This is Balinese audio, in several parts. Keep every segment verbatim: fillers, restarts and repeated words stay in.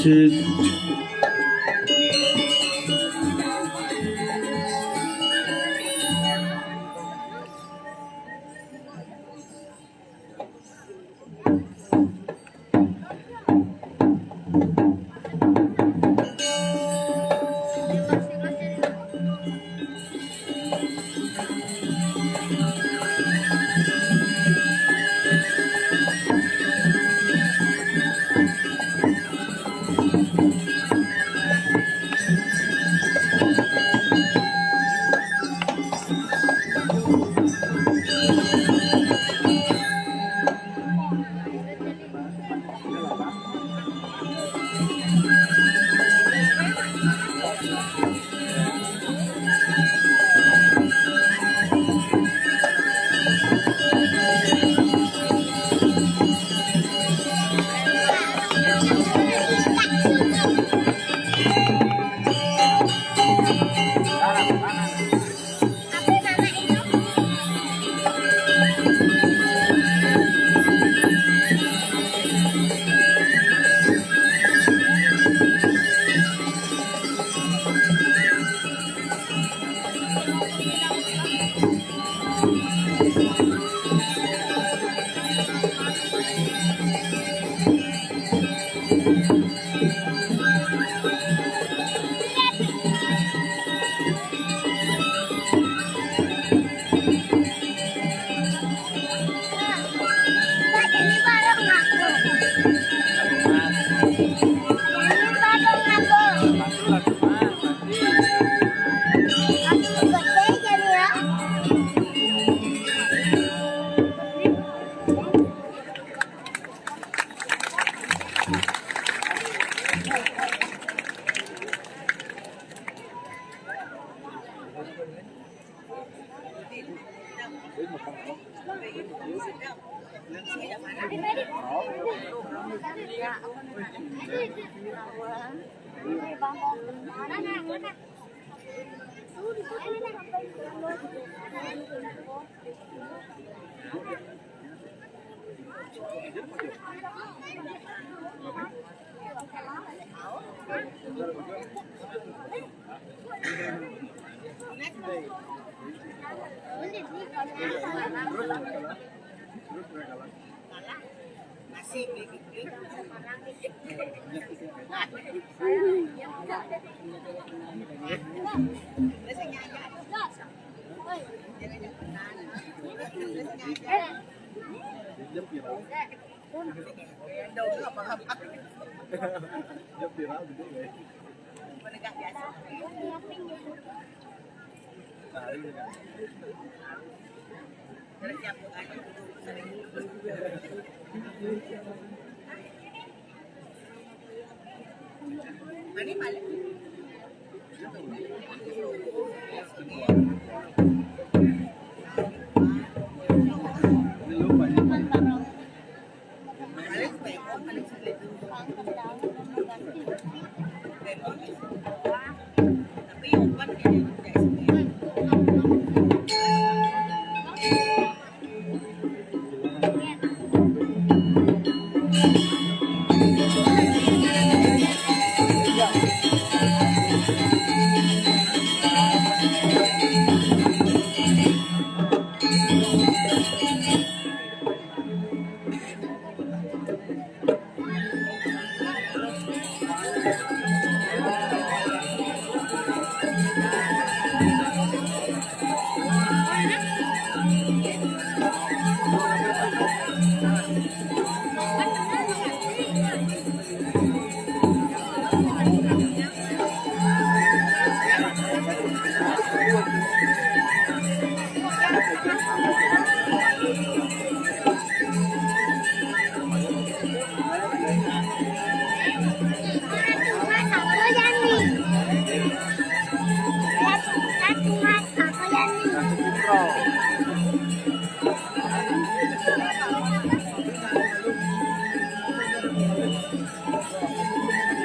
Cheers.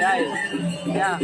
Ya, ya.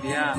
Ya.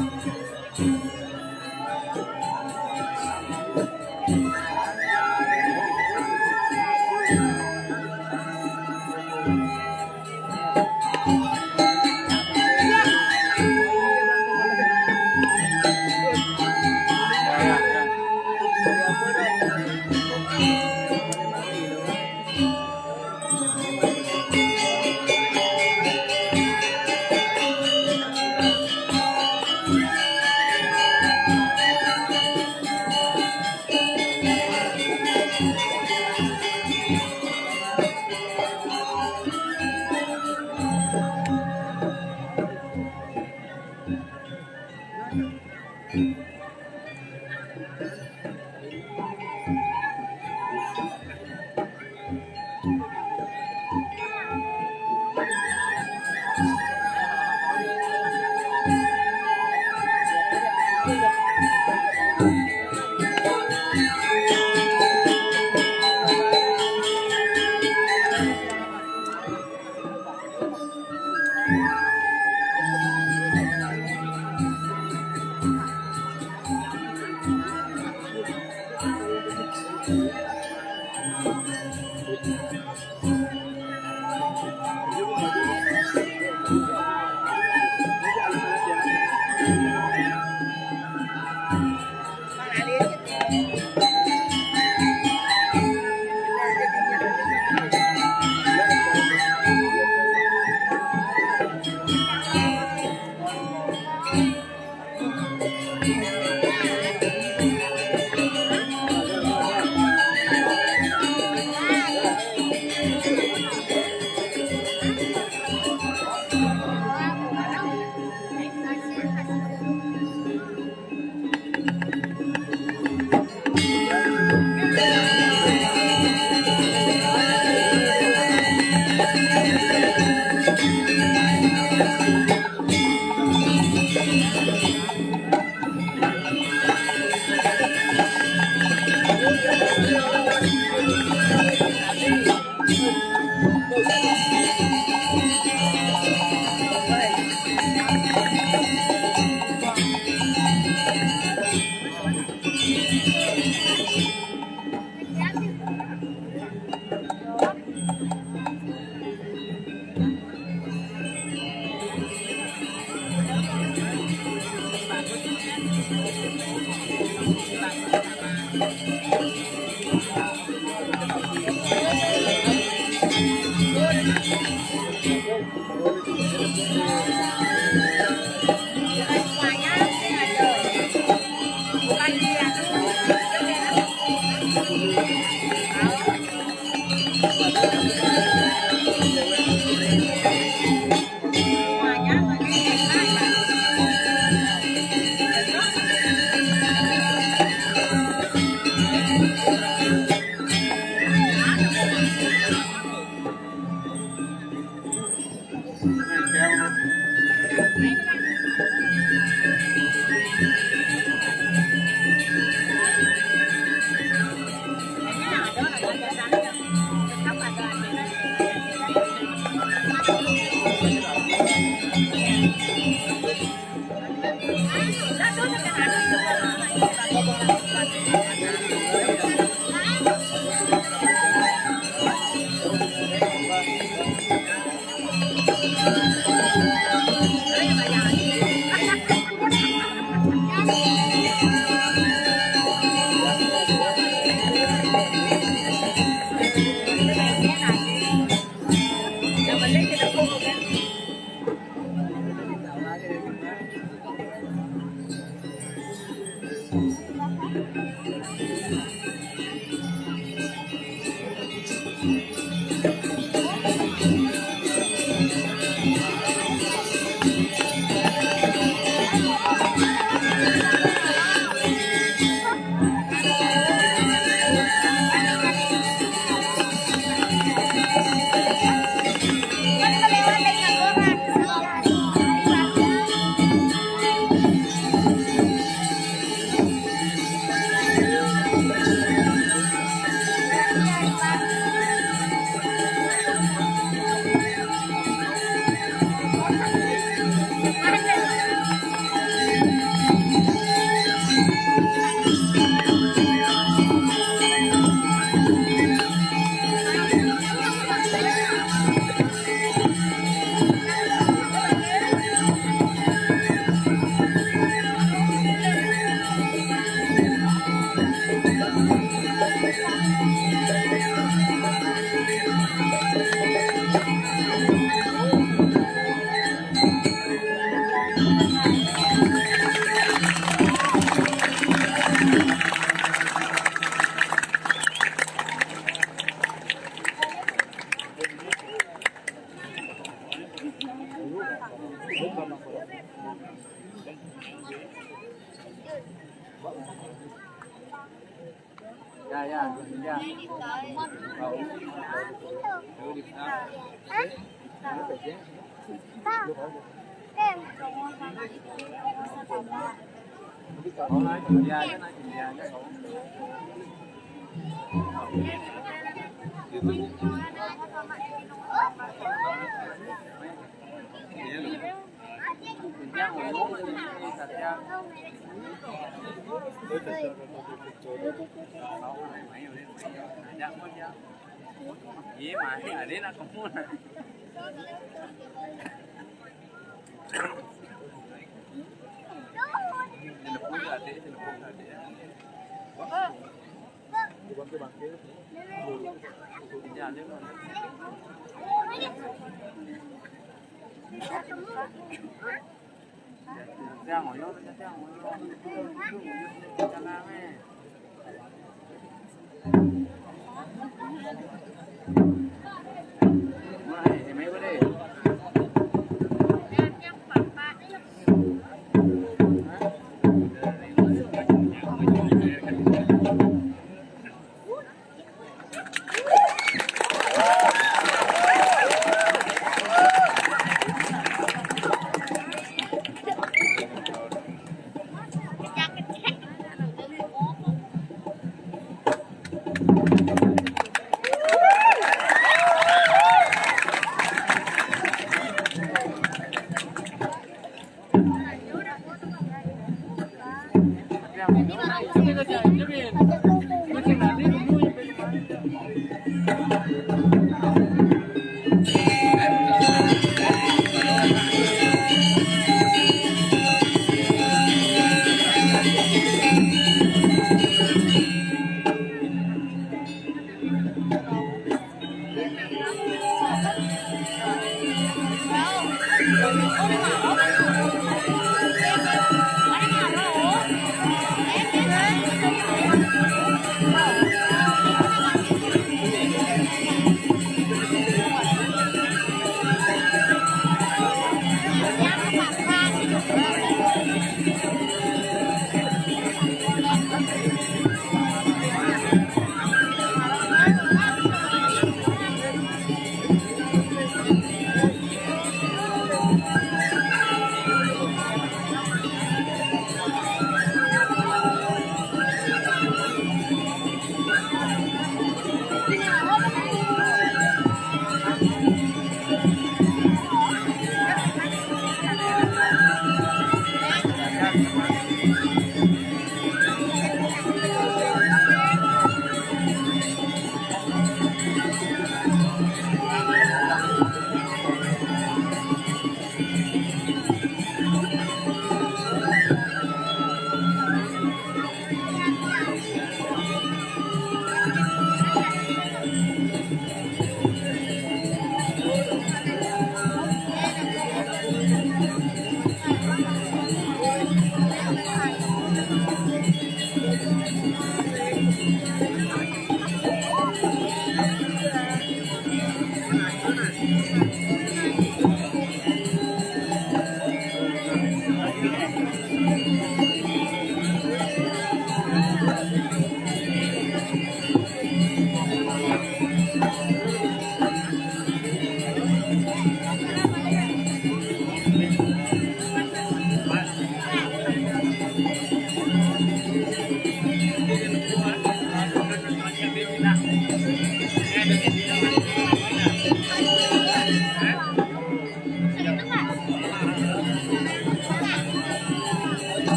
Ya, ya, ya.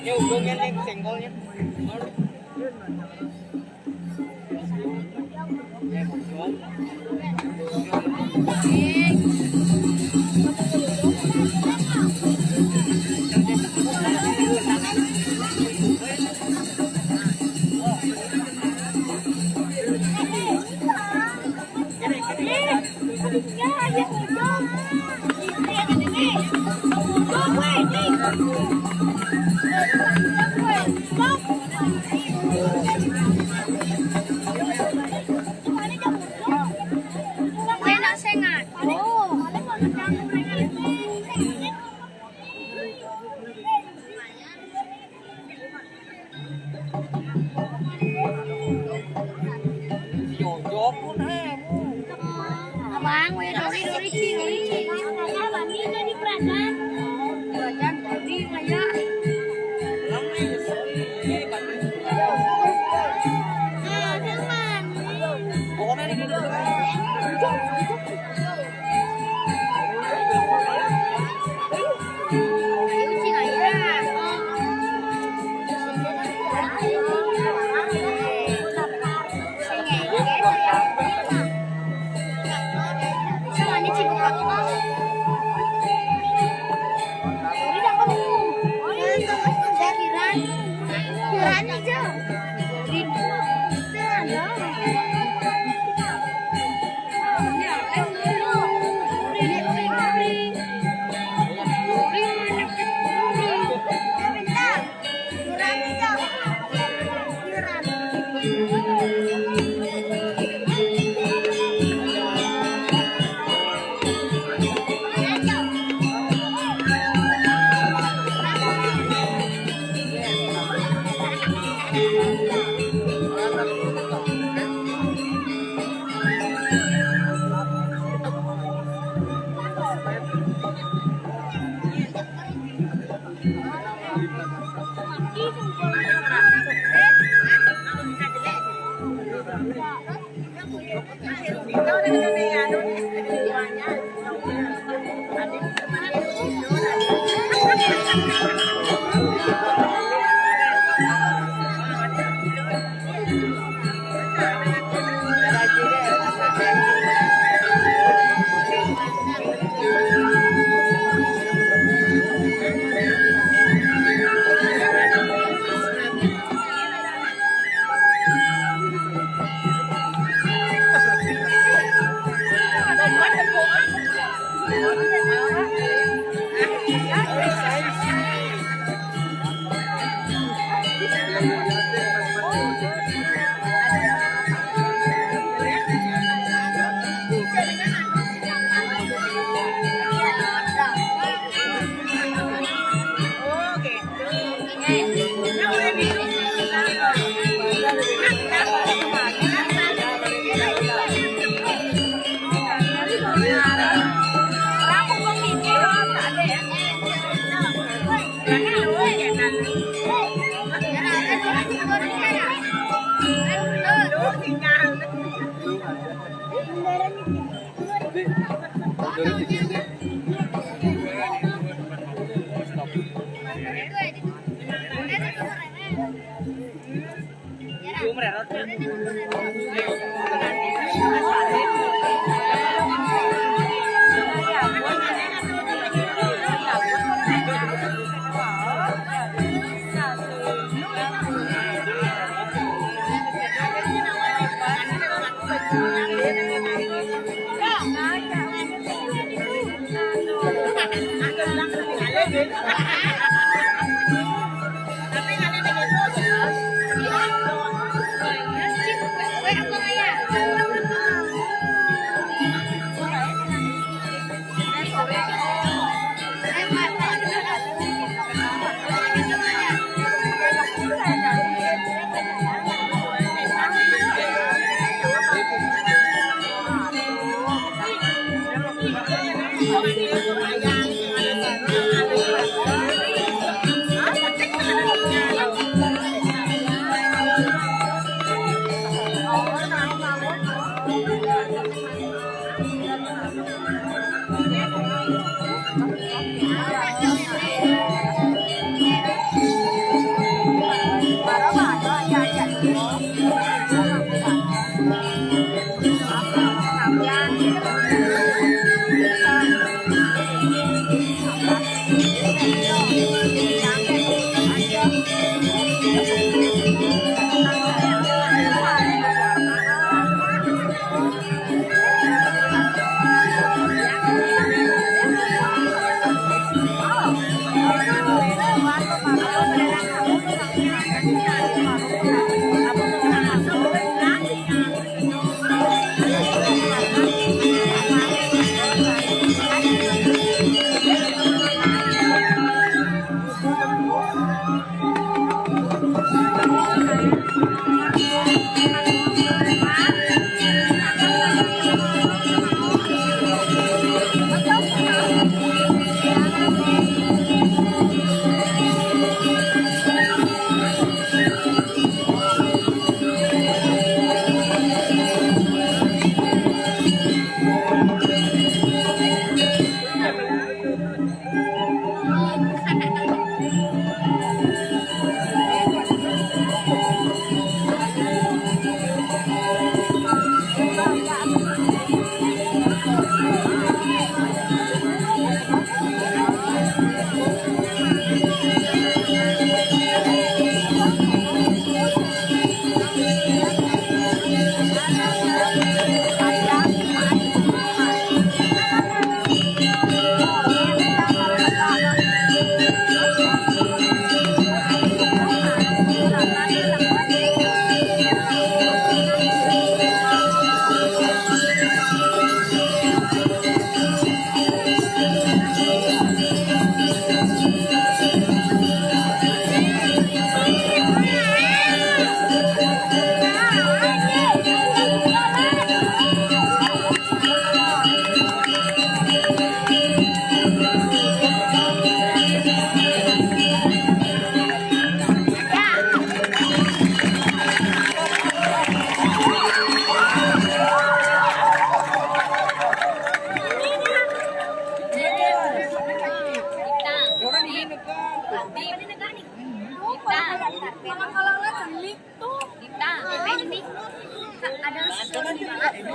Ini ujungnya nih, senggolnya. Abang, weh, dori, dori, ci, dori, ci. Abang, ini jadi kerajaan. Kerajaan, dori, maya.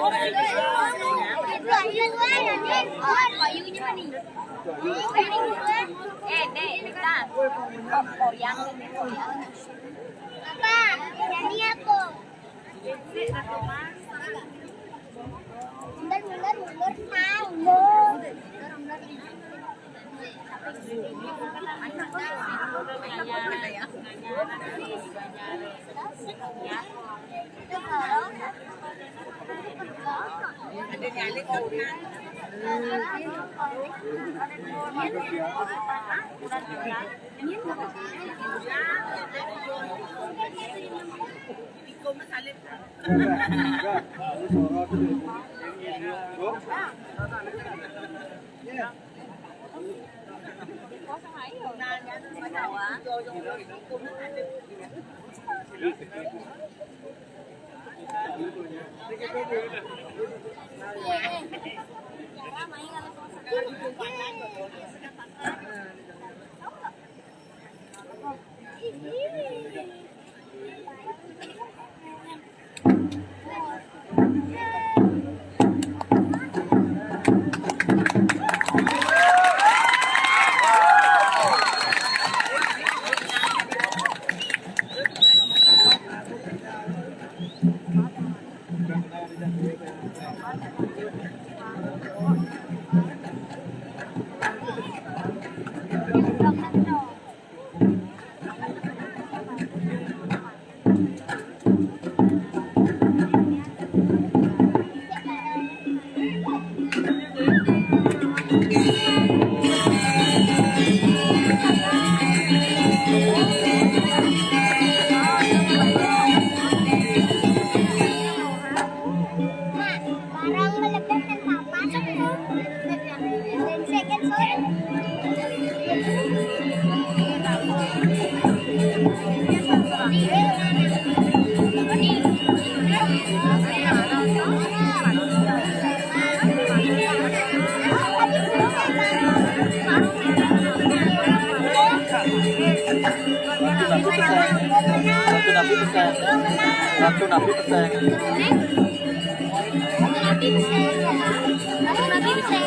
Eh, Dek, bentar. Korean, Korean. Apa? Jadi apa? Mundur, mundur, mundur, mundur. Ratu Nabi Peseng. Ratu Nabi Peseng.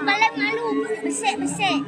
Balik malu, besek-besek.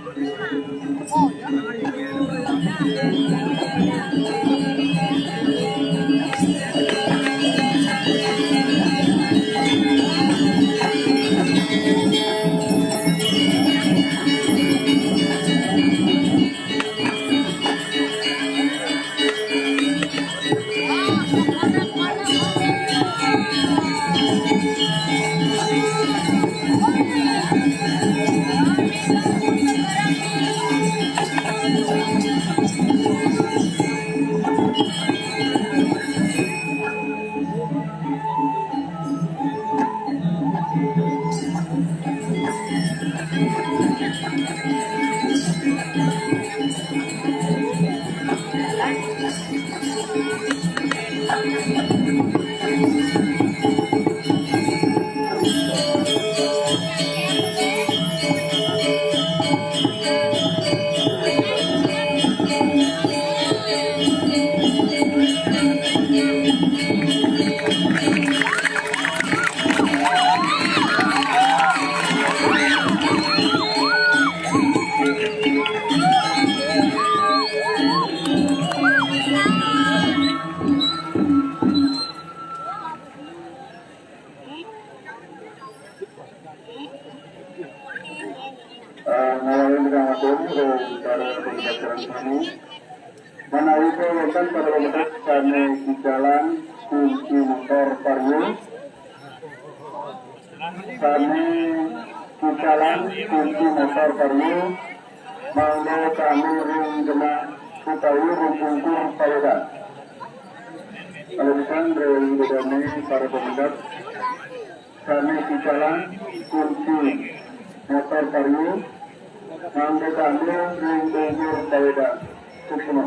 Eh, ngawalin dengan atur, eh, para pembelajaran kami. Manawi wonten para pemuda sane di jalan kunci motor Vario. Sane di jalan kunci motor Vario. Mangga kami ring genah utawi ring pungkur pawedan. Kalau bukan ring bedane para pemuda. Sane di jalan kunci motor Vario, mangga kami ring pungkur pawedan. Suksma.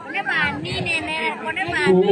Kone bani, Nenek, kone bani.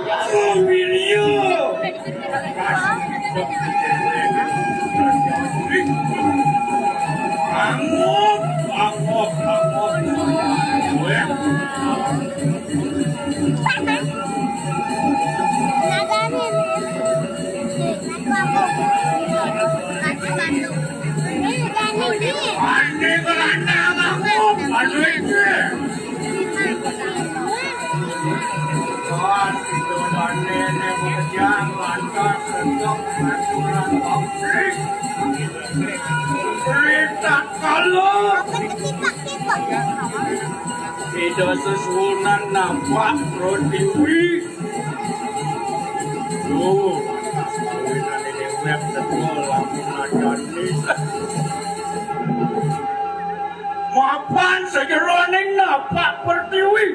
Wirya. Angop, angop, angop. Ane Belanda, angop, anu itu. Wah, itu ane, ane, bujang, lantas, sendok, aturan, pabrik. Berita kalau. Ida sesuunan nampak Pertiwi. Duh, kawinan ini web sekolah lamun ajan ni. Mapan sajeroning nampak Pertiwi.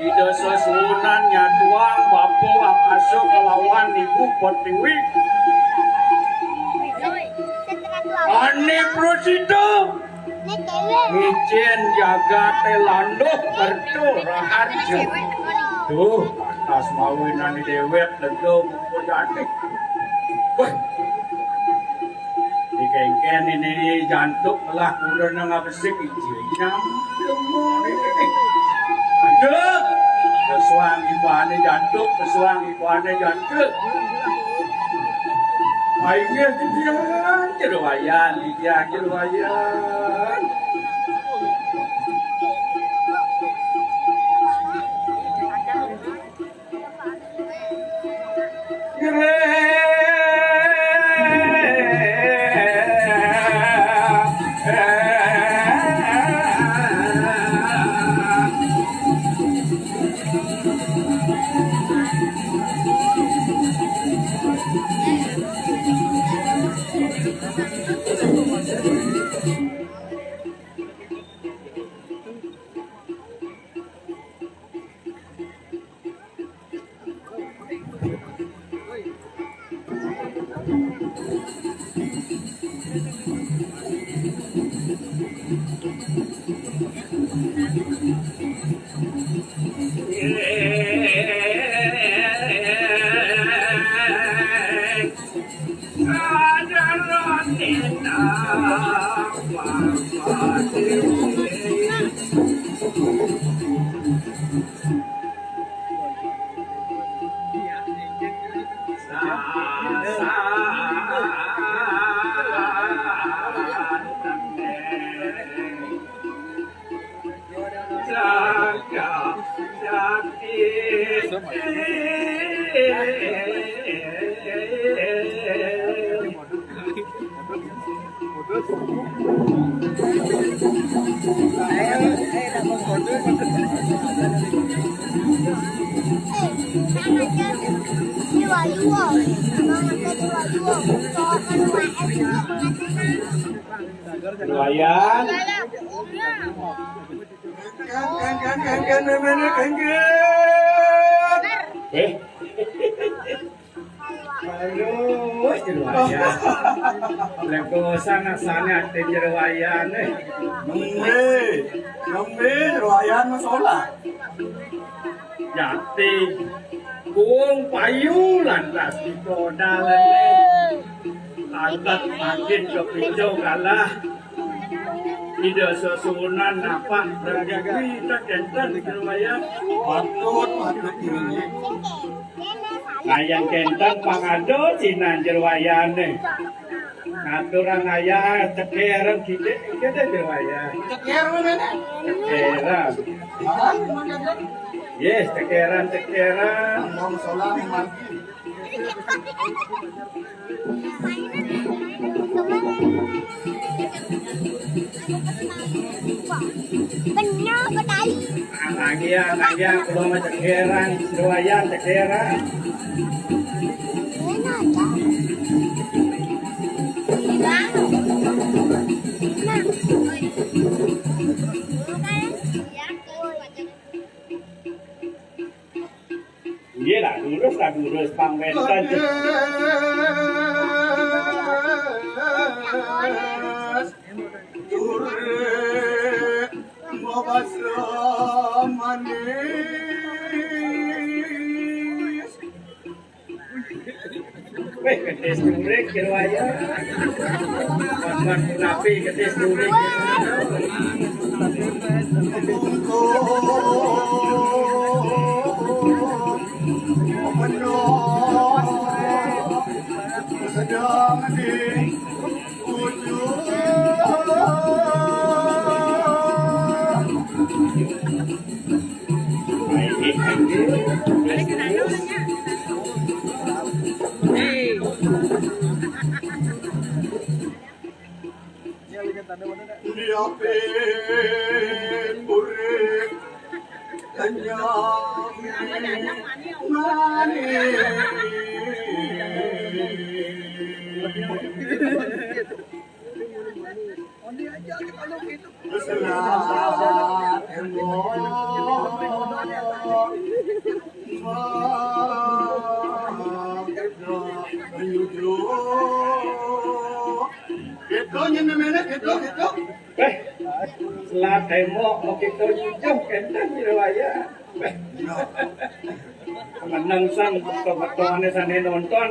Ida sesuunan nyatuang Bapa Angkasa kelawan Ibu Pertiwi. Ane prasida micin jagate landuh kerta raharja. Duh, pantas mawinan déwék lega muka jati. Wah, dikéngkén ini jantuk lah kuda nang abesik iji nyam. Aduh, kesuang ibane jantuk, kesuang ibane jantuk. Ayo, kejian, keruayan, kejian, keruayan. Lumayan. Eh. Aduh, Jero Wayan. Lekosan asane ati Jero Wayan, eh. Nembe, nembe Jero Wayan masolah. Jati. Kuung payu lantas ditodalane. Lantas makin kepicu kalah. Ida sesuunan napak Pertiwi, tak kenten Jero Wayan. Patut, patut ini. Nah, yang kenten pangado sinan Jero Wayane. Ngaturang ayah cekeran kidik, kidik Jero Wayan. Cekeran mana? Cekeran. Hah? Yes, cekeran, cekeran. Ngomong solang mati. Bener, betul. Lagi ya, lagi ya, belum ada cekeran, doyan cekeran. Bener aja. Nah. Nggih lah, durus lah, durus pang wénten. Durus, durus, mbok asra maning. Wéh, gedé surik kira wayah. Buat napi gedé surik? Sedang di ujung. Diapit urip kenyang manis. Setelah tembok menuju. Gitu, nyene-mene, gitu, gitu. Eh, setelah tembok mau kita nyujuh, kenten di wayah. Menang sang betul-betul ane sane nonton,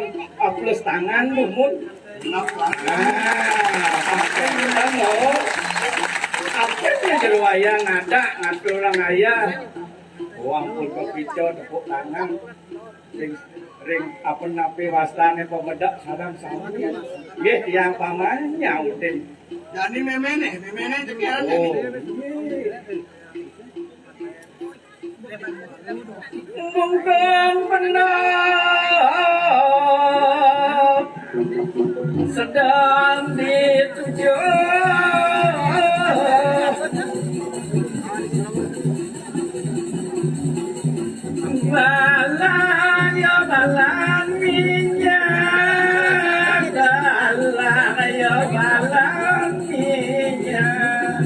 plus tangan tuh, Mun. Nah, pakai menang, oh. Apa nih jero wayah ngadak ngatur orang ayah. Wong pun kepico tepuk tangan. Ring, ring apa napi wastane pemedak sareng sami. Nggih, tiang paman nyautin. Jani memene, memene cekiran. Oh, nggih. Mungkin benar sedang dituju. Balang ya balang minyak, balang ya balang minyak.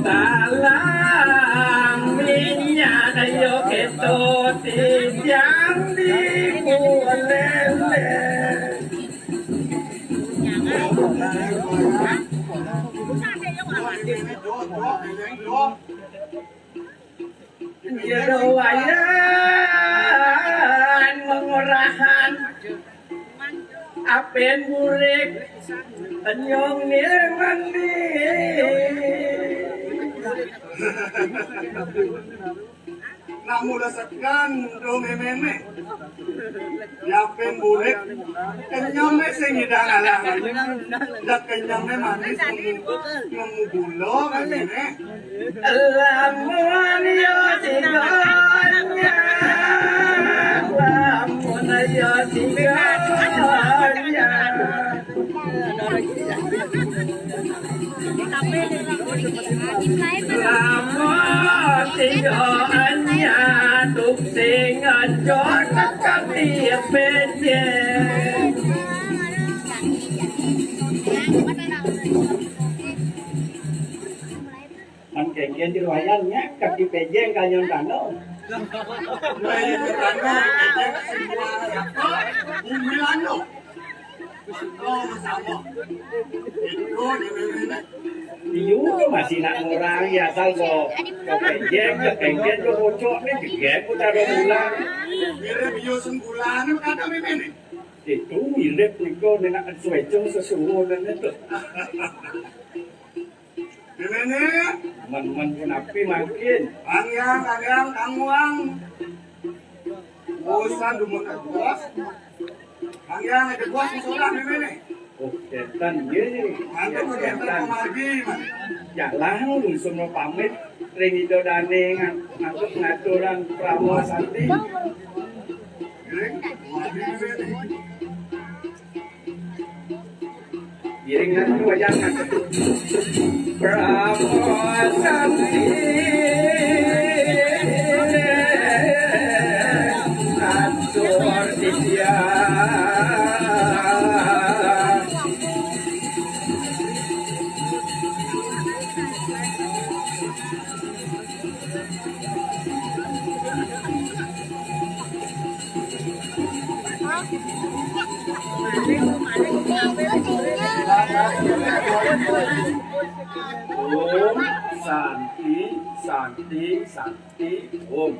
Balang minyak ayo kita tijang di kulele. Jero wayan mengurahan apen burik enyong nirmandi. Nak mula sekan do memene. Yapin bulik. Kenyang me sing ngidang alang. Dak kenyang me manis nemu, nemu gula kan ini. Lamun yo tigonya, lamun yo tigonya. Lamun tiga anya tuk sing ancor tekan di peje. Man kengken di ruayan nya kaki pejeng kanyon tano. Bumi lano. Iyo, masih nak ngurangi asal ko, ko pejeng, ko pejeng, ko bocok ni, pejeng, ko taruh bulan. Mirip iyo senggulan, kata memene. Itu mirip niko nenak sueco sesuwo dan itu. Memene. Man, man pun api makin. Angyang, angyang, tanguang. Bosan dumut bos. Angyang ada bos musola memene. Oh, setan ye. Mantap setan. Jalan langsung mau pamit. Ring Ida Dane ngan-, ngangkut ngaturan Pramosanti. Ring, wadi memene. Iringan wayang Pramosanti atur titiang. Om Santi, Santi, Santi, Om.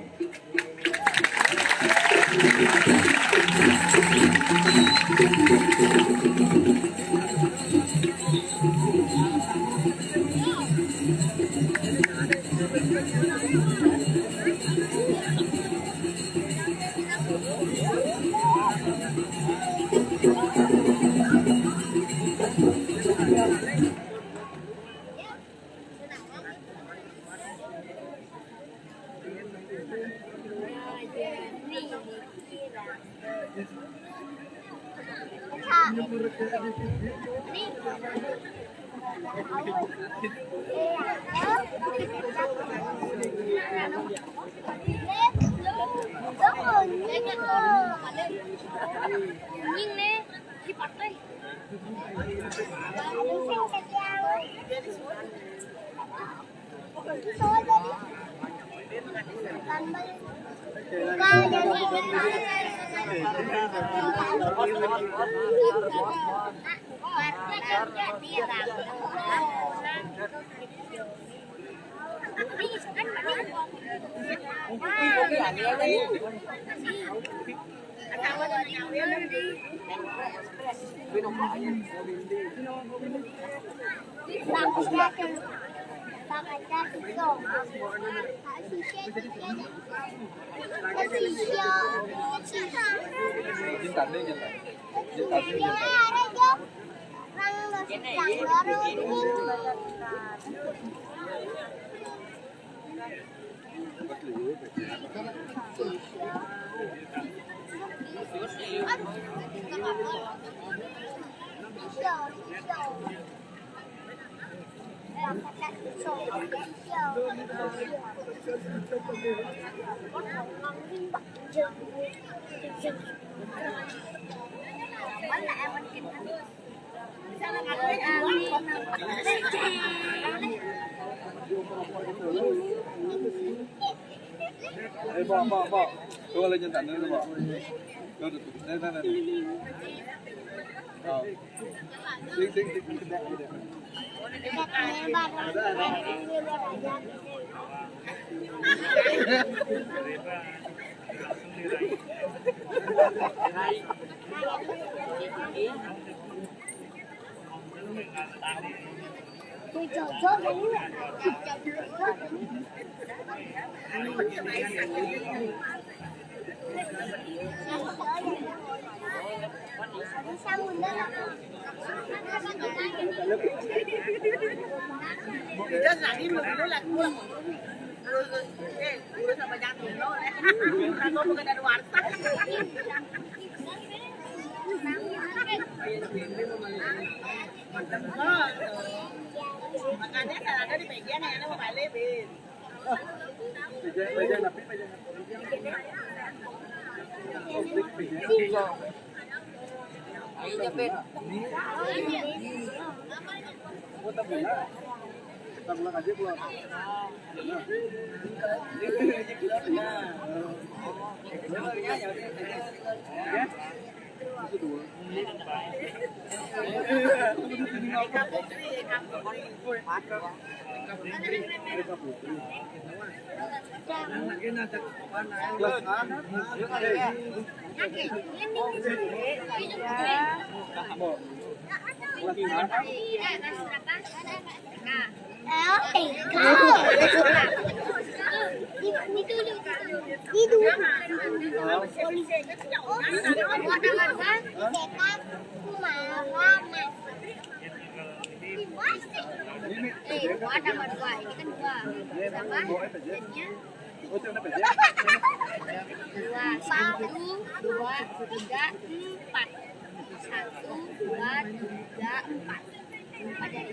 Eh, Mbok, Mbok, Mbok. Coba lihat nyentak dulu, Mbok. Tuh, tuh, tuh. Nih, nih, nih, nih. Oh. Sing, sing, sing, sing. Makanya kalau ada di meja nih, anak mau balik, Bin. Eh, buat tambah dua. Ini kan dua. Tambah. Jadinya dua. Satu, dua, tiga, empat. Satu, dua, tiga, empat. Empat jari.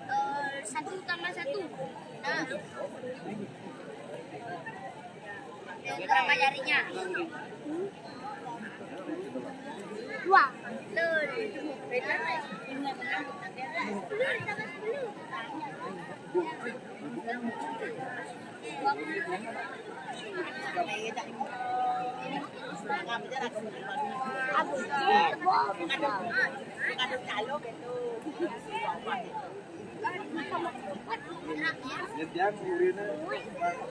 Eh, satu tambah satu. Nah. Berapa jarinya? Dua. Betul. Betul. Yan, yan, uri na. Yan,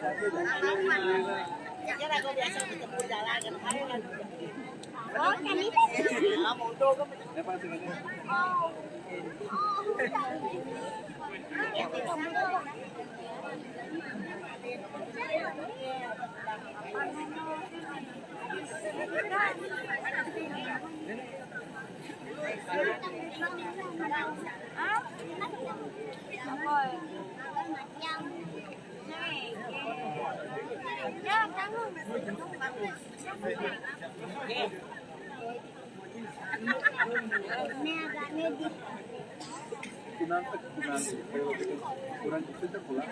yan, uri na. Yan, pa, sige na. Kunang, kunang, kurang kita pulang.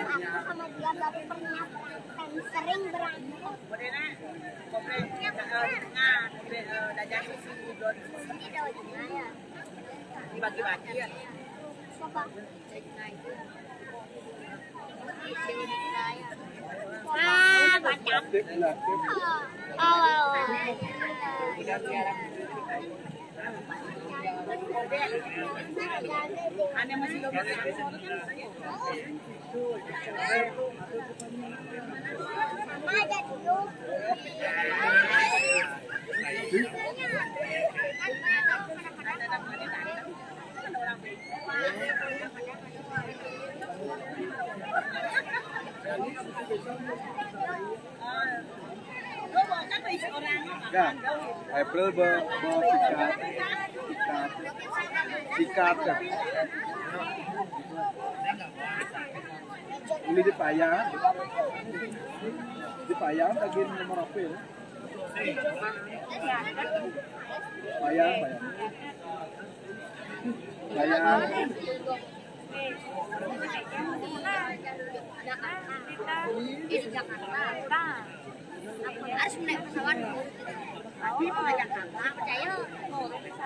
Aku sama dia baru pernah berantem, sering berantem. Ini daunnya ya. Dibagi-bagi ya. Coba. Ah, mantap. Oh, oh, oh. Ada masih. Ada dulu. Ya, April be, be sikat, sikat, sikat ya. Ini di Paya, di Paya lagi nomor apa ya? Bayang, bayang. Bayang. Dari Jakarta. Harus naik pesawat dulu. Tapi pernah Jakarta, percaya.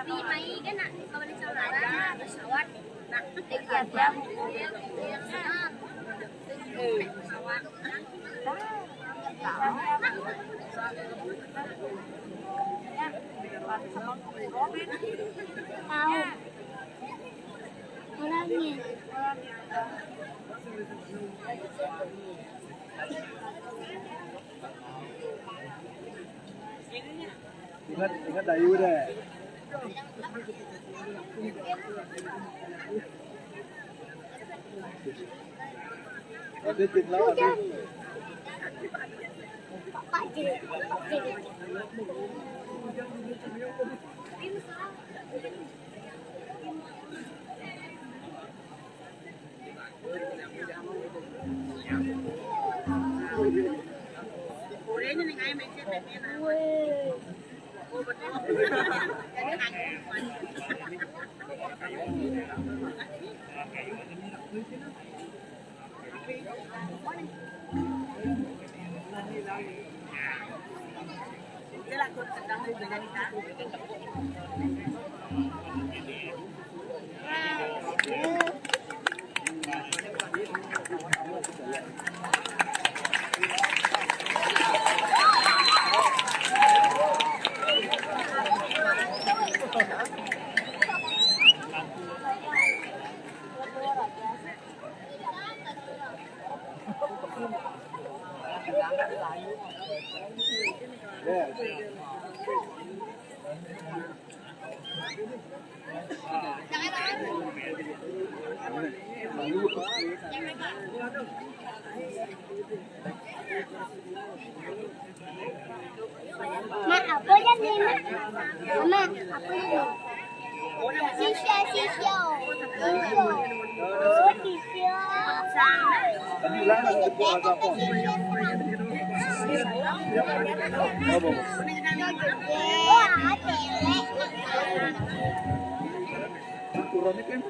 Di Mai kan nak kawin saudara, pesawat. Nah, naik pesawat. Tahu. Orangnya. Ingat, ingat Dayu deh. Ada tim lawan. Ma, apa yan ni, Ma? Ma, apa yan ni? Sisya, sisya. Sisya. Oh, sisya. Wah, tele. Ukurannya kan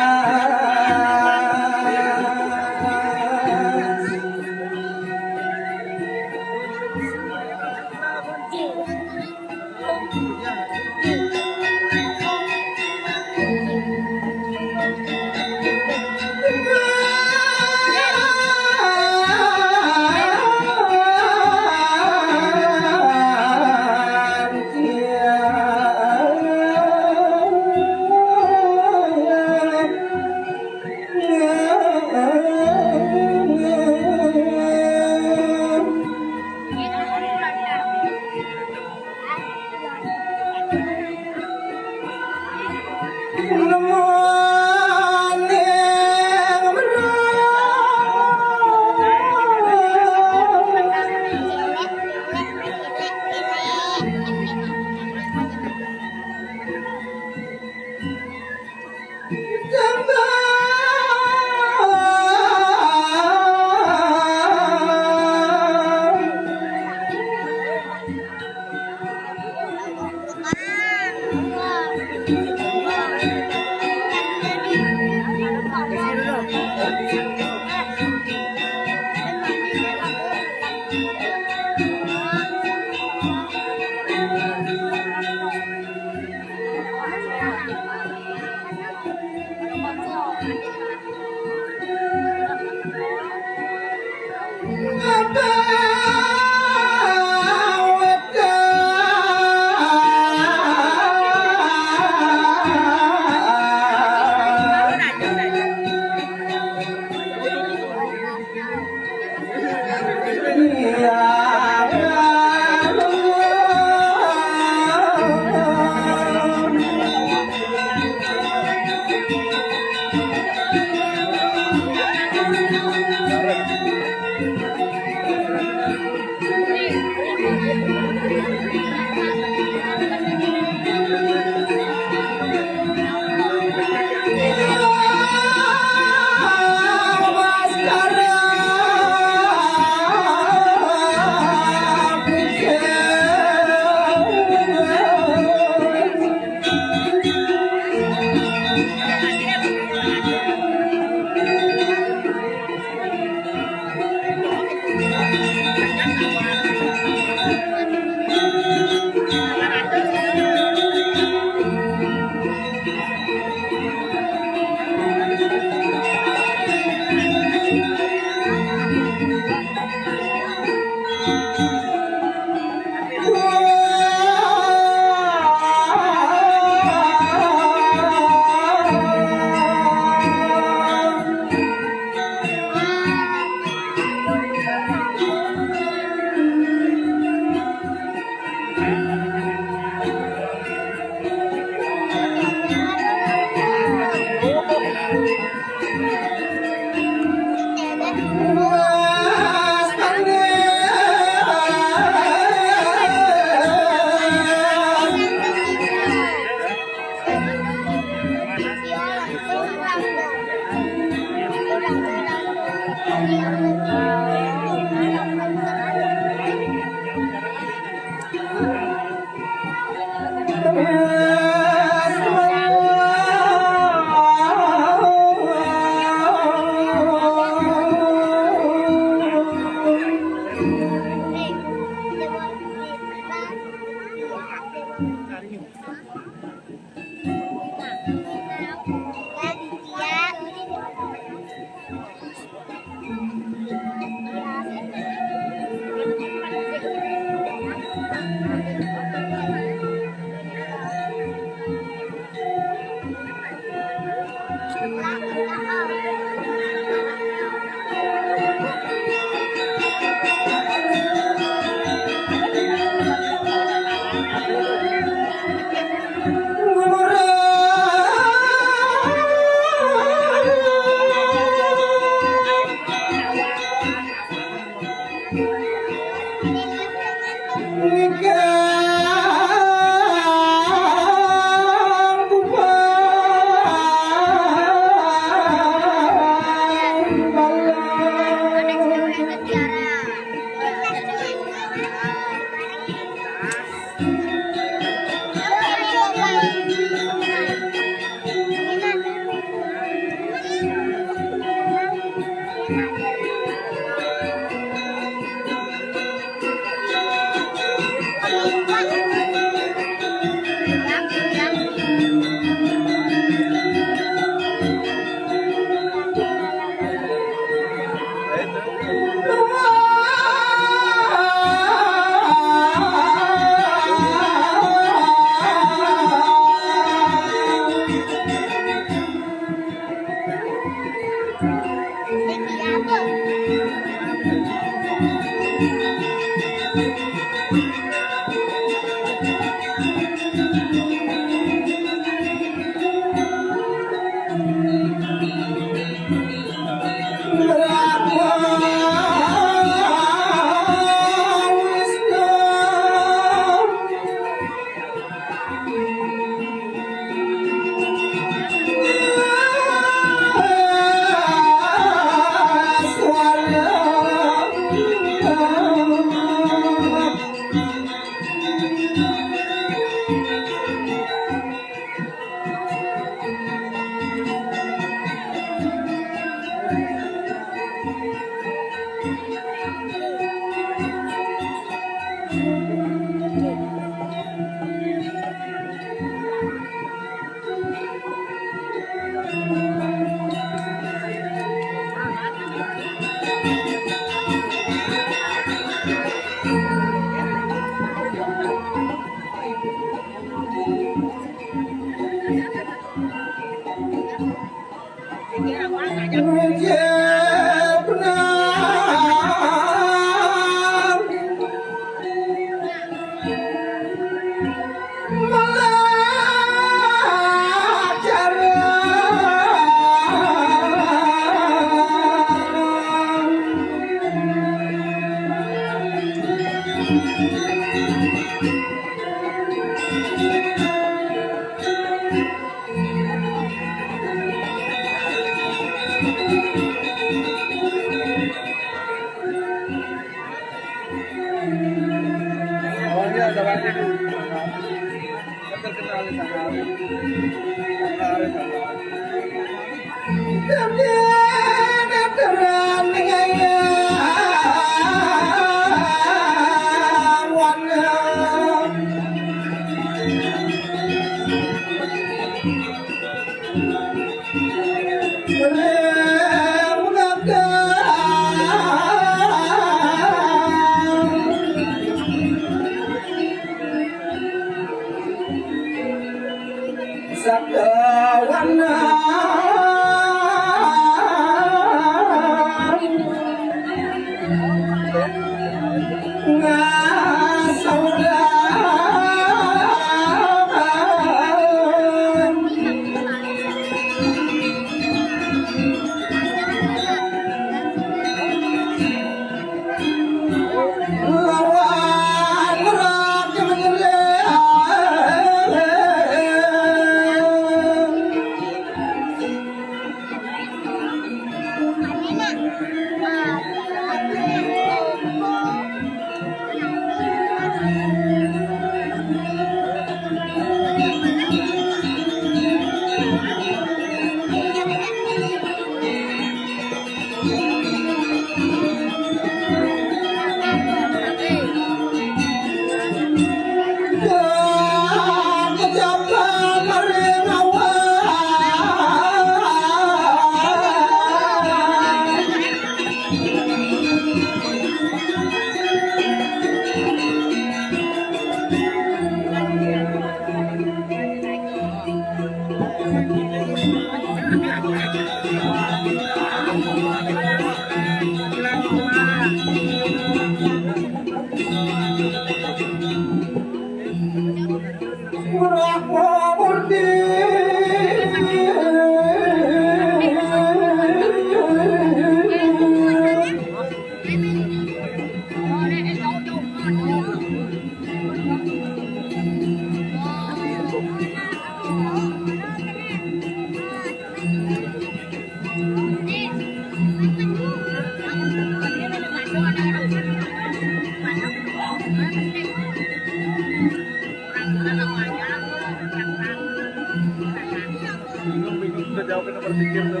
Berpikir tuh.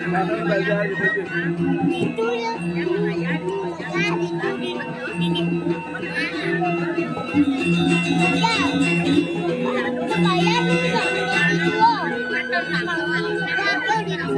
Kenapa dibayar gitu sih? Itu ya. Bayar juga. Itu loh. Bayar itu.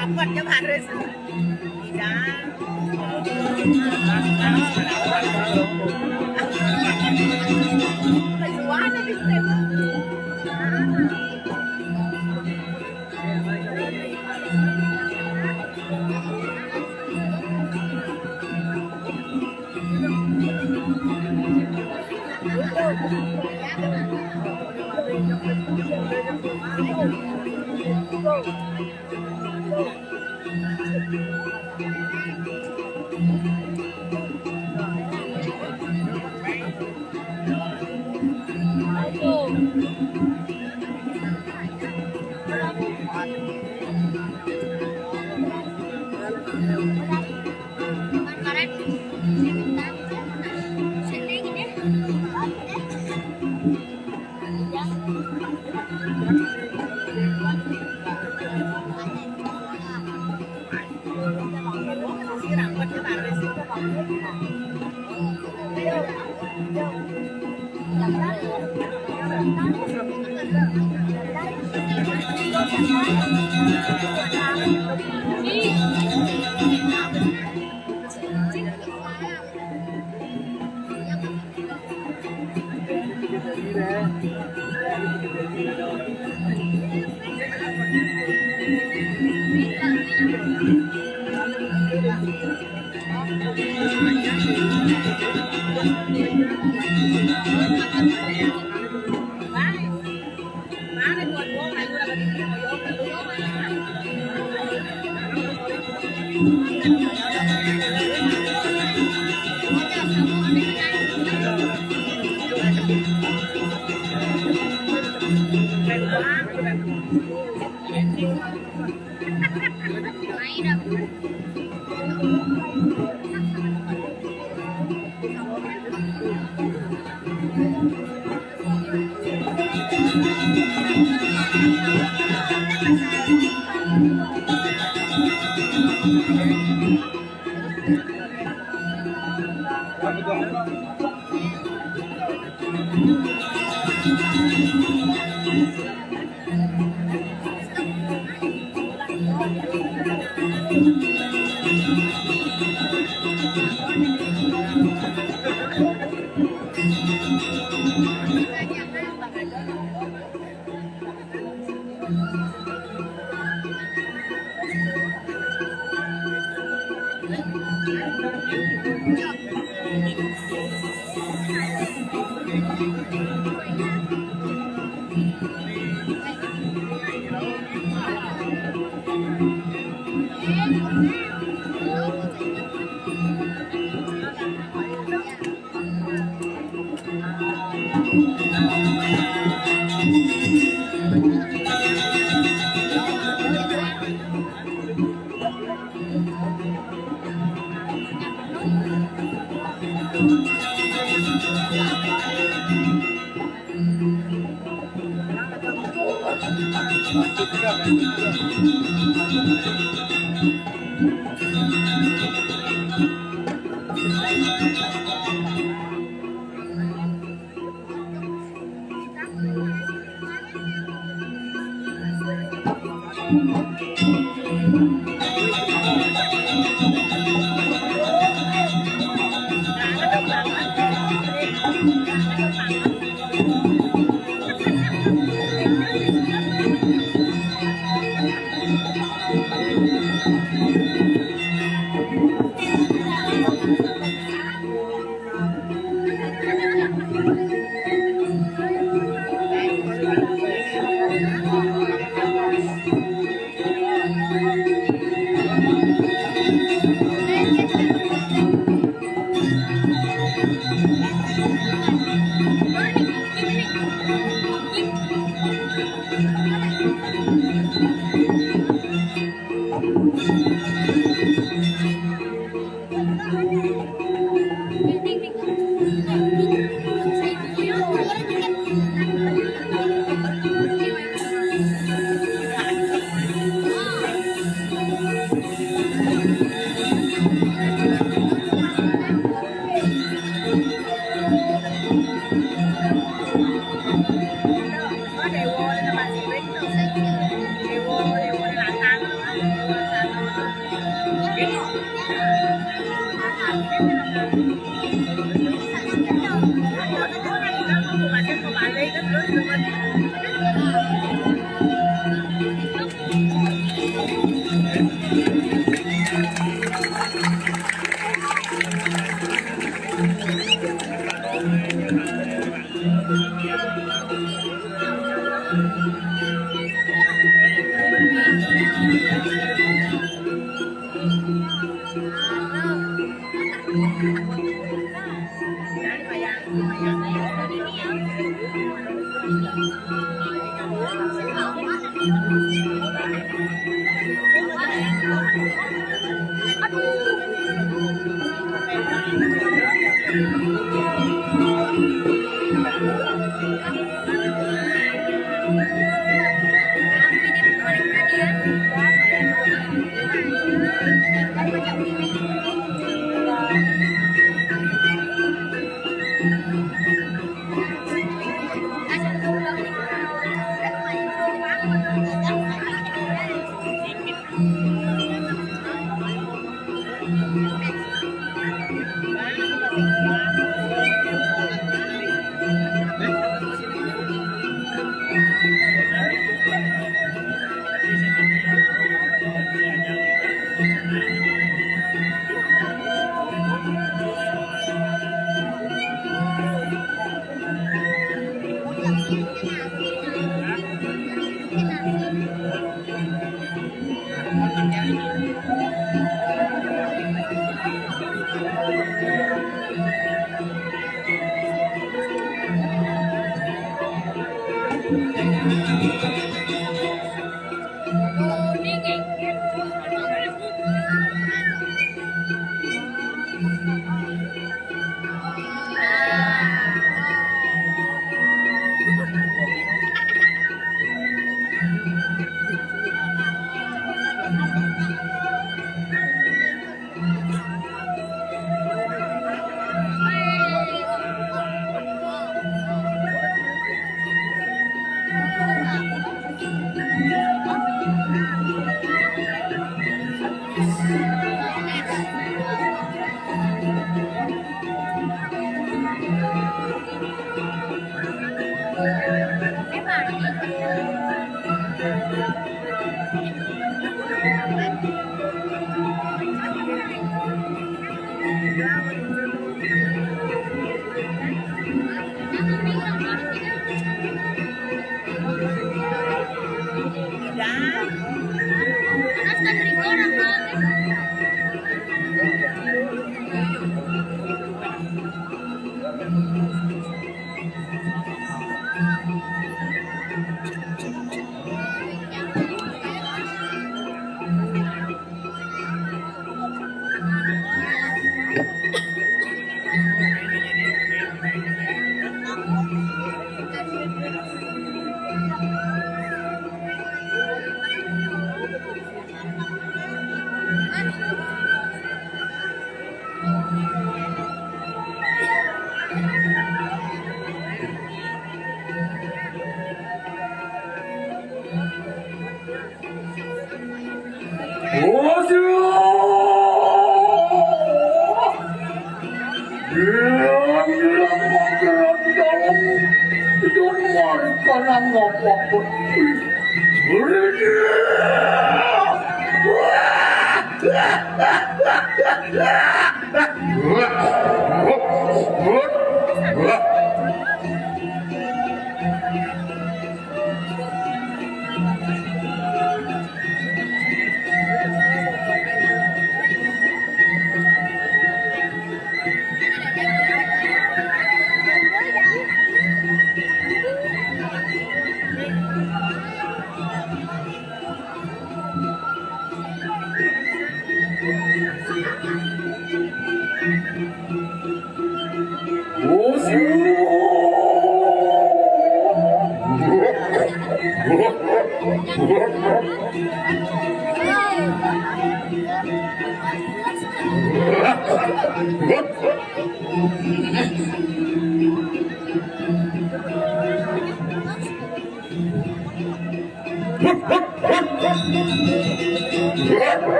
Apat ya, Paris. Tidak.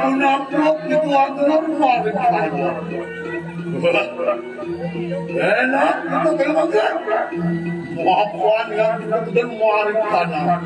Naplok itu aturan maring kaya. Enak itu kaya makan. Makan yang itu maring tanah.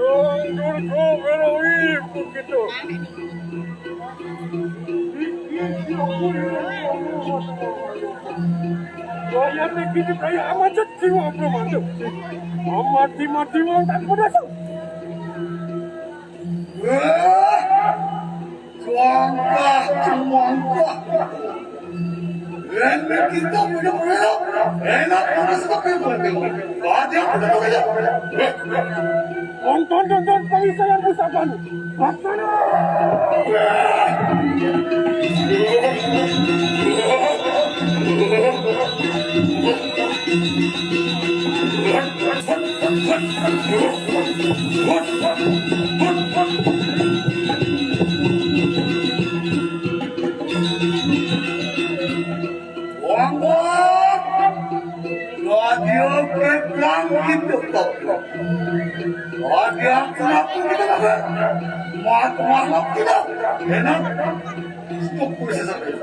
Yang durko melalui bukit itu. Saya pikir saya amat jiwa belum mati. Amat mati tak pada. Wah! Cuangkah, cuangkah. Enak kita punya punya. Enak mana sebab yang penting. Ada yang penting aja. Tonton, tonton, perisai yang pusat kami. Laksana. Wangkot! Radyo Keplang itu kok. Radyo Keplang kita dapat. Mat-, mahluk kita. Enak. Stop, bisa sampai.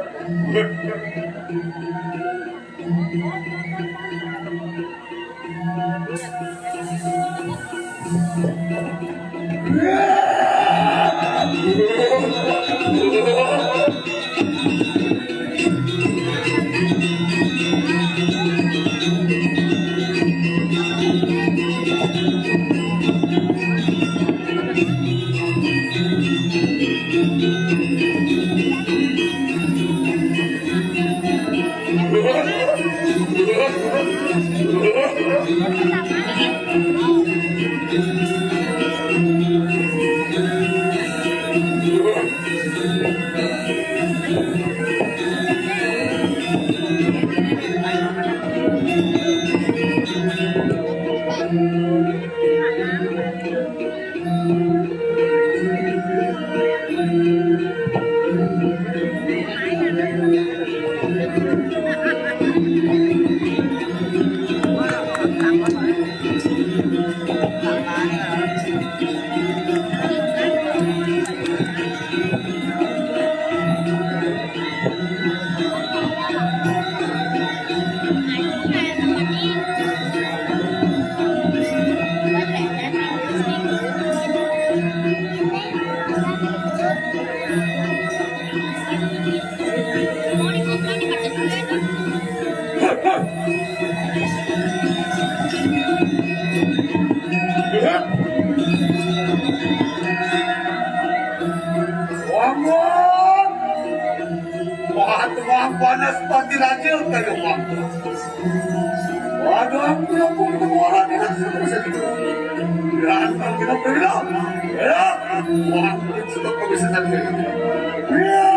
Bangun! Wah, tuang panas pati raja kayu, Pak. Waduh, ampun, ampun, ampun, orang ini sudah. Dan kita pergi. Ya, wah, kita bisa sampai. Ya.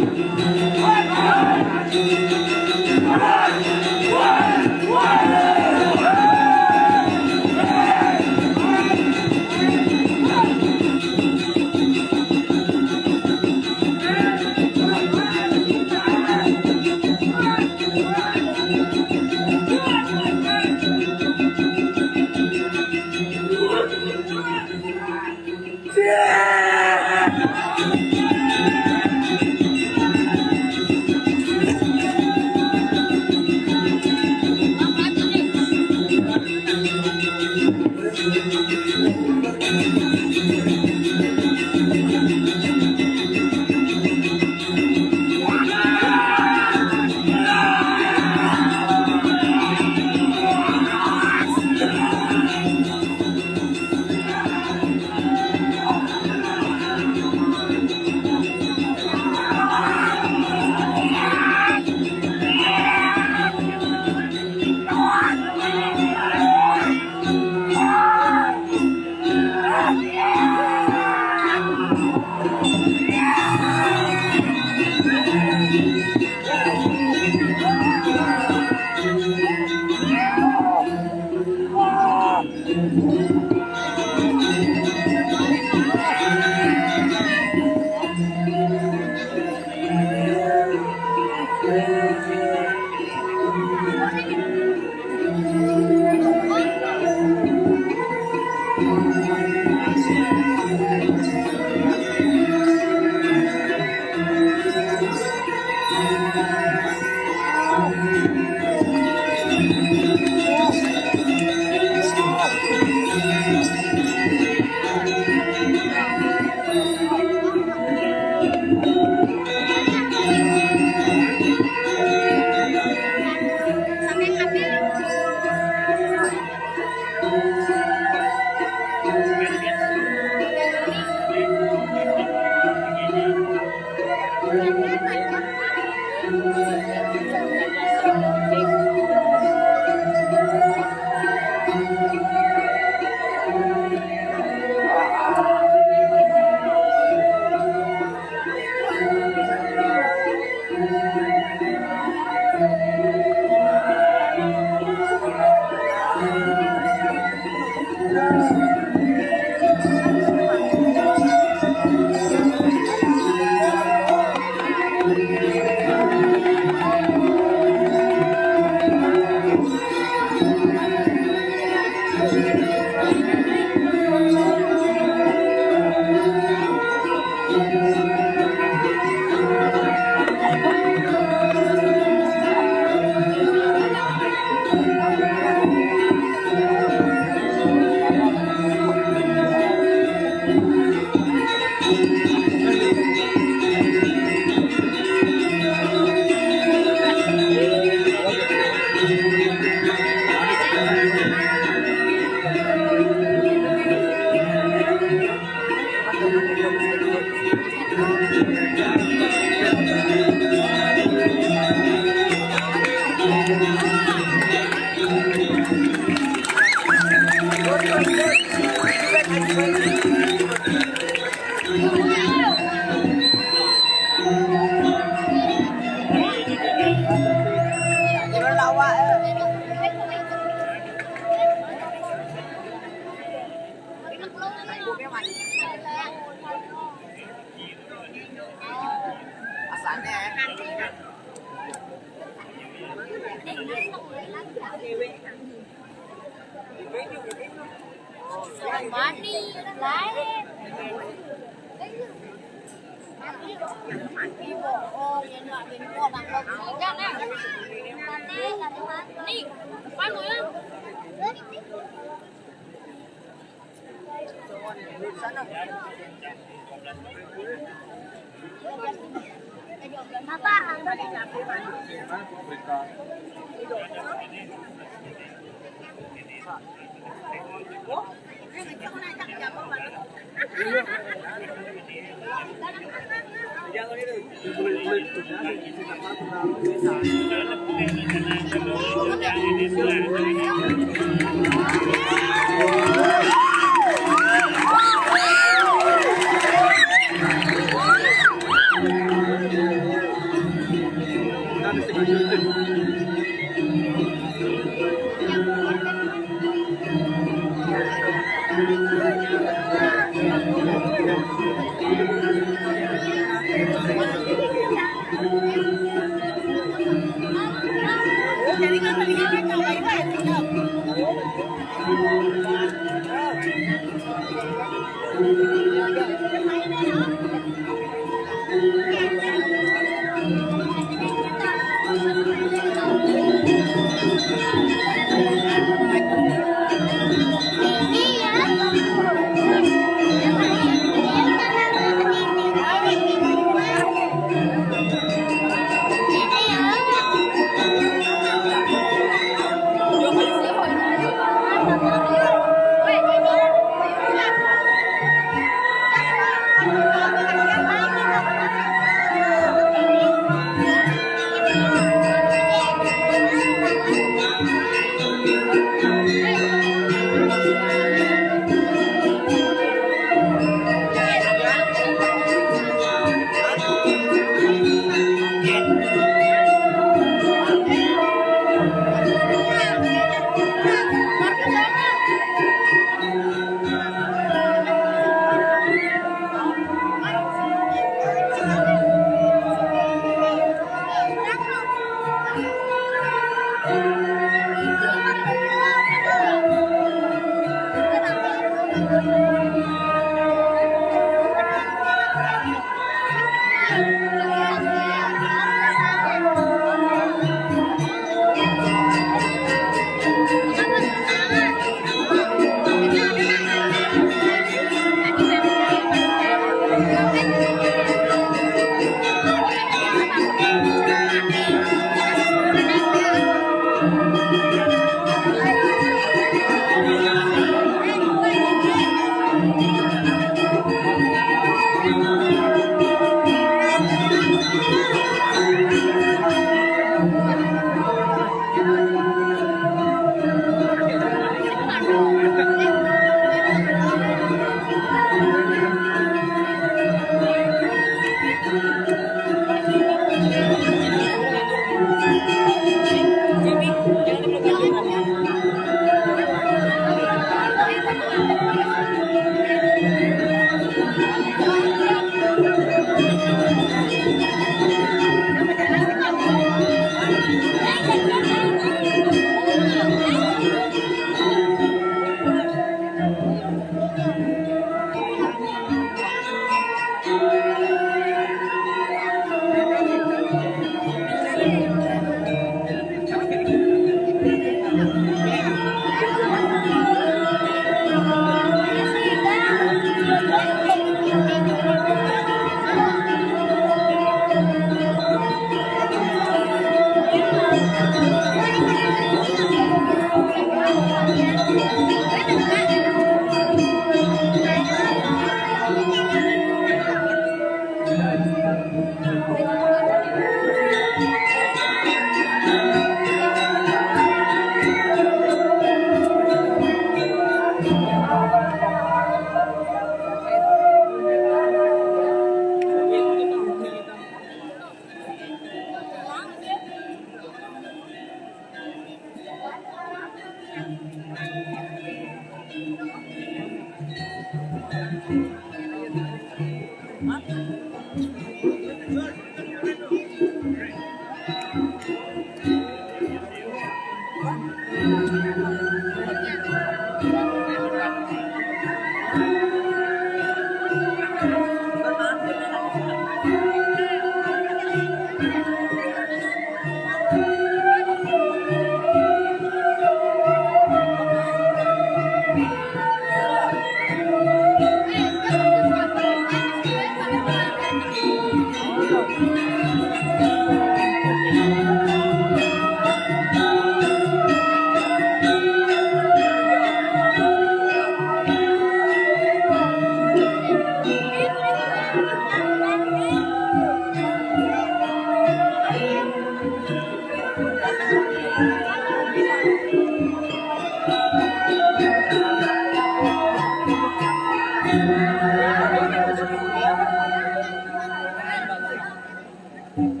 Udah,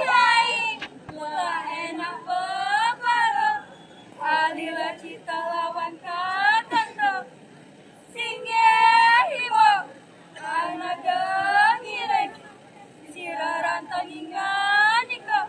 yai, ulah enak babarok. Alila kita lawan katanto. Singgih ibu, karena dengiring, sira rantangingan iko.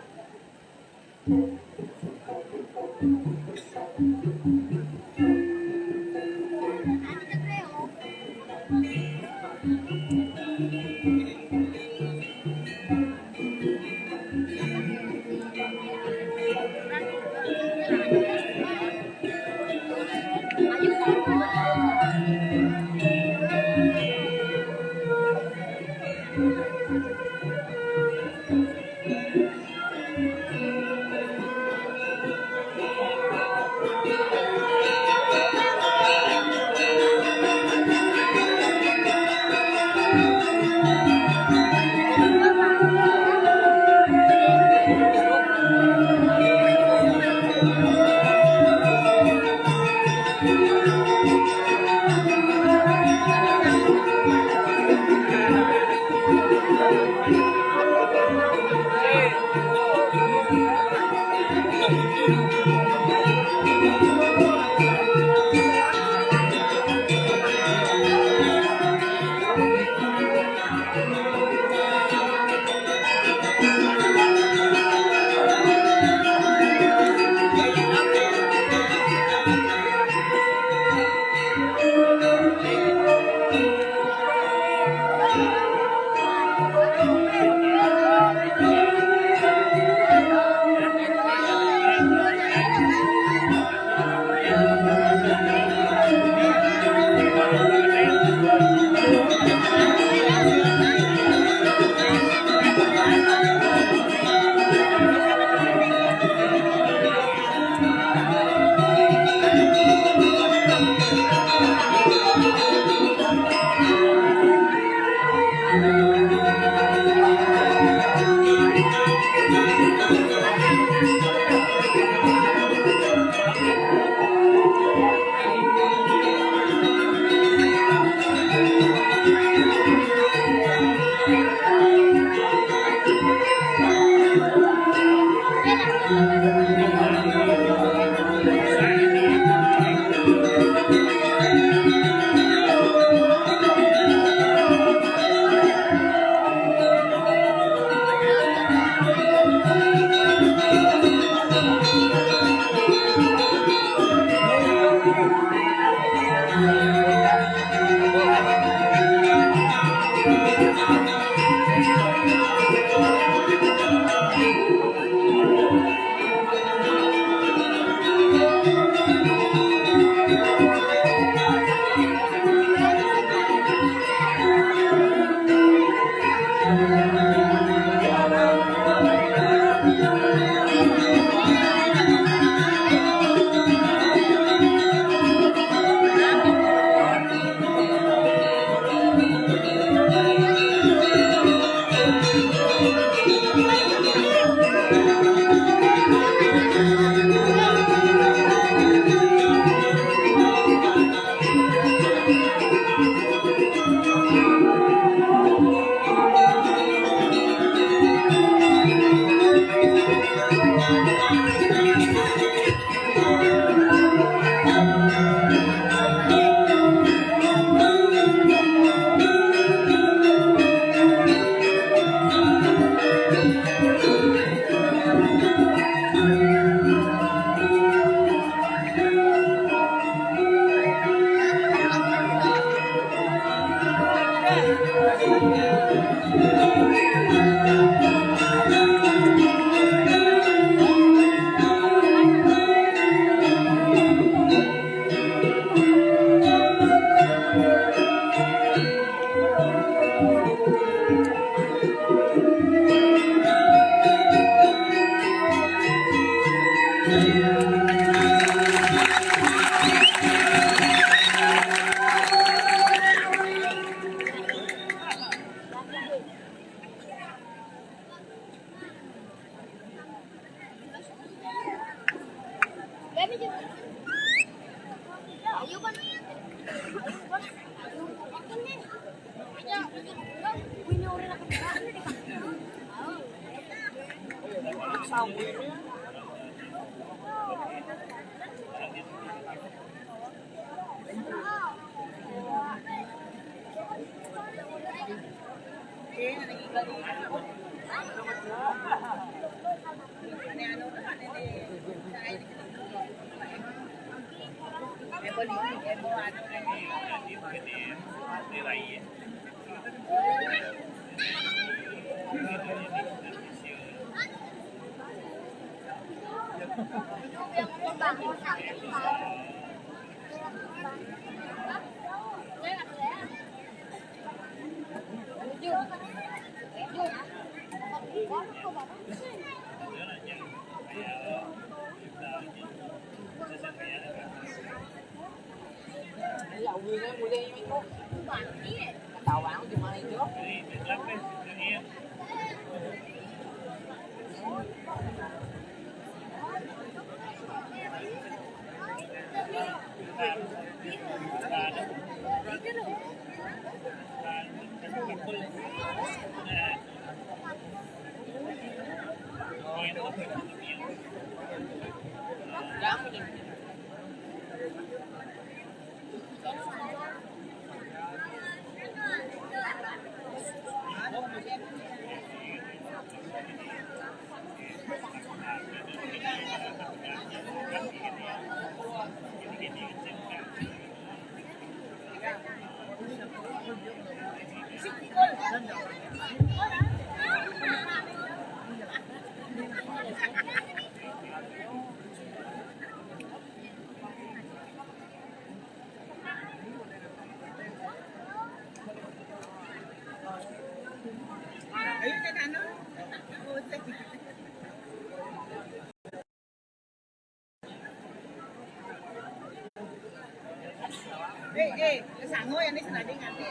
Eh, eh, sango yang ini senading nanti.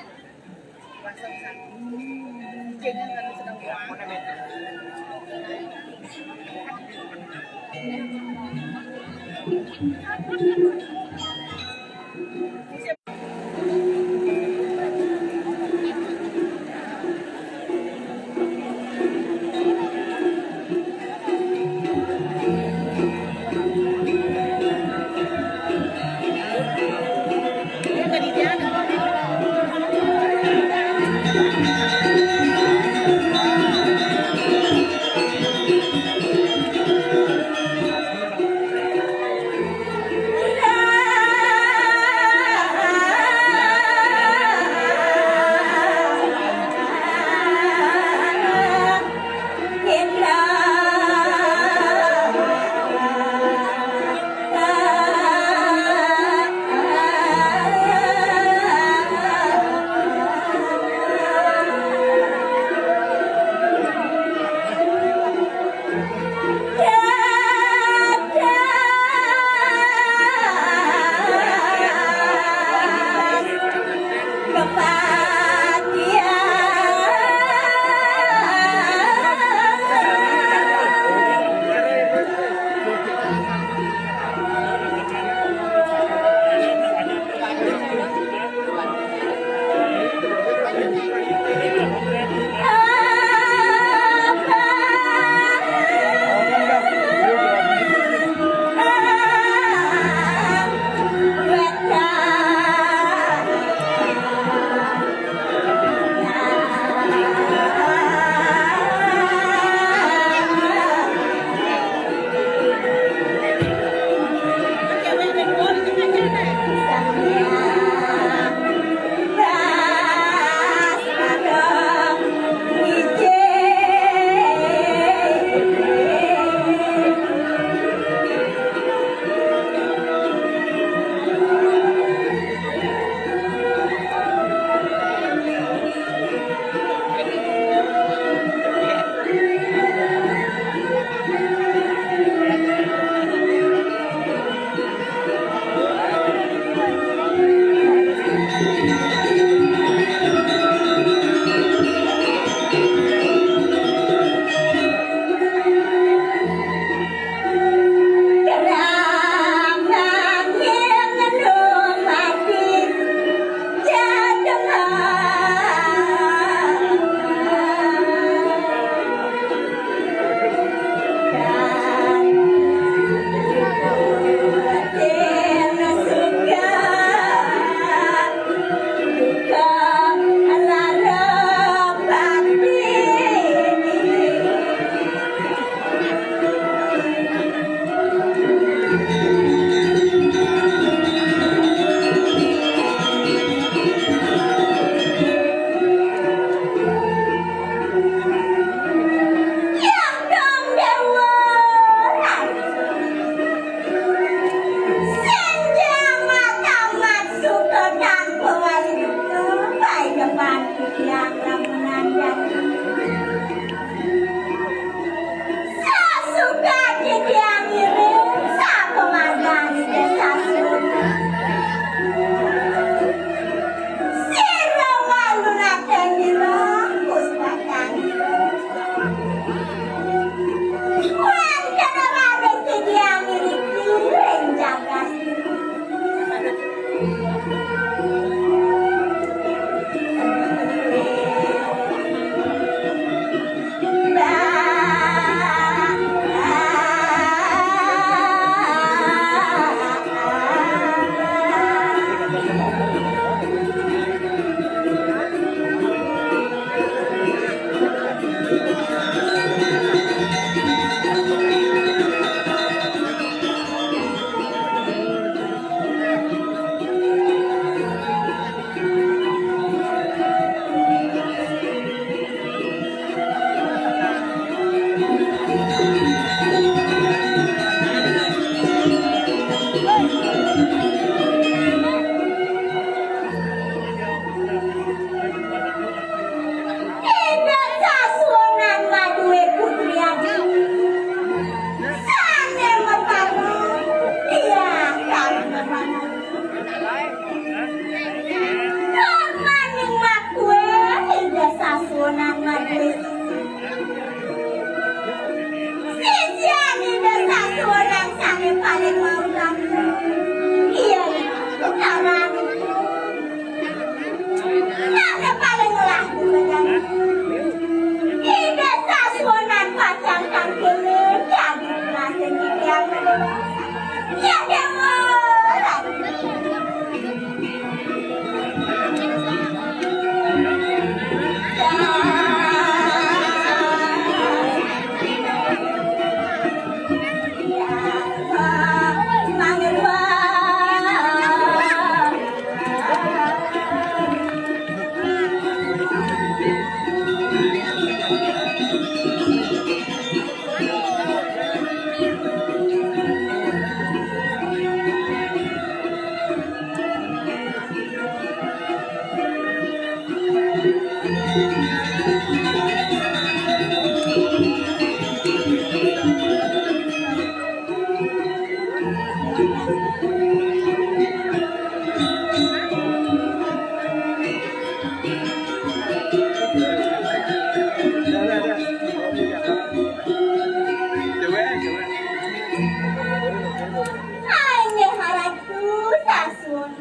Ai, nggih, Ratu, sasuwun.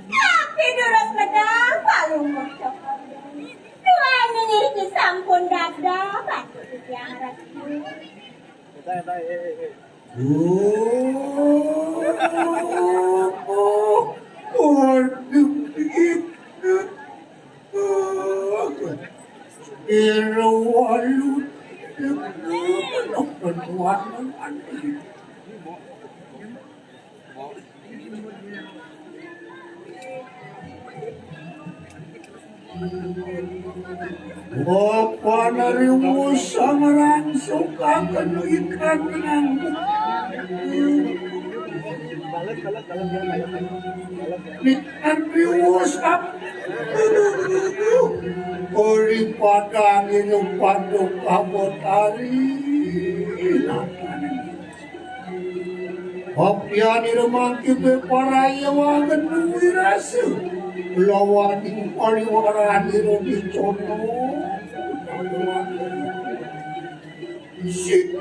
Tapi durus medal palungguh cokor. Tuan niki sampun dadah batu titiang Ratu. Oh, waduh, itu. Ira walu. Ketuaan. Bapa nari Musa ngrangsukaken wikan ngangguk. Wikan Musa. Uri padang inu paduk kabotari. Apianira mangkibe paraya wagen wirasa. Lawaning paliwaranira dicono. Sik.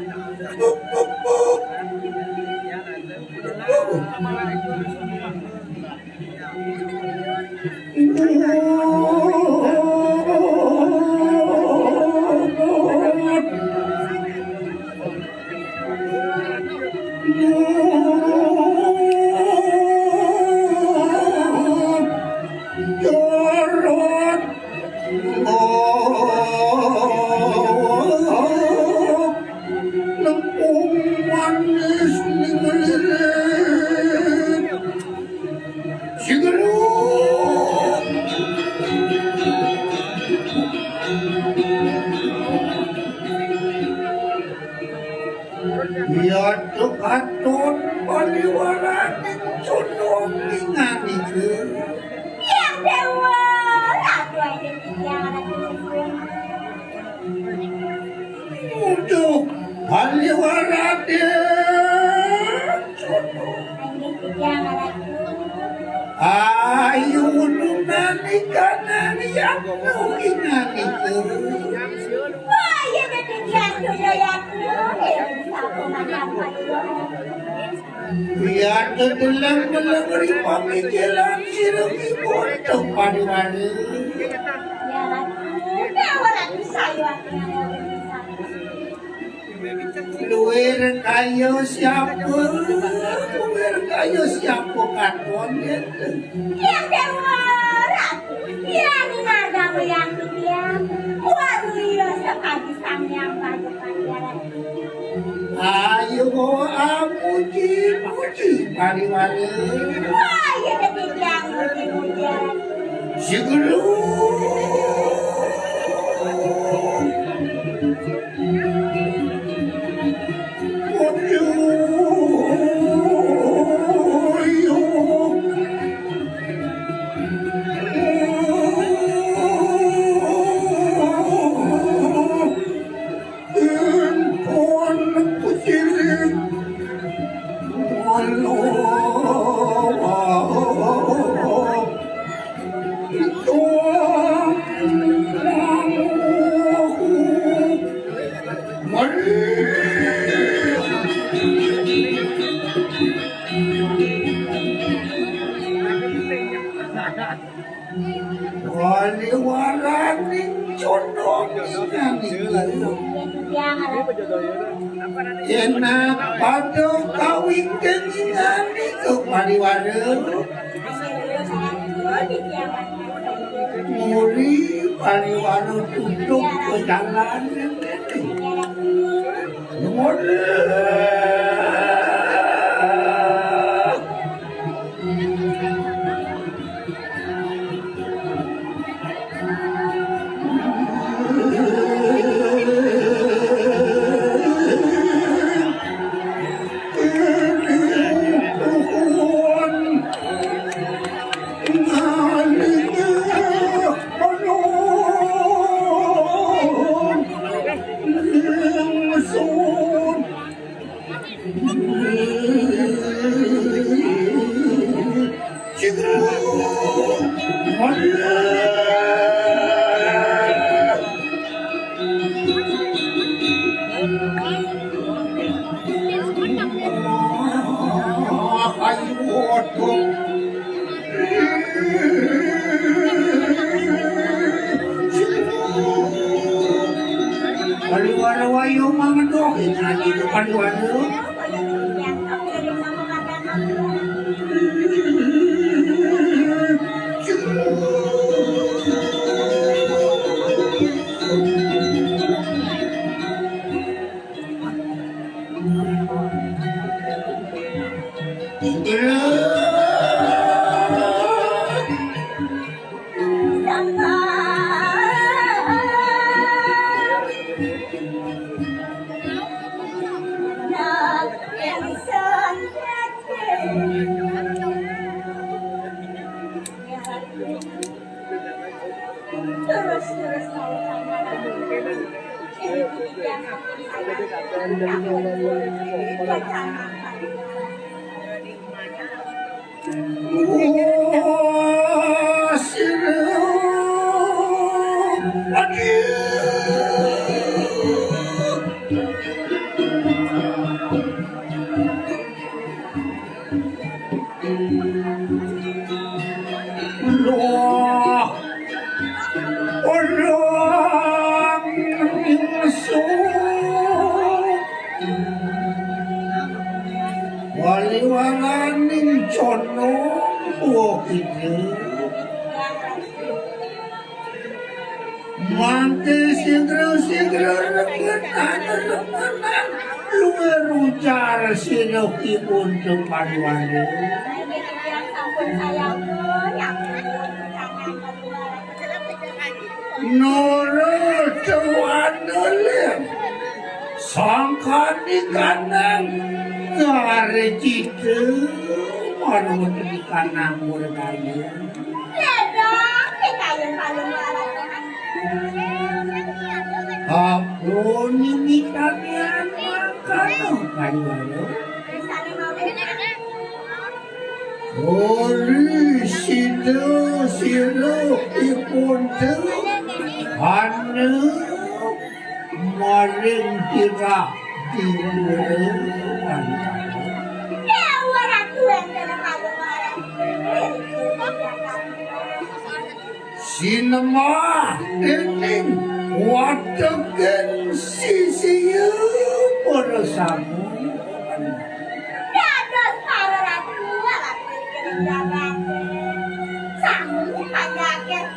Lempung manis ning lirik. Sigelung. Ya, Katon paliwaraning condong inganika. Ya Dewa, Ratu Ayu Titiang Ratu. Uduh, paliwaraning condong. Inggih, Titiang Ratu. Ayu nunani kanan yatnu inganika. Wah, iya dadi yatnu, ya yatnu. Iya, bisa aku makan, Pak Ibu. Iya, kedeleng-deleng ri pamikiran sira ki boten paniwani. Ya, Ratu. Nah, ora bisa, ya, Ratu. Luwir kaya siapa? Luwir kaya siapa katon ngeten? Yang Dewa Ratu, yang ngadang yang titiang, waruya sakadi Sang Hyang Paduka Jaran. Ayo, amuji, muji, pariwara. Wah, iya, titiang, muji, muji. Siguru. Wali waraning condong. Enak pada kawingking inganika pariwara. Muri pariwara tutup pejalan. Muri. Aduh, aduh. Terus-terus kau sama. Wah, orang ingsun. Wali-walaning condong, wah, gitu. Mangke sigra-sigra remenan-remenan luwih rujar sinokipun Jepang Wali. Nara Jawana lir sangkani kanang garejita marwati di kanang murdaya. Apa nimitanian mangkana kaliwala? Ori sida sira ipun ana maring tirah tiwulan. Dewa Ratu Angkara Paduka. Sinemah dening watekin sisia para samu. Dados para ratu alat ing jagate. Sami panjaket.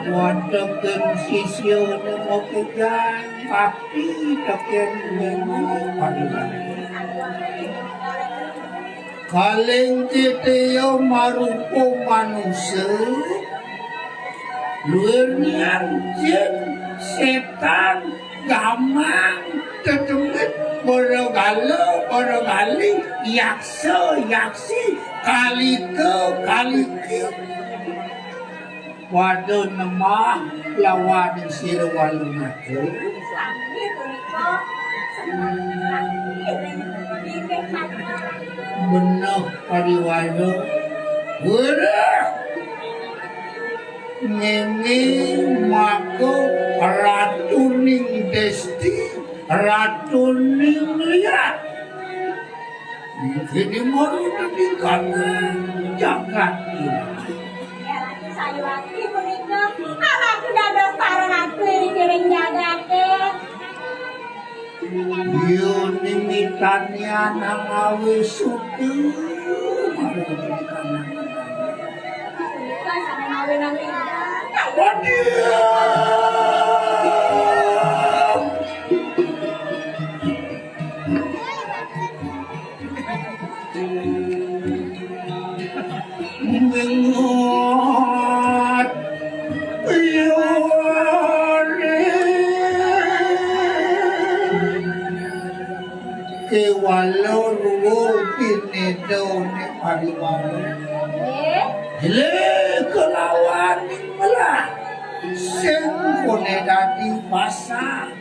Watekin sisia nemoke jang bakti teken dening pariwan. Kaling titiya marupa manusa, luirnian jin, setan, gamang, tetemit, beragala, beragali, yaksa, yaksi, kalika, kaliki. Pada nemah lawan sira Walunata. Sami punika semangat inggih Paduka. Beneh Pariwara. Wéréh. Ngéngé maka ratuning desti, ratuning liat. Inggih maruta ing kanang jagat. Sayuwakti punika amargi dados para ratu ing jagate. Iya nimitanian angawé suka maruta ing kanang. Punika sami mawinan ing. Waduh. Mengot yore. Kéwala ruwung pinedané Pariwara. Nggih. Lé kelawaning melah sing koné dadi pasah.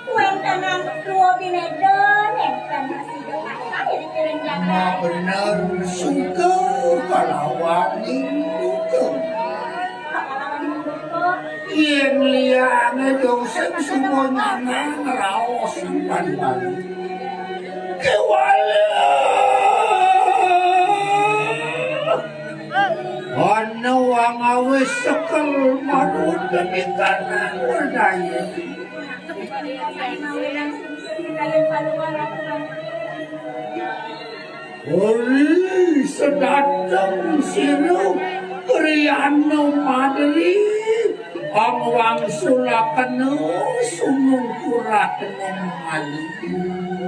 Wénten ing Pluwa Bineda, nénten masida pasah ing Piring Jagat. Nah, bener, suka kalawaning duka. Kalawaning duka. Yén liyané dong sing suba nyanang ngraos ing Pariwara. Kéwala. Ana wangawis sekel manut demikian werdaya. Ori sedateng sira griyana madri pangwangsulakena sumungkuratena mali.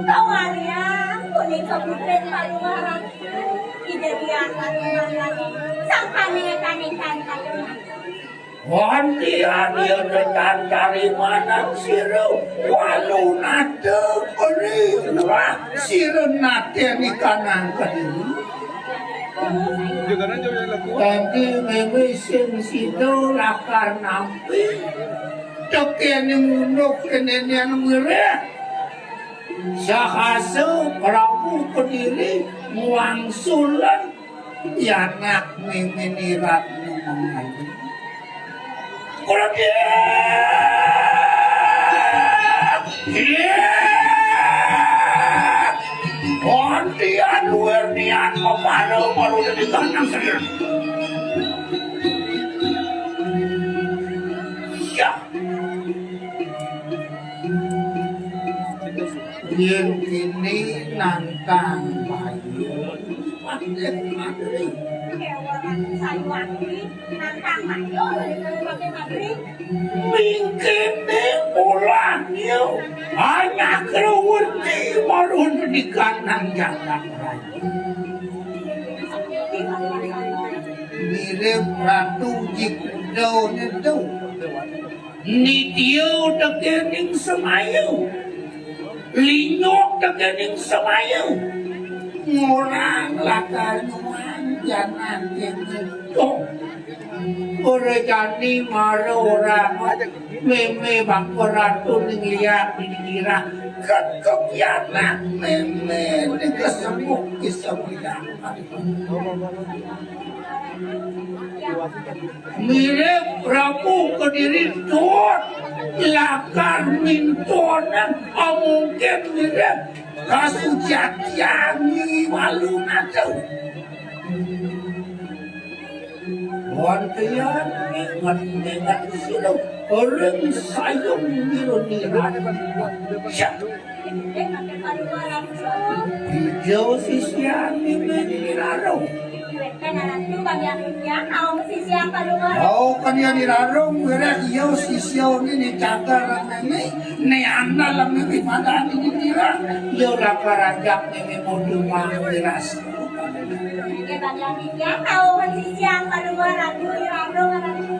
Kawalian punika putrin Palungguh Ratu, Ida Diah Palungguh Ratu, sang panetan-netan Palungguh. Wantian yen tan tarimanan sira, walu nata ri wah sira nateni kanang kediri. Dadi meme sing sida lakar nampi tekening unduk kenenian wireh. Sahasa Prabu Kediri ngwangsulan yanak meme niratna mangandung. Kula dia. Iya. Wantian luwih niat kepala baru jadi ganteng sedih. Ya. Yen kene nantang bayu, patih materi. Nantang bayu, nantang materi. Mingkene ulahnya hanya kerwerti marun di kanang jalan raya. Mirip Ratu Jikuda nyedo. Nitya tekening semaya. Linyok tekening semaya. Ngorang lakar nyuang janan kening. Ora jani mara orang meme bangko ratu ning liat ning kirah. Kekepianak meme ning kesemuk kesemuyang. Mirip Prabu Kediri tuh lakar mintonan amungkin mirip kasujatian ni walu nado. Wantian ingat-ingat silo ring sayung niro-niro. Syah. Ija sisian nime nirarung. Kan yang yang tahu sisian kalau Oh, kan ya nirarung, wira iya sisian ini cagar neme, ne andal neme padani nira. Yo lakar ajak neme modul mangiras. Oke, Bang Yandi. Ya, tahu kan sisian kalau gua ragu, ragu, ragu.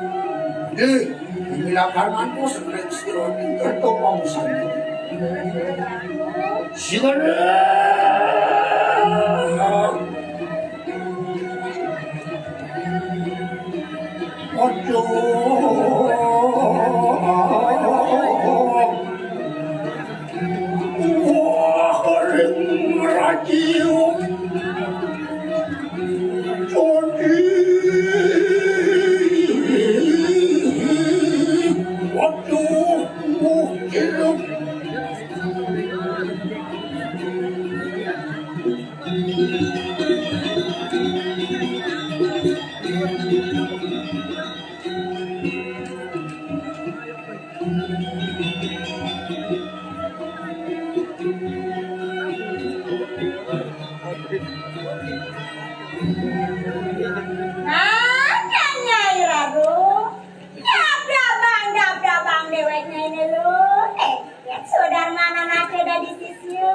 Deh, bila parman bos sering siro tinggal topong sana. Siapa? Aduh. Wah, ring radio. Jadi. Waduh, waduh. Nah, kan Nyai Ratu. Dabrabang, dabrabang déwék Nyai Nélo. Eh, yén Sudarman anaké dadi sisya.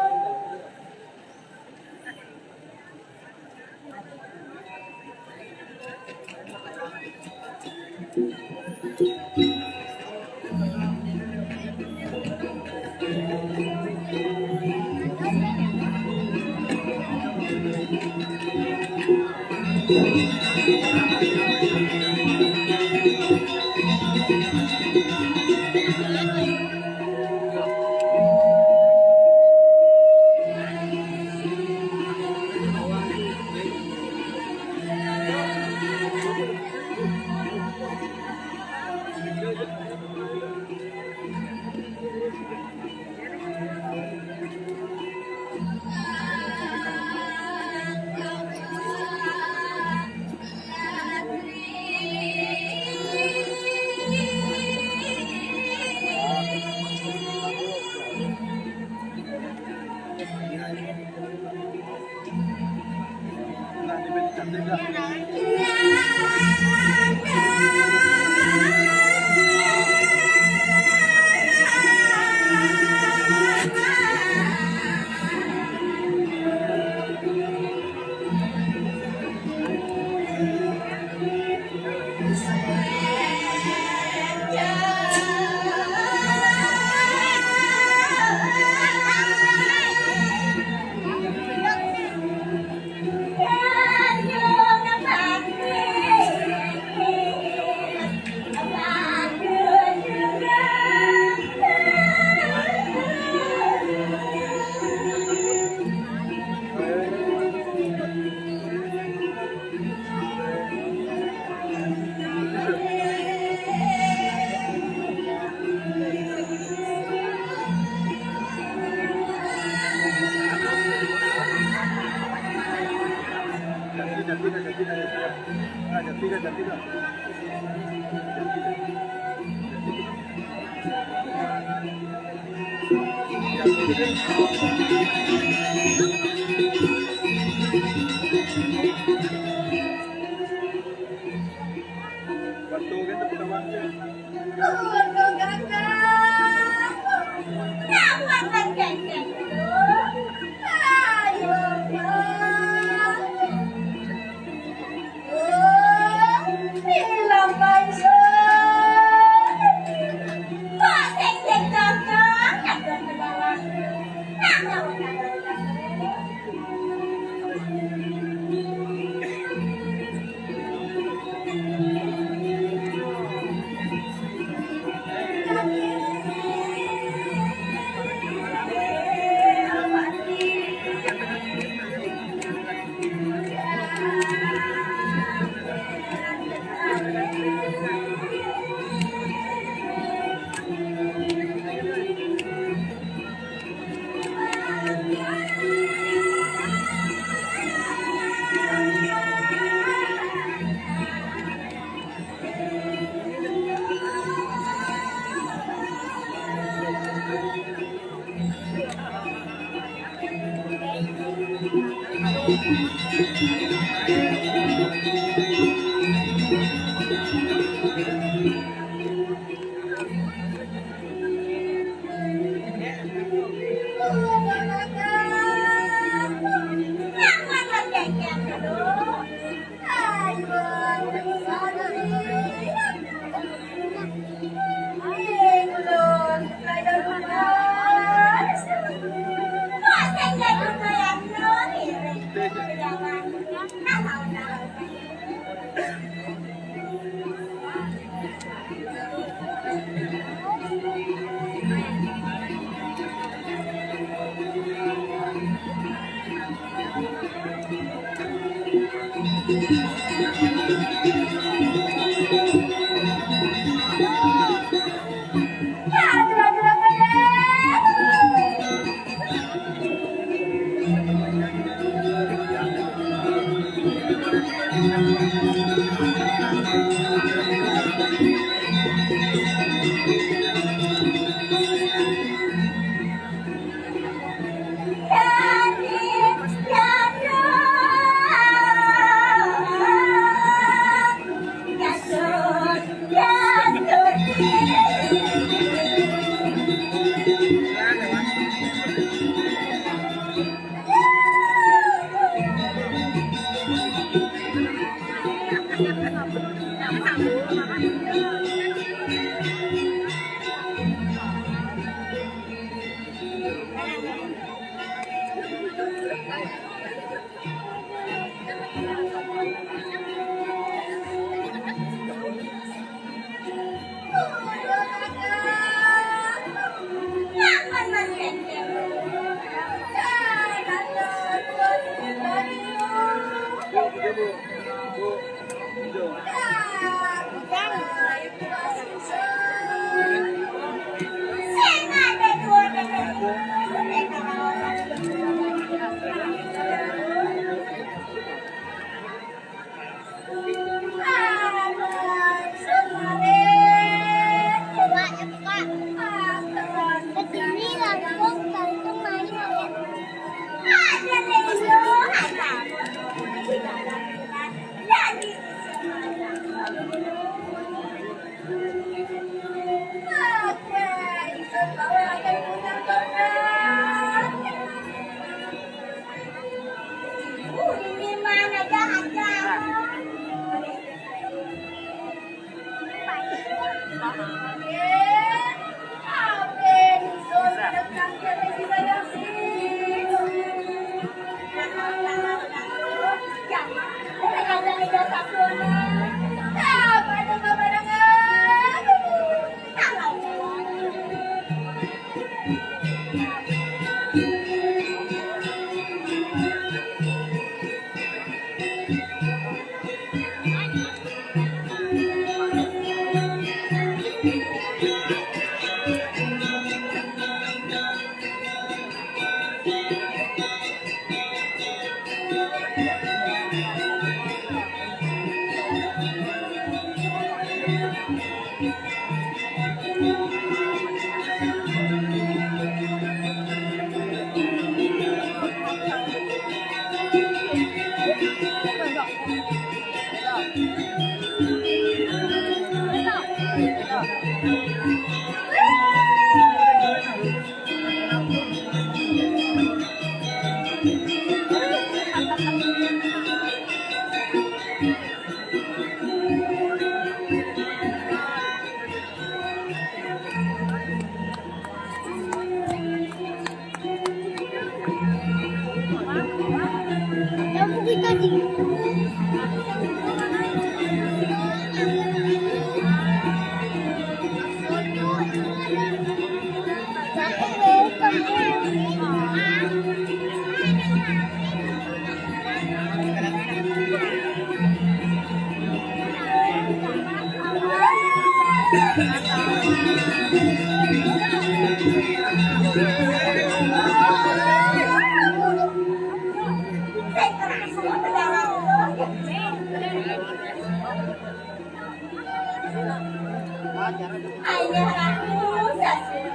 Ayah aku sasih.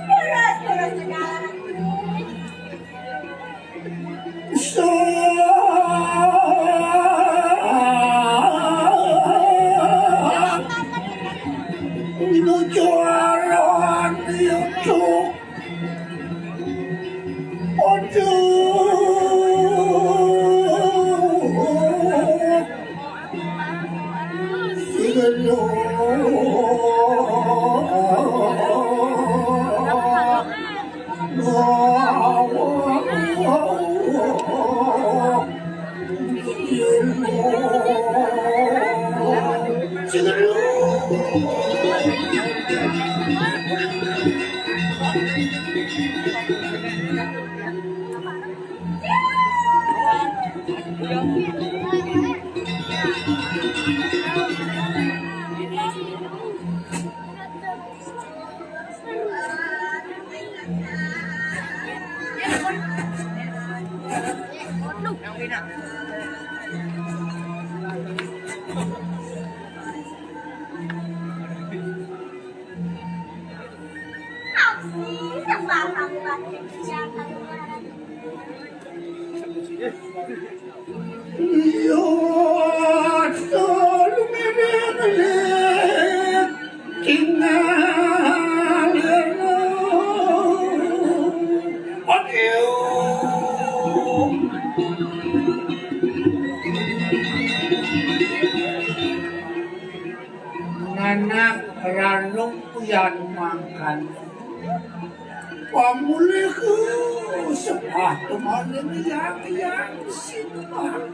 Terus, terus segala. Nujuaran yucuk. Aduh. Sing elu. Nanak ranum pian mangkan. Pamulih sepah teman yang yang sembah.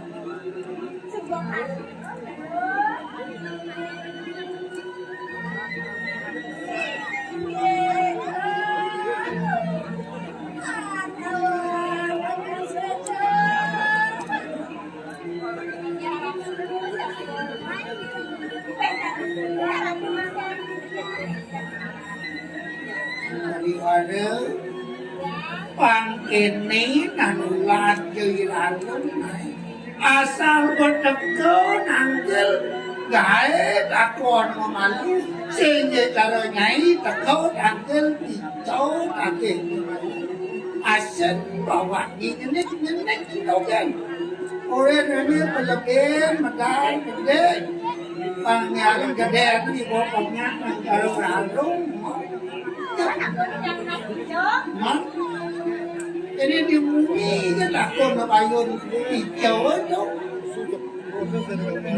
Daripada pang kéné nang ulah jai lalu naé. Asal gua teka nangkil gaé takon mamalu. Sing cara nyai teka nangkil picau nangkil. Asen bawa nyenik-nyenik dogen. Orang ini pelebin, medal, gede. Pang nyari gede, ini bawa banyak, nang kalau ralung. Mat. Ini di bumi kan takon bayun hijau itu.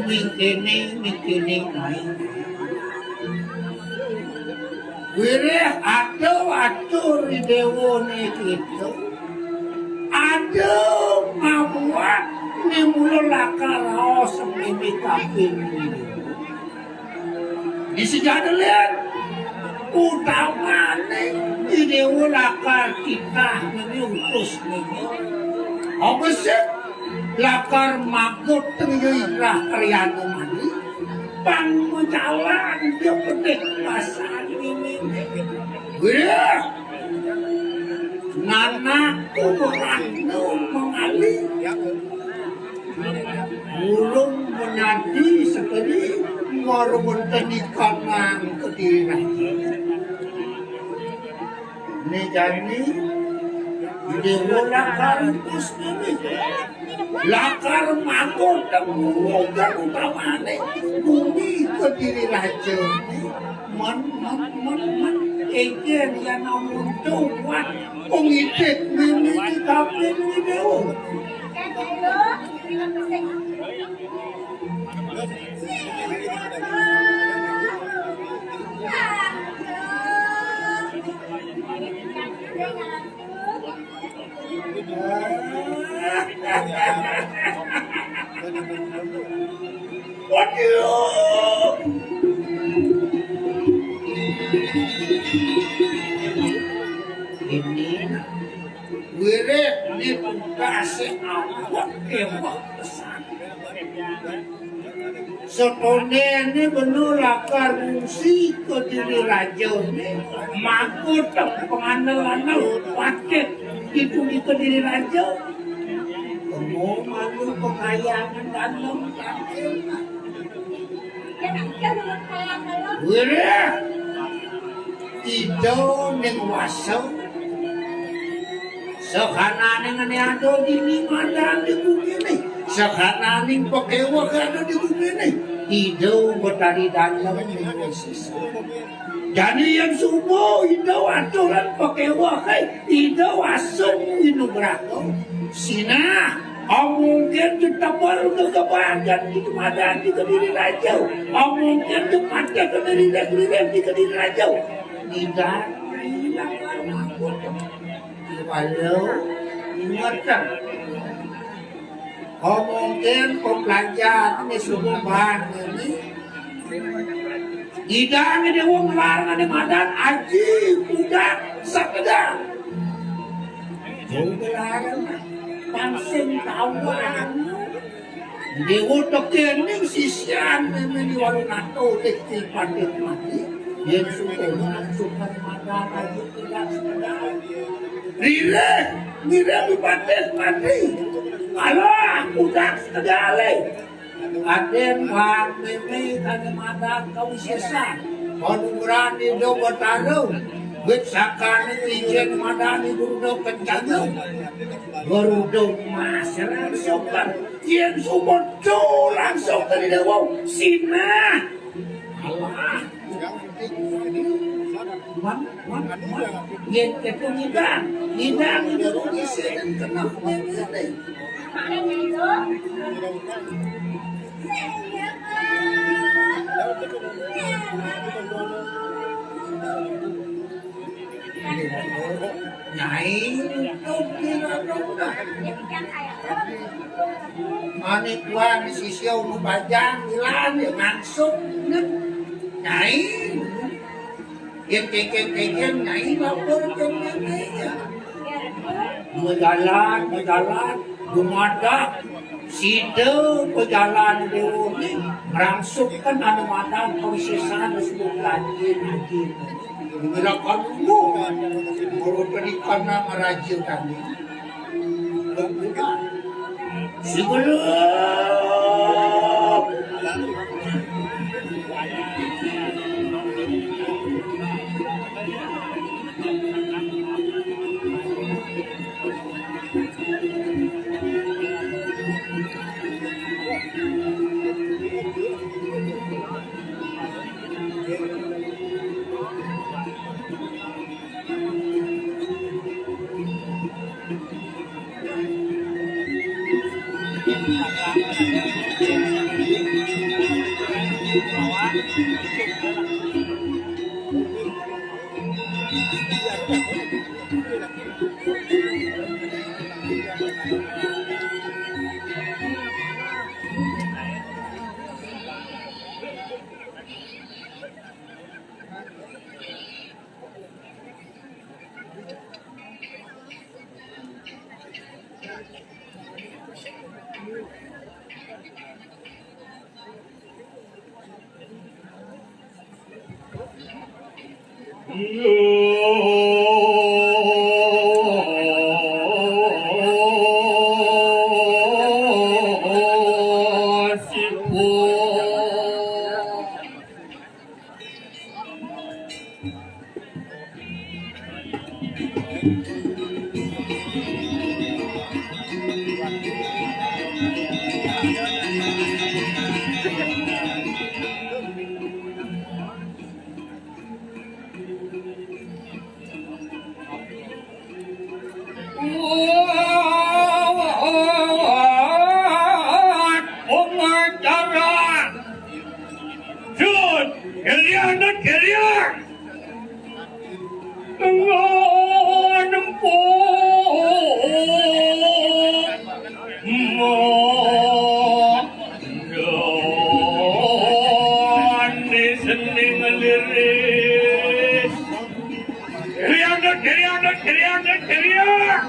Mingkini, mingkini main. Wirih atur-atur di déwané itu. Ada mabuat ni mula lakar raos mimit kaping. Di sejada lian utamané di déwa lakar titah nini utus nini. Apa sih lakar magut tengyo irah karyana mani? Pang majalan dia pedih pasan nini. Wih, nanak kuburan nu mengalih. Ulun menyadi sekali, mara wénten ikan nang kediri. Né jani, déwa lakar utus nini. Lakar manggon temu utamané bumi kediri raja. Men, men, men, men. Éngkén yan amun tuan pengitik mimiti kaping vidéo. Waduh. Ini wirid ni tugasé awak éwak pesan. Setondene beno lakar ngungsi ke diri raja ne, mako teng pengandel-andel patit itu di kediri raja. Kemo malu pekayangan dalam. Wirih, Ida ning wasa. Sakananing ane ada dini madan di gumine, sakananing pakeweh ada di gumine, Ida Betari Dalem ning sisa. Jani yen suba Ida aturan pakewehe, Ida wasung winugraha. Sinah, amungkin tetebel gegebagan di kemadan di kediri raja. Amungkin tepatek kediri raja, di kediri raja. Tidak, tidak, tidak. Walau ingat, kan? Oh, mungkin pembelajaran ini semua bahan ini. Idang ini wong larang ini madan aji kuda sekedar. Wong larang pansing tawang. Dewa tekening sisian memeni walu nato tekti pandit mati. Yen suka langsung kan madan aji kuda sekedar. Rireh, rireh Bupati mati. Alah, udah segale. Aden wan meme kane madan kawisesan. Panugrahan Ida Betara. Wit sakane ijen madani Garuda Kencana. Garuda Mas langsung kan. Yen sumetu langsung ke dewa. Sinah. Alah. Wan, wan, wan. Yen ketu ngidang, ngidang itu rugi sini kena ngene. Nyai, mane tuan sisia unu bajang ilang ya mansuk. Nyai. Yen keken-keken nyai lapor ke mene ya. Dua jalan, dua jalan, dumadak sida pejalan dewa ni merangsukkan anu madan kawisesan sebut lagi lagi. Mirakan dulu. Kalau tadi karena meraja kami. Sebelum Pengacara. Jun, kalian, Jun, kalian. Tengah nempuh. Mo. Di seni ngeliris. Kiri andut, kiri andut, kiri andut, kiri andut.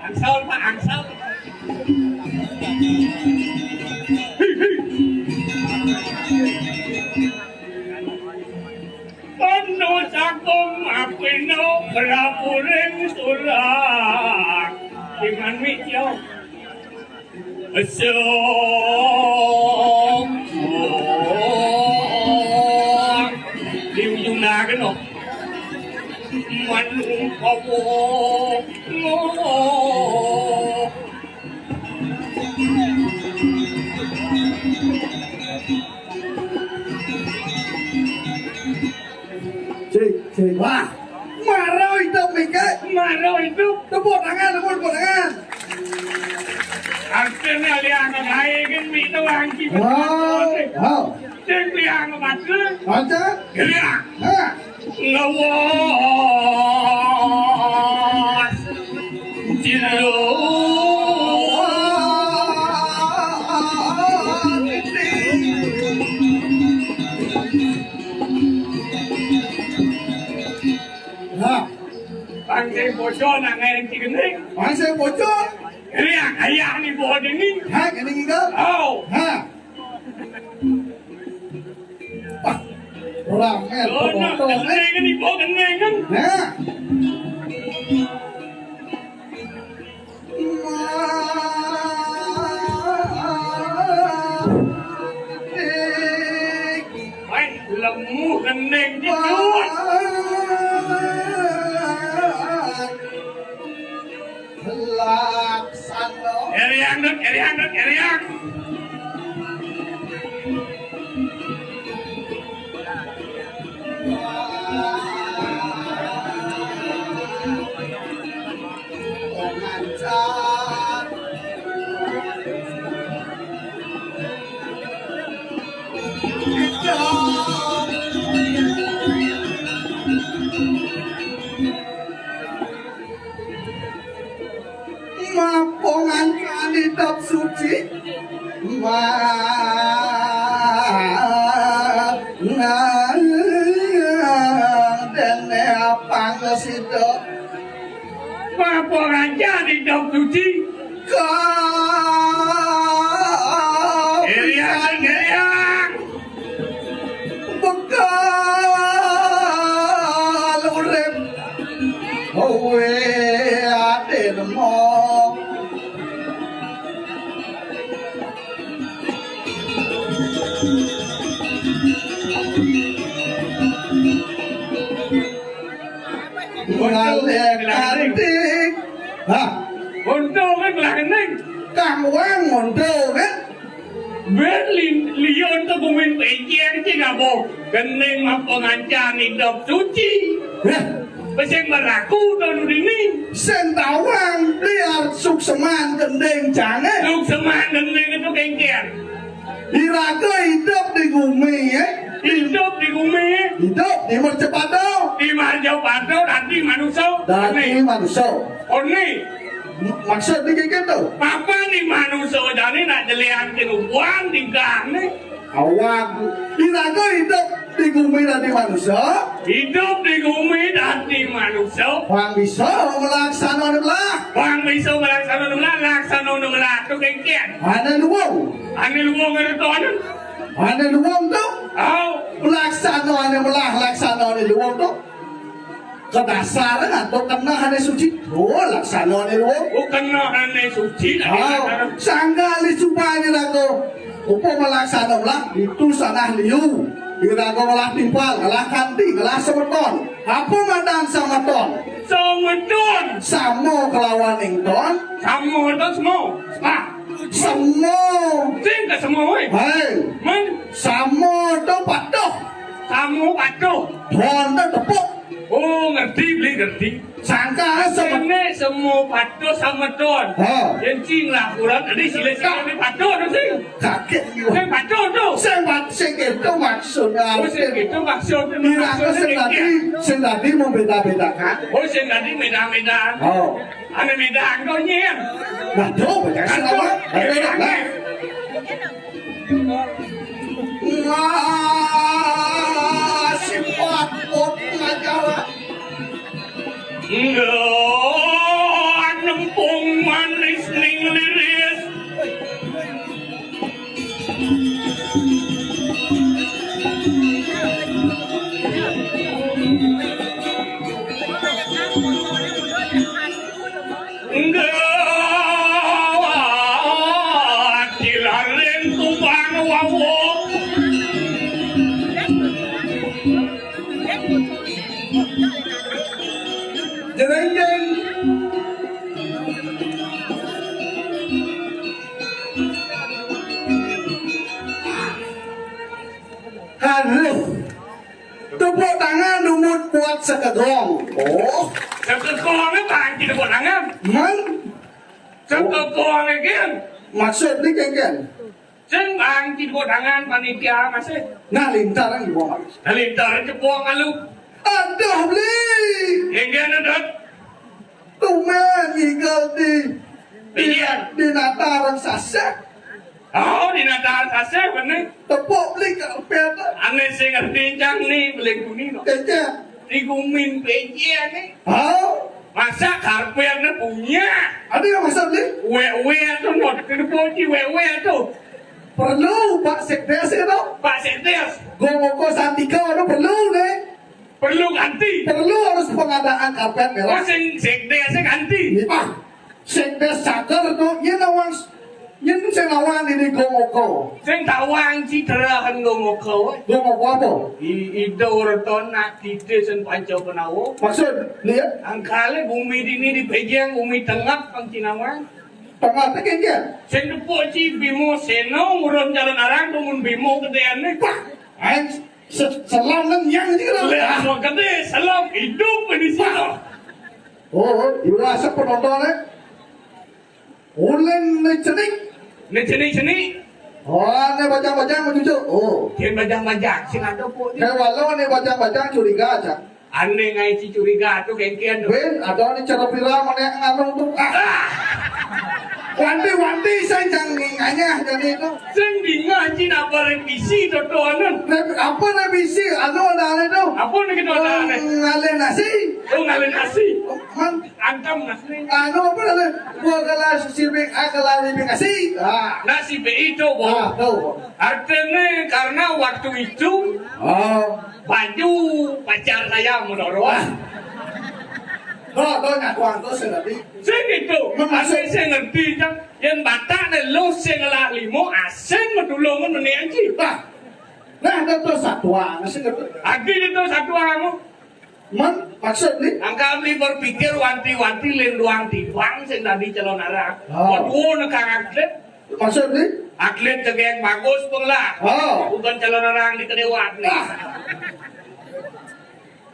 Angsal, Pak, angsal. Kono sakum apino prapuring tulak. Iman mi yo. Esok. Di ujung naga no. Manung kawo. Cik, cik. Wah, maro idup, Mike. Maro idup. Tepuk tangan, tepuk, tepuk tangan. Artine liang gae kan mi doang ki. Wow, wow. Sing liang mata. Mata? Liang. Ha. Ngawas. Jero. Nah, bangsa bocor nak ngain si gending. Bangsa bocor. Ini yang ayah ni buat ini. Ha, gending itu. Oh. Ha. Wah, ramai penonton, eh. Gending ni, bawa gending kan? Nah. Main lemu gending gitu. Laksana. Eriang, Dut, eriang, Dut, eriang. Mapongan kali dap suci. Ma nang dene apang sida. Mapongan kali dap suci. Ka Eriang, eriang. Bekal urip. Owe, aden mo. Ngalih kanthi. Hah? Untung kan lah ning. Kang wang untung kan? Ben li-, liyon to gumin pencen sing abo. Gending mapangancan idup suci. Hah? Sing berlaku to dini. Sing tawang biar sukseman gending jange. Sukseman gending itu kengken. Iraga idup di gumi, ya. Idup di gumi. Idup di mercapada. Di mercapada dadi manusa. Dadi manusa. Oni. Maksud iki to? Apa ni manusa jane nak jelian kenubuan tingkahne? Awak. Iraga idup di gumi dadi manusa. Idup di gumi dadi manusa. Bang bisa melaksana lah. Bang bisa melaksana lah, laksana lah tu kengken. Ane luwung. Ane luwung ngerti ane. Ane luwung tu. Oh. Laksana ane melah, laksana ane luwung tu. Kedasar atau kena ane suci. Oh, laksana ane luwung. Oh, kena ane suci. Oh, sangga li subai ni lagu. Upa melaksana lah, itu sanah liu. Iraga ngelah timpal, ngelah kanti, ngelah semeton. Apa madan semeton? Semeton. Sama kelawan ington. Sama to semo. Sema. Semo. Sing ke semo, weh. Hai. Men. Sama to patuh. Sama patuh. Ton to tepuk. Oh, ngerti, beli ngerti. Sangka sama. Ini semua patuh sama ton. Ha. Yang cing lah kurang, tadi sila-sila ini patuh tu sih. Kaget juga. Sing patuh tu. Sing pat-, sing itu maksudnya. Oh, sing itu maksudnya. Iraga sing tadi, sing tadi membedakan. Oh, sing tadi beda-beda. Oh. Ane beda anggonye kan? Nah, do, beda sing apa? Ane beda, nah. Wah, sifat pot ngajawa. Enggak, nempung manis ning liris. Enggak, dilarang kubang wawon. Jreng, jreng. Aduh. Tepuk tangan dumut buat sekegong. Oh. Sekegongé bang tepuk tangan. Man. Sekegongé gén. Maksud ni kéngkén. Sing bang tepuk tangan panitia masih. Nah, lintaran di bawah. Nah, lintaran jebol malu. Aduh, Bli. Kéngkén, Dut. Tumén ninggal di, di, Iya. Di nataran sasek. Oh, di nataran sasek, bener. Tepuk Bli karpet. Ané sing ngerti cang ni, Bli Gumi, no. Kéngkén. Di Gumin P J ni. Oh. Masa karpetnya punya? Ada yang masa Bli? Wewe tuh, no. Kena puji wewe tuh. Perlu, Pak Sekdes itu. Pak Sekdes. Gong Oko Santika, aduh, perlu, nih. Perlu ganti. Perlu harus pengadaan karpet merah. Oh, sing sekdes ganti. Wah, sekdes cager tuh, yén nawang, yén sing nawang ini Gong Oko. Sing tawang citrahan Gong Oko. Gong Oko apa? I, Ida Wertona, Titi sing Panca Penawa. Maksud, lihat? Angkale bumi dini di pejeng, bumi tengah pang cinawang. Tengah tekan dia. Sing tepuk ci Bimo Seno ngurun calon arang, tumun Bimo gedéané. Wah, aing Se-, selom nang nyang iki lho. Lah, mau gedé, selom hidup di sini. Oh, iwasa penontonnya. Ulin ne cenik. Ne cenik-cenik. Oh, ne bajang-bajang mencucuk. Oh. Kén bajang-bajang, sing ada po. Kayak walau ne bajang-bajang curiga aja. Ané ngai ci curiga tuh kéngkén tuh. Ben, ada ne cara pira mana nganu tuh. Ah. Ah. Wanti-wanti saya jangan nganyah jadi itu. Sing dingah ci napa revisi totoanan. Rev-, apa revisi? Anu ada anu itu. Apa nih kita ada nih? Ngalih nasi. Oh, ngalih nasi. Man. Antam nasi. Anu apa nih? Gua kelas sibik, ah, kelas sibik nasi. Ah. Nasi B I itu, Bo. Ah, tahu. Artinya karena waktu itu, oh, baju pacar saya menurut. Wah. Tuh, tuh, ngaku-ngaku sih tadi. Sing itu, memang sing ngerti kan. Yén Batak né lo sing ngelah limo, asing medulungan menian ci. Wah. Nah, ada tuh satuan, sing ngerti. Adi itu satuan. Man, maksud nih? Angka beli berpikir wanti-wanti lén doang tibang sing tadi calon arah. Oh. Waduh, nekang atlet. Maksud nih? Atlet tegeng bagus penglah. Oh. Bukan calon arah di kedewat nih. Ah.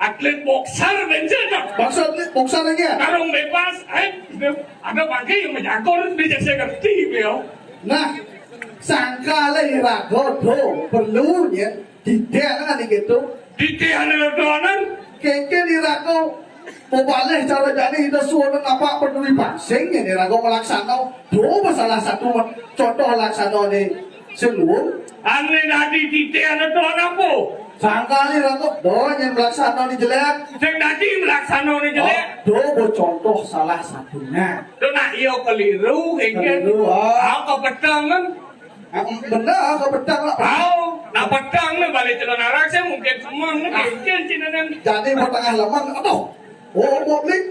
Atlet boxer bensin. Maksud nih, boxer lagi ya? Karung bebas, eh, ada pakai yang menjagor di jasa ngerti, beo. Nah, sangka lé iraga do perlu ya. Didék kan gitu. Didék ané ledonan. Kéngkén iraga. Pebalih cara jani ida suwun apa peduli pasing ya iraga melaksana. Do salah satu contoh laksana nih. Sing luwung. Ané dadi titih ané tuh apa? Sangkali ratu, do nyén melaksana ni jelék. Sing dadi melaksana ni jelék. Oh, do bo contoh salah satunya. Tuh nak iya keliru, keliru, ah. Ah, kepetang kan? Ah, bener, kepetang lah. Tahu, nah petang nih balik celana raksasa mungkin semua nih, ah. Mungkin cina nang. Jadi mau tengah lemang, aduh. Oh, mau nih.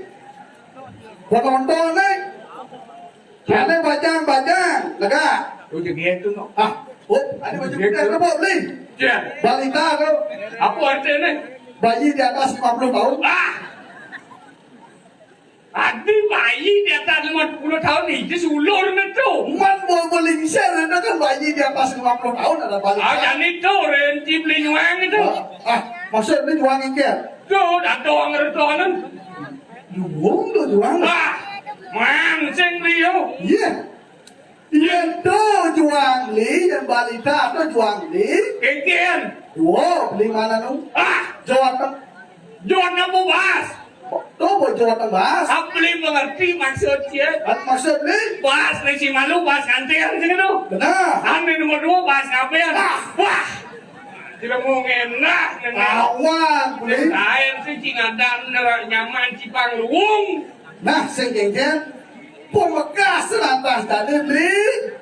Penonton nih. Ané bajang-bajang, lega. Oh, jadi itu, no. Ah, oh, ané bajang-bajang, no, Bo, beli. Ya. Balita, no. Apa artinya? Bayi di atas lima puluh tahun. Ah. Adi bayi di atas lima puluh tahun itu sulur itu. Man, mau belingsir itu kan bayi di atas lima puluh tahun ada balita. Ah, jadi itu, Renti beli nyuang itu. Ah, ah, maksudnya nyuang itu. Tuh, ada orang ngertonan. Juang tuh, juang. Wah, mancing beliau. Iya. Iya tuh, juang li, yang balita tuh juang li. Kéngkén. Wow, beli mana nu? Ah, Jawa Teng-, Jawa Tengah bahas. Tuh, buat Jawa Tengah bahas. Apa beli mengerti maksud dia? Kan maksud ni? Bahas ni si malu, bahas ngantian sini tuh. Benar. Ambil nomor dua, bahas ngapain? Ah. Wah. Tidak mau ngenah, ngenah. Awan, beli. Lain sih, Cingadan, nyaman, Cipang, Luwung. Nah, sing kéngkén, pemekas lantas tadi beli.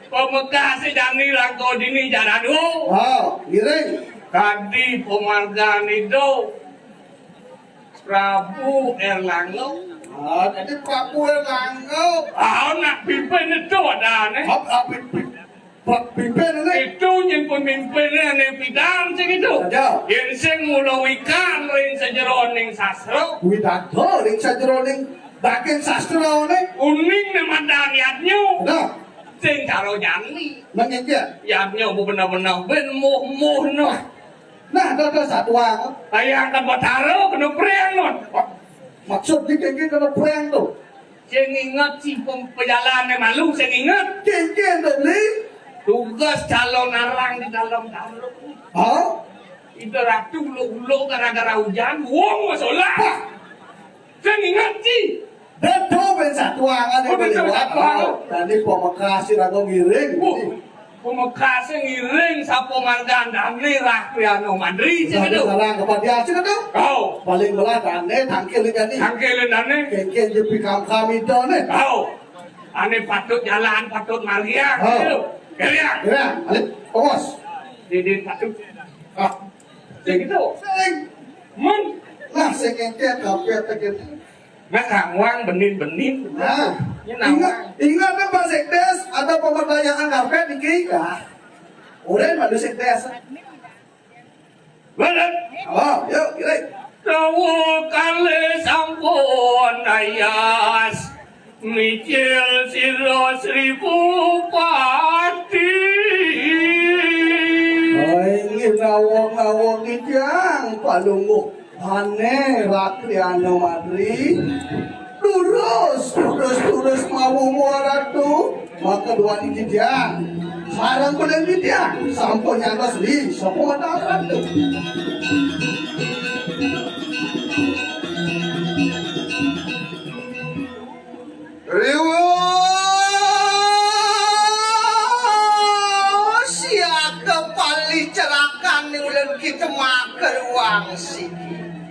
Pamekasé jani rangka dini, Jadado. Ha, ngiring. Kadi pamargan Ida Prabu Erlangga. Ah, dadi Prabu Erlangga. Ah, nak pimpin Ida adané. Hap, hap, pimpin. Pak pimpin né. Ida nyén pemimpin ané pidan sing Ida. Ada. Yén sing mula wikan ring sajeroning sastra. Widada ring sajeroning daging sastrané. Uning né madan yadnya. Nah. Sing cara jani. Nang inggih. Yadnya bebenah-benah bén muh-muh noh. Nah, ada, ada satuang. Kaya angkat Batara kena priang noh. Wah, maksud di kéngkén kena priang to. Sing inget si pem-, pejalané malu, sing inget. Kéngkén to, Bli? Tugas calon arang di dalam dalu. Ha? Ida Ratu ulo-ulo gara-gara ujan, wong masolah. Wah. Sing inget ci. Betul, bén satuangan. Oh, bén satuang. Dadi pamekasé raga ngiring. Wah. Pamekasé ngiring sapamargan dané Rakriyana Madri, sing Dadi kéto. Sareng kepadya, sing kéto. Oh. Paling melah dané tangkil jani. Tangkil dané. Kéngkén jé pikam-kam Ida né. Oh. Ané patut jalan, patut margiang, Oh. Gitu. Kéliang. Ya, alik, pongos. Didi patut. Ah. Sing kéto. Sing. Mun. Lah, sing kéngkén, tapi apa gitu? Nah, kangwang benin-benin. Nah, ini nawang. Ingat, ingat kan Pak Sekdes, ada pemberdayaan karpet niki, ya. Udah, Pak Sekdes. Bener. Oh, yuk, yuk. Dawa kalih sampun ayas, micil sira Sri Bupati. Oh, inggih, nawang-nawang titiang, Palungguh. Ané Rakriyana Madri, durus, durus, durus mawuh Ratu, maka duaning titiang, sareng kuling titiang, sampun nyantos ri, sampun madan Ratu. Riwuh siaga palih cerakan ning ulun kita maka ruang siki.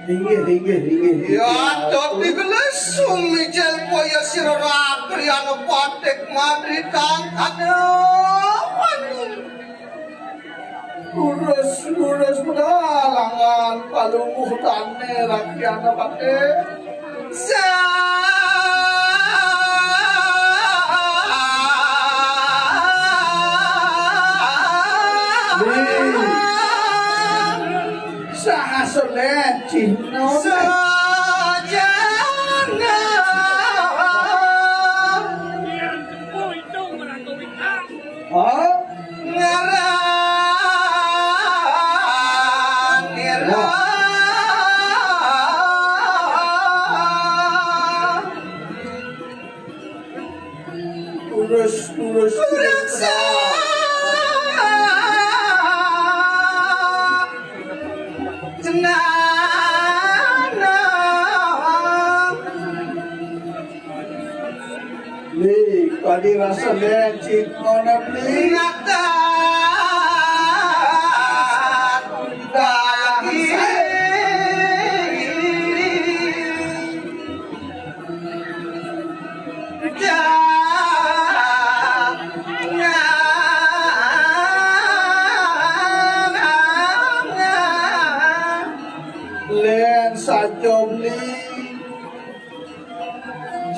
Inggih, inggih, inggih. Ya, tapi gelis sumijil paya sira Rakriyana Patik Madri kang kadewani. Lurus, lurus, pedalangan, Palungguh Tane Rakyana Pate. Sa- Saha solen Cihna. Sajana. Oh. Ngaran ira. Lurus, lurus, lurus. Jenana. Li, kadi rasa bencik mana beli. Ngata. Daging. Jangan. Len saja beli.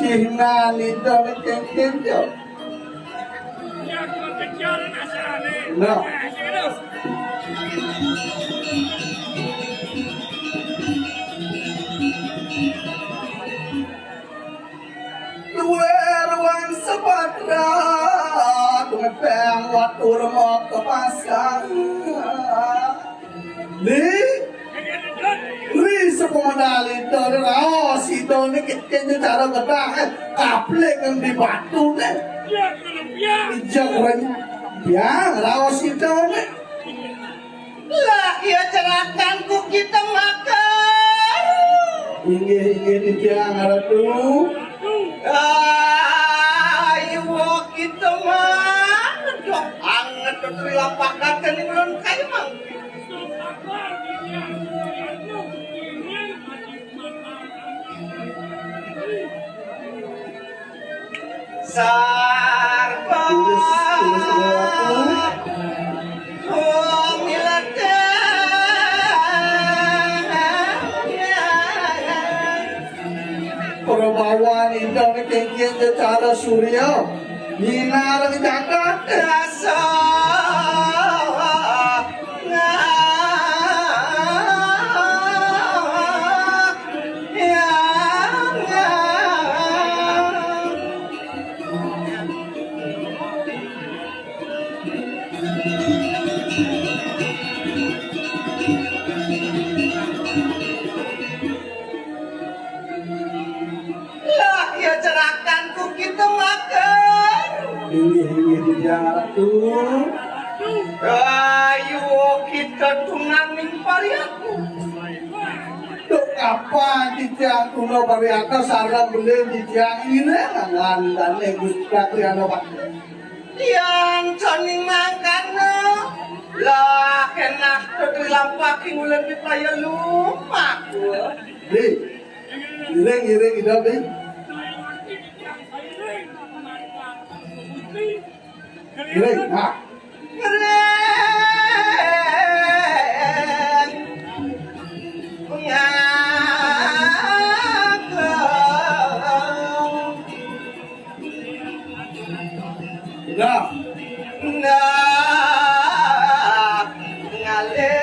Cihna nida kéngkén, Cok. Nah. Duwe ruang sepatra, ngepeng waktu remok ke pasar. Li, Li, sepemedal itu, raos itu, ni kayaknya cara gedang, eh, kapling yang di batu, nih. Ija keren, ya, raos itu, nih. Lah, ya, cerakanku kita makan. Inggih, inggih, titiang, Ratu. Ayo, kita mah. Dok, anget, dok, lapak, kan, ini belum kayu, Mang. Sarpa. Yen cara surya nyinar jagat rasa. Lah, ya cerakanku kita makan. Inggih, inggih, Dijang Ratu. Ayo kita tunganing pariatku. Duk kapan Dijang tuna pariatna sareng beli Dijang ine ngandane Gusti Katriana Bakti. Yan caning mangkana. Lah kenah to dilampaking ulen dipaya lumaku. Di. Iring, iring, Ida, Di. Iring, nah. Iring. Nah. Nah. Ngalih.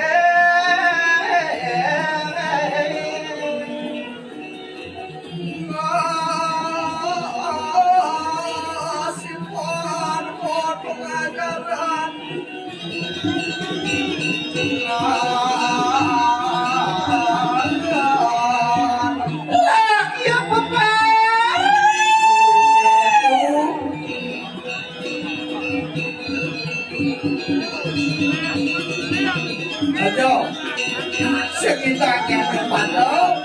Aja. Sekitarnya pada.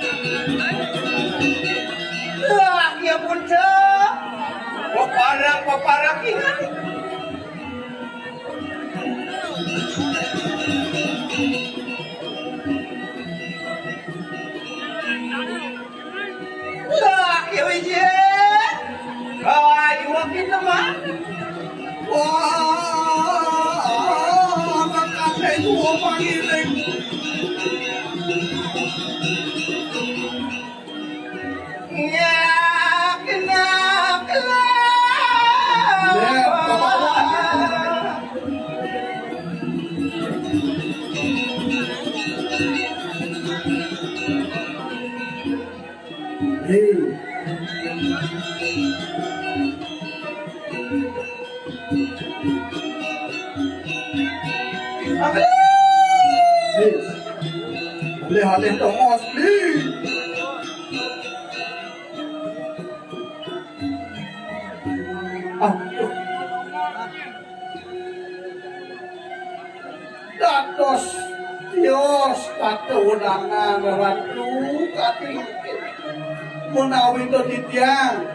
Lah, ya pun, Cak. Peparak, peparak ini. Lah, ya wis. Ayo kita mah. Wah, makan itu pangiring. Ya, kena, kena. Ya, bawa. Hei. Hei. Alih-alih tongos, hei. Aduh. Dados tios katewenangan Ratu kati menawi to titiang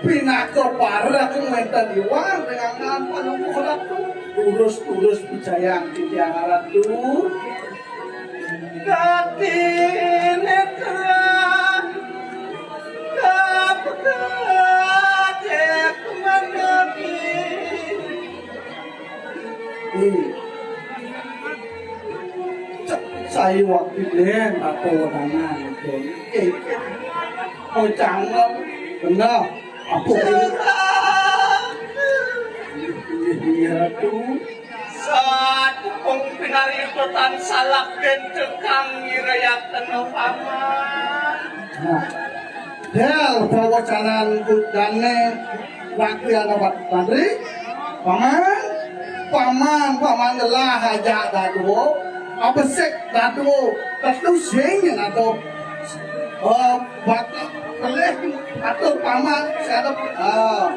pinaka parek wenten iwang dengan panungkuh Ratu. Terus-terus picayang titiang Ratu. Kati netra kapekadek manami. Hmm. Cek saya waktu den atau tangan itu. Eh, oh, jangan. Benar. Apa ini? Iya, Ratu. Satepung pinaritotan salak den tekang ngirayatena paman. Nah. Del pawacanan kudane laki anak Patri. Paman, paman, paman gelah aja dadua. Abesik dadua. Tetu sing atau, eh, bak-, pelih atur paman sadep. Ah.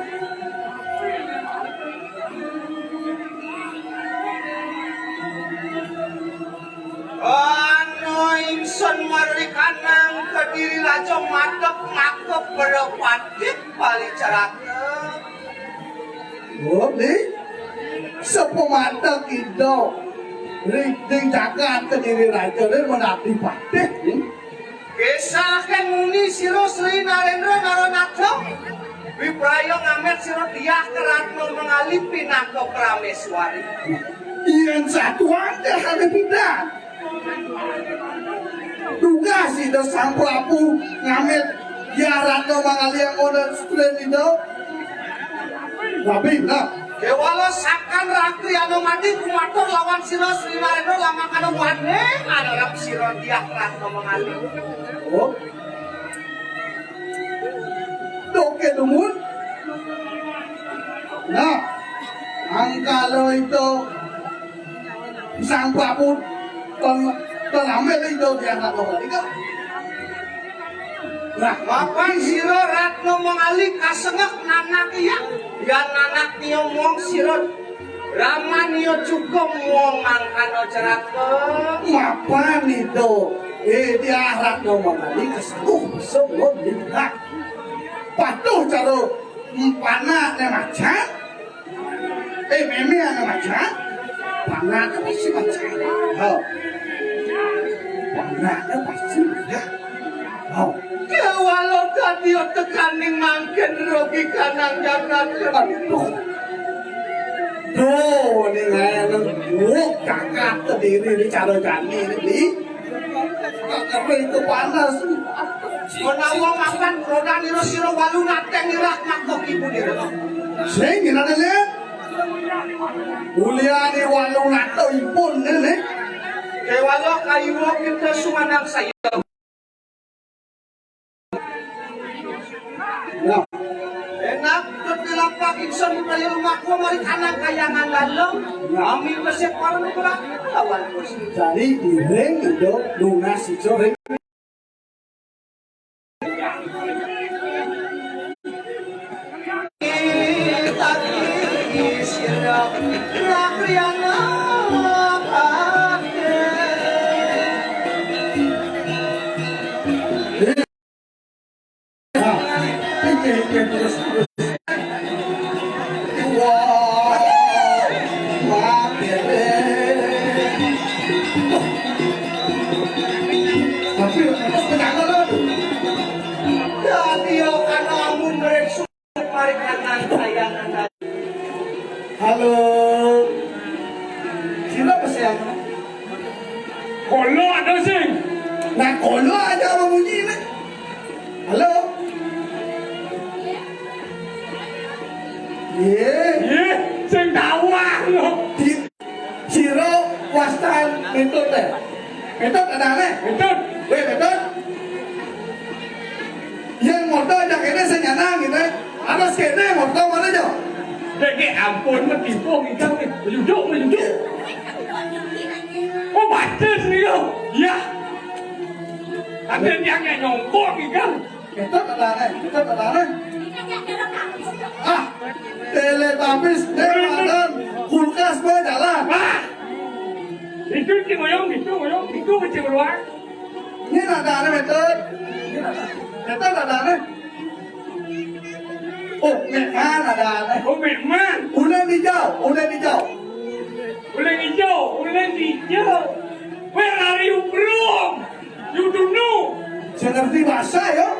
Ana ingsun marikanang kediri raja madeg ngakep berepatih palicaraka. Oh, di sepemadeg Ida ring jagat kediri raja ring menati patih. Kisah kang muni sira Sri Narendra Naranatha, wipraya ngamet sira Diah Keratma Mangali pinaka prameswari. Yen satuan teh ada pidan. Tugas Ida Sang Prabu ngamet Dia Ratna Mangali yang ono Splendida. Tapi nah, Déwala sakan Rakri Anamadi kumatur lawan sira Sri Narendra lamakana wane arep sira Diah Ratna Mangali. Oh. Doke dumun. Nah, angkalo itu Sang Prabu tel-, telamel itu dia nggak tahu lagi kan. Nah, Bapak sira Ratna Mangali kasengek nanak iya. Ya nanak niya mong sira Raman ya cukup wong mangkana ceraka. Mapan itu. Eh, dia Ratna Mangali keseluh semua lihat. Patuh cara panak ne macan. Eh, meme ana macan. Panak ne pasti macan. Hau. Panak ne pasti macan. Hau. Kewalo dadi tekaning mangkin rogi kanang jagat. Aduh. Duh, ini ngene. Wuk, kakak kediri ini cara jani ini, Bi. Kakak itu panas. Menawa mapan rodanira sira walu nateng irak makok ibu dira. Sing ngene le. Uliane walu nateng ipun ne. Kewalo kayuwa kita sumanang saya. Nah, enak, kepilapak ingsun budaya rumahku mari kanang kayangan lalem. Nah. Kami pesek para nugra lawan Gusti. Jadi iring itu lunas ijo ring. Wah, mati deh. Tapi terus kenapa lo? Dadi yo kana amun merek su-, mari kanang sayang. Halo. Sira apa sayang? Kolo ada sing. Nah, kolo aja mau munyi nih. Halo. Ye. Ye, sing tawang lo. Di Sira wastan Metut, eh. Metut ada aneh? Metut. Weh, Metut. Yang motor aja kene sing nyanang gitu, eh. Atas kene motor mana, Jo? Dek, dek, ampun, metipu, ngidang, nih. Menyuduk, menyuduk. Oh, batis nih, lo. Iya. Tapi dia nggak nyongkok, ngidang. Kita tetaneh, kita tetaneh. Ah, teletabis, dek, makan, kulkas, bae jalan. Ah, itu si ngoyong, itu ngoyong, itu kecil keluar. Ini ada aneh, betul. Betul ada aneh. Oh, memang ada aneh. Oh, memang. Ulen hijau, ulen hijau. Ulen hijau, ulen hijau. Where are you from? You don't know. Saya ngerti bahasa ya.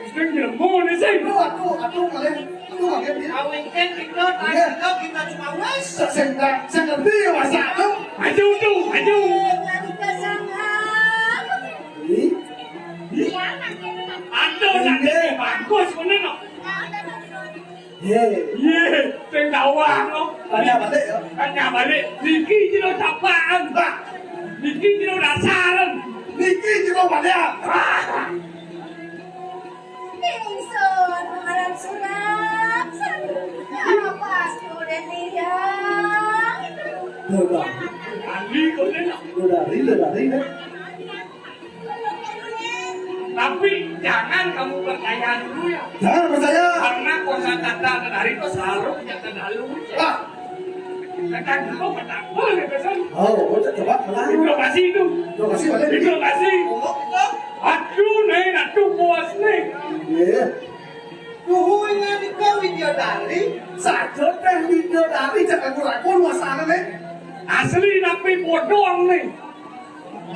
Sing jlembu ne sing. Aduh, aduh, aduh, kalian. Aduh, kalian ya. Awing kan kita, iya, kita, kita cuma wes. Sing, sing ngerti ya, Mas, aduh. Maju tuh, maju. Ih. Ih. Aduh, nanti bagus, bener, no? Ye. Ye, sing tawang, no? Tanya balik, ya. Tanya balik. Niki jero capakan, Pak. Niki jero dasaran. Niki jero balik. Ah. Ingsun ngaran Surap, Surap. Apa sudah dia? Udah. Andi, kau ni nak? Udah, Rinda, Rinda. Tapi jangan kamu percaya dulu ya. Jangan percaya. Karena kosakata dari itu selalu jangan lalu. Ah. Kata dulu, kata apa, kata saya. Oh, oh, coba, coba. Interogasi itu. Interogasi, balik. Interogasi. Aduh, nih, aduh, bos, nih. Iya. Duhunge nika Widyadari. Saja teh Widyadari, cek aku rakun wasana, nih. Asli, tapi bodong, nih.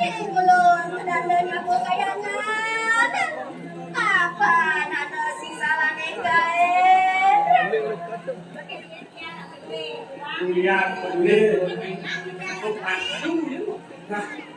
Ing ulun sedang dengan kayangan. Apa nana sing salah nih, gae? Kuliah, kuliah. Nah,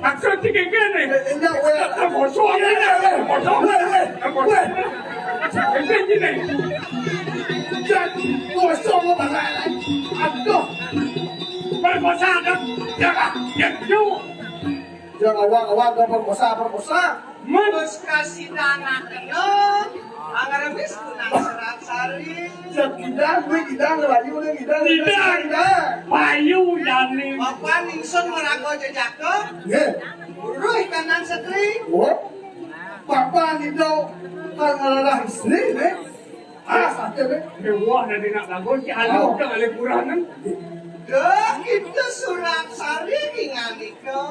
Maksud si kéné. Énggak, wéh. Kosong ini, kosong. Wéh, wéh, wéh. Ini gini. Jan, kosong apa lagi? Aduh. Perkosa, kan? Ya, ya, yuk. Jan awak-awak, perkosa, perkosa. Mun geus kasidangakna, anggaran geus tunang serat sari. Cék idang, wé idang, layu, wé idang, idang. Idang. Payu jani. Bapak ningsun marago jejaka. Nggih. Ruh kanan setri. Oh. Bapak ngido ka ngararah istri, nggih. Ah, sakit, nggih. Déwah dari nak lagu, si halus ka alih kurangan. Dah, itu surat sari ngalika.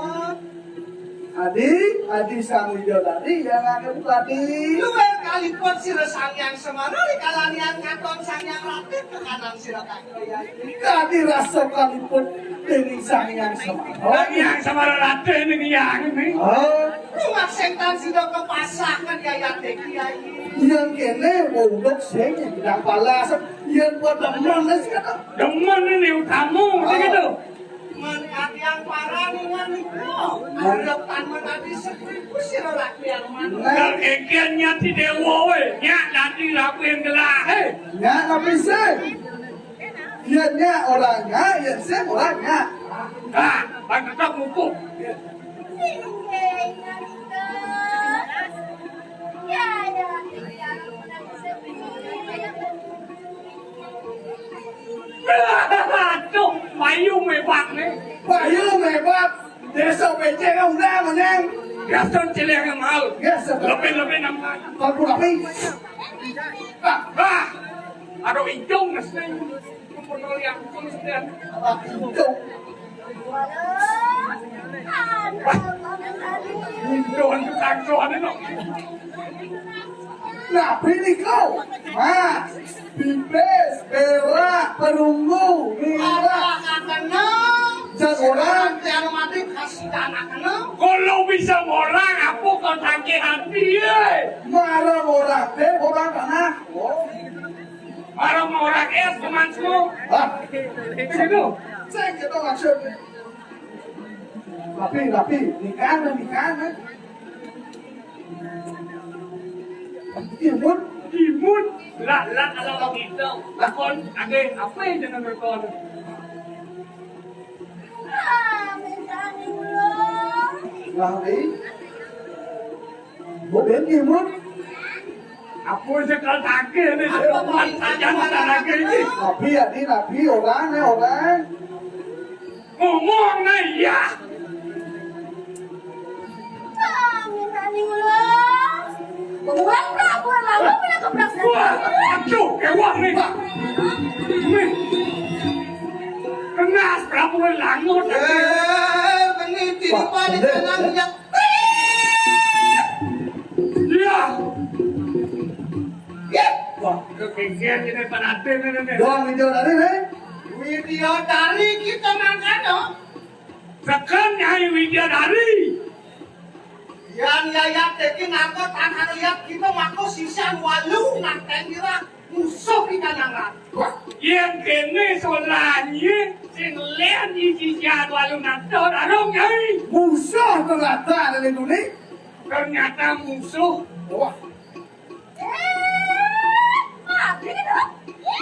Adi, adi sang widodari yang ada tadi. Luwih kaliput sira Sang Hyang Semana, dikalanian katon Sang Hyang Ratih, tekanan sira kakek. Tadi rasa kaliput dening Sang Hyang Semana. Sang Hyang Semana Ratih ning yang ini. Oh. Rumah sentan sida kepasakan ya, ya, Dek Kiai. Yang kene, wong dok sing, tidak balas. Yang buat demen, sing kata. Demen ini utama, oh, gitu. Mén katiang para ningan nika, arep tan menadi seribu sira laki yang mana? Nah, éngkén nyati déwa wé, nyak dadi rabi yang gelah, eh. Nyak tapi sih. Iya, nyak orang nyak, iya, sih orang nyak. Nah, pan tetap ngukuh. Aduh, payu mebak nih. Payu mebak. Desa becek udah meneng. Biasa cilih yang mahal. Biasa. Lebih-lebih enam kali. Kalau lebih. Ah, ah. Aduh, ijung ngeseng. Kumpul yang kumpul sekian. Ah, ijung. Ijung tukang soalnya no. Nah, bini kau. Mas, bibis, berak, perunggu, nira. Apa kena? Jan orang. Tiang mati kasih anak kena. Kalau bisa orang, apa kau tangkih hati, eh? Marah orang, deh, orang tanah. Oh. Marah orang es, teman semua. Ah. Itu. Saya gitu maksudnya. Rapi, rapi, nikahan, nikahan. Timun. Timun. Lah, lah, kalau begitu, lakon, ada apa yang dengan lakon? Lah, eh. Bukan timun. Aku sekal tagih nih, saya bukan saja makan lagi ini. Tapi ya, di, tapi orang, nih, orang. Ngomong nih, ya. Kami tadi ulah. Bukan pelabuhan lama, pernah kebrak. Wah, aduh, kewah nih. Nih. Langut. Eh, ini tiba di jalan ya. Iya. Ya. Wah, kekekian ini penantin ini nih. Doang video dari nih. Video dari kita makan, no? Tekan Nyai Widyadari. Yan yayat deki nganggo tanah liat kita mako sisan walu nanteng kira musuh kita nangan. Wah, yang kene solanye sing lian di sisan walu nantor arung Nyai. Musuh ternyata ada di dunia. Ternyata musuh. Wah. Eh, mati dong. Ya.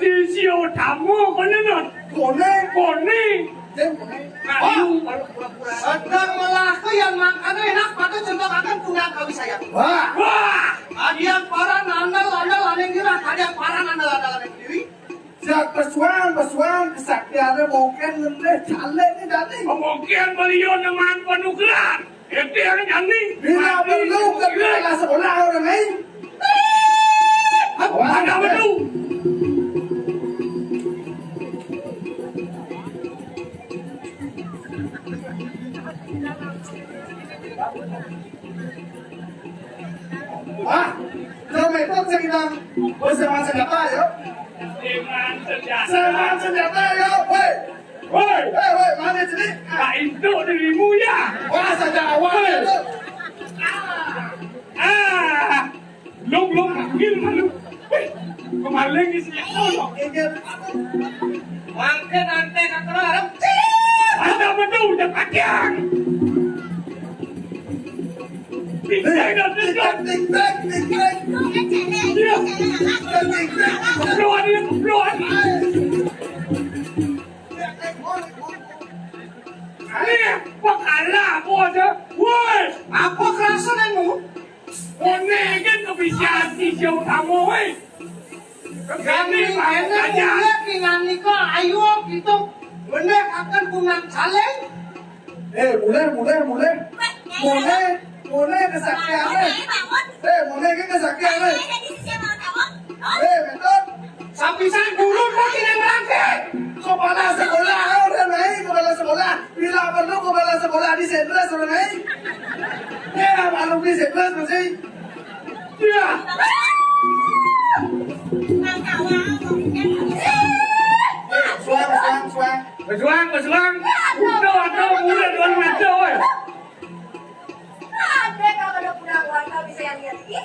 Sisi utama, kono, non? Kono. Kono. Aduh, kalau pura-pura. Sedang melaku yang makan enak, patut contoh akan pulang kami sayang. Wah. Wah. Ada yang parah nandal, andal, ada yang kira. Ada yang parah nandal, andal, ada yang kiri. Siap pesuang, pesuang, kesaktiannya mungkin ngendeh, caleg ini tadi. Mungkin beliau dengan penukaran. Itu yang jadi. Bila perlu ke sekolah orang lain. Apa ada perlu? Ah, lo metod sa ilang. Woi, seman senjata, yo. Seman senjata. Seman senjata, yo. Woi. Woi. Eh, woi, mana sini? Tak itu dirimu ya. Wah, saja awal. Woi. Ah. Lung, lung, panggil malu. Wih, kemaling isinya kolok. Mangke nanti nak terarap. Ada betul udah pakaian. Bisa dan bisa. Ting, ting, ting, ting. Iya. Ting, ting. Keluar dia, keluar. Ayo, pakala aku aja. Woi, apa kerasa nemu? Koné kan kebisian sisi utama, wéh. Kami kene mulai dengan nika, ayo kita bener akan punang saling. Eh, mulai, mulai, mulai. Mulai, mulai kesaktiannya. Eh, mulai ke kesaktiannya. Eh, betul. Sapisan guru kok tidak merangkak. Kepala sekolah, orang naik kepala sekolah. Bila perlu kepala sekolah di sendres orang naik. Ya, alumni sendres masih. Ya. Suang, suang, suang. Pesuang, pesuang. Udah, udah, udah, udah, udah, woi. Ada kalau ada pura warga bisa yang lihat ini.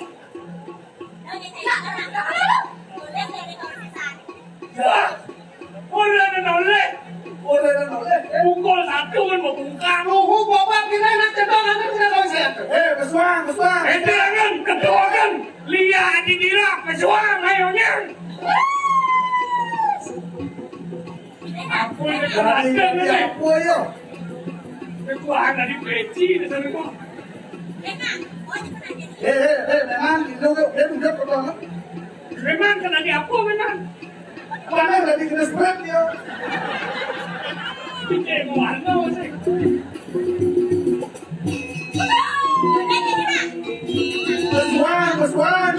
Wah, boleh dan oleh. Boleh dan oleh. Pukul satu kan mau buka. Luhu bawa kita nak cedok, nanti kita tahu saya. Eh, pesuang, pesuang. Ente kan, ketua kan. Lihat di dira, pesuang, ayo, nyang. Apa yang dari apa ya? Itu ada di peci di sana kok. Eh, eh, eh, memang itu tuh, dia udah pertama. Memang kena di apa memang? Mana udah di kena spread ya? Oke, warna sih. Pesuang, pesuang.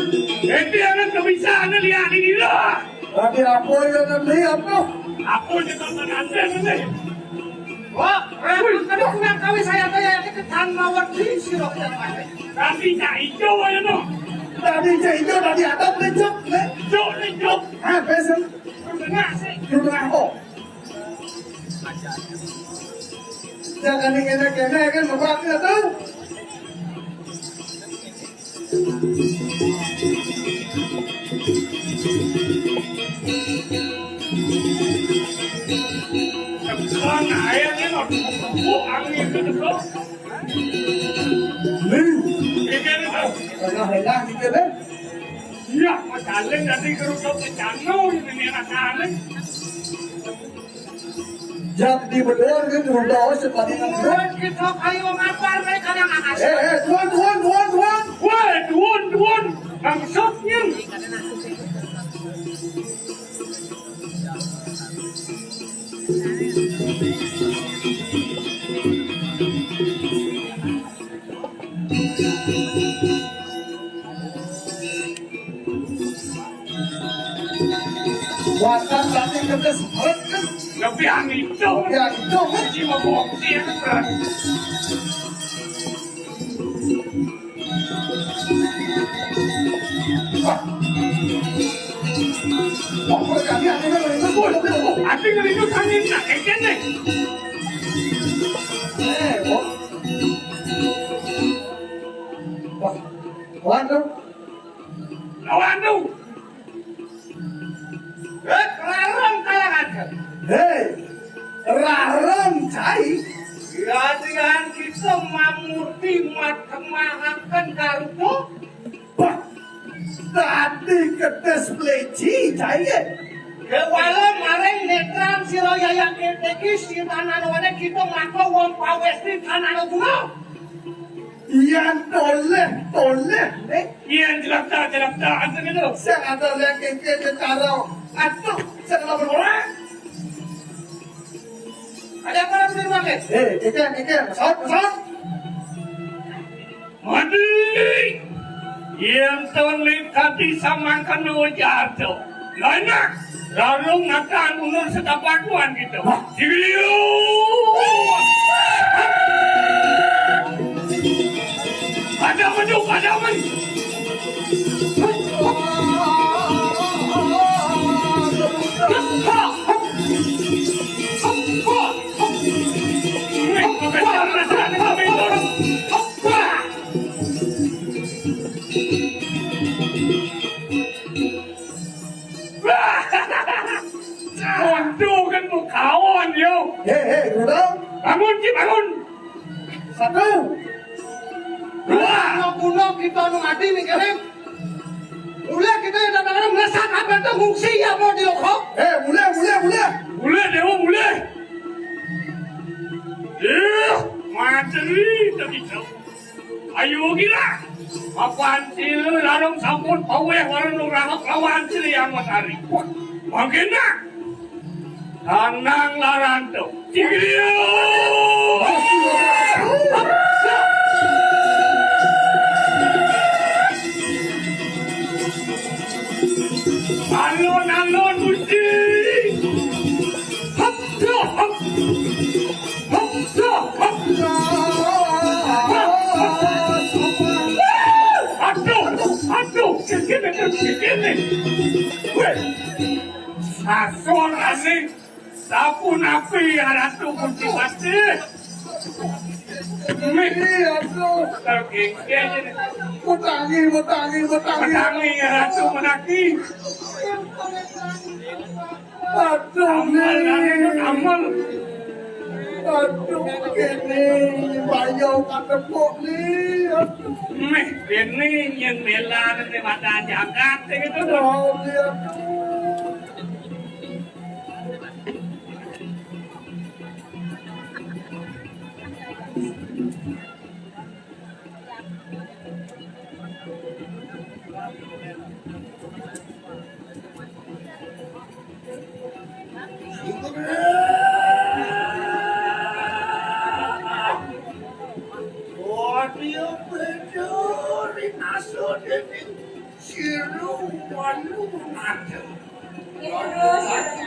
Ente akan kebiasaan lihat di dira. Tapi apa yang nanti apa? Apa yang tak ada ini? Wah, rambut kena pulang kami saya tanya ke tanah mawar di sirok yang mana? Tapi tak hijau aja no. Tapi tak hijau tadi ada lecok, lecok, lecok. Ah, pesen. Tengah sih. Tengah kok. Jangan dikena-kena kan, Bapak, nggak tahu. Sekarang airnya mau empuk angin ke depan. Nih. Ini kan tahu. Tengah hilang gitu deh. Iya, Mas Aleng tadi kerupuk kecano ini nih rasanya. Jam di bedor kan udah seperti buat kita kayu ngapar mereka yang akas. Eh, eh, tuan, tuan, tuan, tuan. Woi, tuan, tuan. Maksudnya. Watan tadi kertas hot kan. Lebih anu itu. Ya, itu kan. Ini mau bongsi ya kan, Bro. Wah. Wah, kok kami ada yang lain? Wah, wah, ada yang lain, angin nak, kayak gini. Eh, oh. Wah, waduh. Lawan tu. Eh, rarang kalangan. Hei, rarang cai. Yadian kita mamurti matemahaken Garuda. Bah, tadi kedes peleci cai ye. Kewala maring netran sira Yayak Ketekis, sira nanawane kita maka wong pawesti tanana guna. Yen toleh, toleh, nek. Yen jelata, jelata, enten gitu. Sing ada lek kengke cecaro. Aduh, sing ada berorang. Ada apa lagi di rumah, Kek? Eh, kengke, kengke, pesawat, pesawat. Mati. Yen telik kati samangken nuwun jarto. Lanak, larung akan mundur setapakuan gitu. Wah. Digliu. Ada menuk, ada men. Untung kan mau kawan, yo. Hei, hei, Rudong. Bangun, Ki, bangun. Satu. Dua. Kuno-kuno kita anu mati nih, kene. Mulai kita yang datang ada melesat apa itu ngungsi ya mau di lokok. Eh, mulai, mulai, mulai. Mulai, Dewa, mulai. Eh, materi tak bisa. Ayo gila. Papan silu larung sampun paweh warung rahak lawan sili yang matari. Mangkena. Tanang laranto. Cigriyo. Alon-alon uji. Hap, hap. Aduh, aduh, kene, kene. Weh, sasor asing, sapunapi ya Ratu Kunti Patih. Mih, iya, Ratu. Tergengge. Metangi, metangi, metangi. Metangi ya Ratu, metangi. Aduh, Amel, Amel. Aduh, kene bayo katepuk ni. Aduh. Meh, kene yang bela ni mata jagat gitu tuh. Oh, iya. Sira walu nada. Ora lagi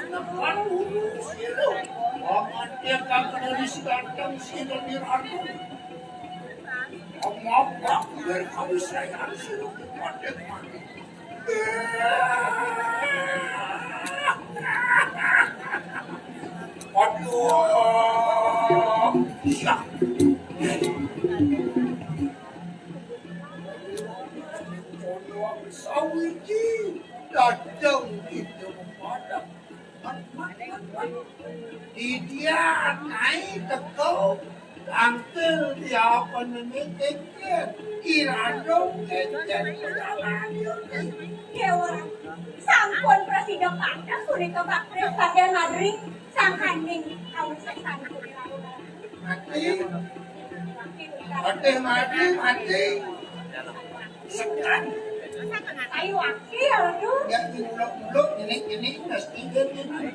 nepan ulu sira. Paman dia kang dari seganteng sira diratu. Amapak berkawisayan sira kepada mati. Aduh. Syah. Ana sawiji dateng ida mapadak. Idya naik teko tangkil diapenene keker. Irado keker. Dewa, sampun prasida padah punika Pak Kris Raden Madri. Sangkaning awit sesani. Mati. Mati, mati, mati. Sekan. Ayo, aki, aduh. Ya, di muluk-muluk, ini, ini, mesti dia ini.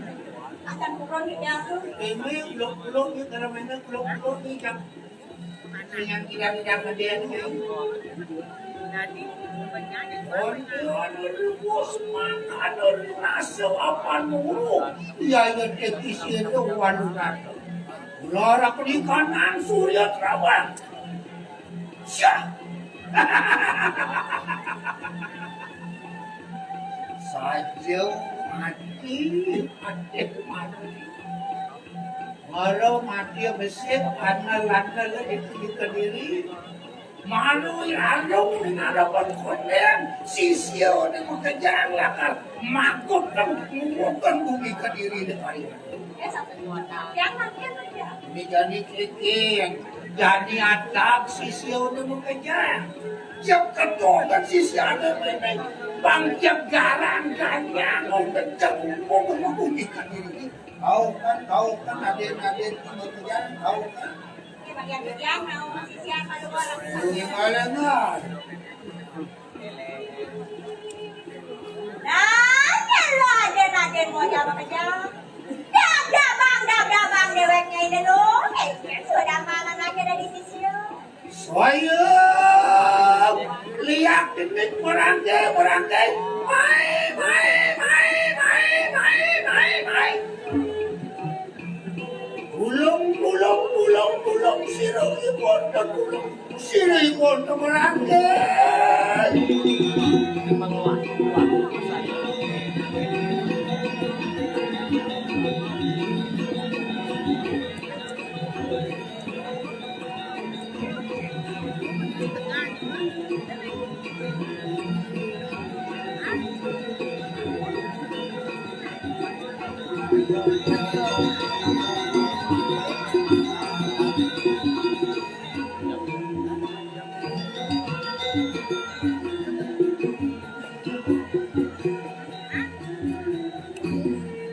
Akan purun ini aku. Ini muluk-muluk, ini karena muluk-muluk, ini jam. Yang tidak-tidak ada yang ini. Dadi, penyanyi. Anu ribus, anu rasa, apa nuru. Iya, iya, tekis itu, anu rasa. Lara di kanan, Surya Terabang. Syah. Saja mati, mati, mati. Mara mati besik, andal-andal itu di Kediri. Malu irandung ning arepan konden, sisia ne makejang lakar makut teng nguwuken bumi Kediri ne kari. Ini jani kikir, jani atak sisia ne makejang. Siap ketongan sisia ne mene, bang siap garang ganyang, kenceng bumi Kediri. Tahu kan, tahu kan, aden-aden makejang, tahu kan? Ini bagian kerjaan, mau sisi apa lu orang? Ini malah nggak. Nah, ya lu aja, aja mau jawab aja. Dah, dah, bang, dah, dah, bang, deweknya ini lu. Eh, sudah malam aja dari sisi lu. Soyem, liak demit merangke, merangke. Mai, mai, mai, mai, mai, mai, mai, mai. Tulung, tulung, tulung, tulung, sira ipun tulung, sira ipun temerangke.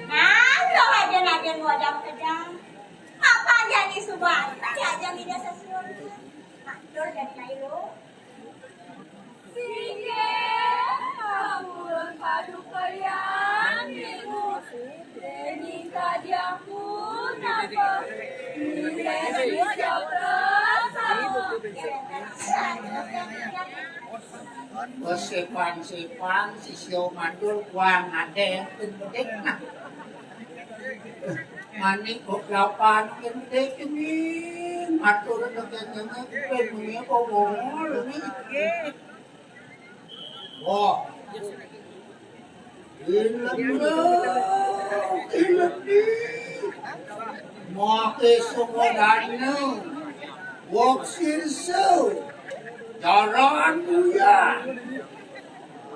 Nah, lo aja nadyan modal kejam. Apa jadi suban? Tadi aja mida sesiun. Matur jadi kayu. Singgih, ampun padukayan minggu. Dening kadiang pun apa? Nilai siapa? Besepan-sepan sisya mandul kuang ade pun bedik nah. Manik kok lapan gede kini matur dengan dengan pen mengapa bongol ni. Wah. Ilmu, ilmu. Make sebenarnya. Wak sirse. Jaran buya.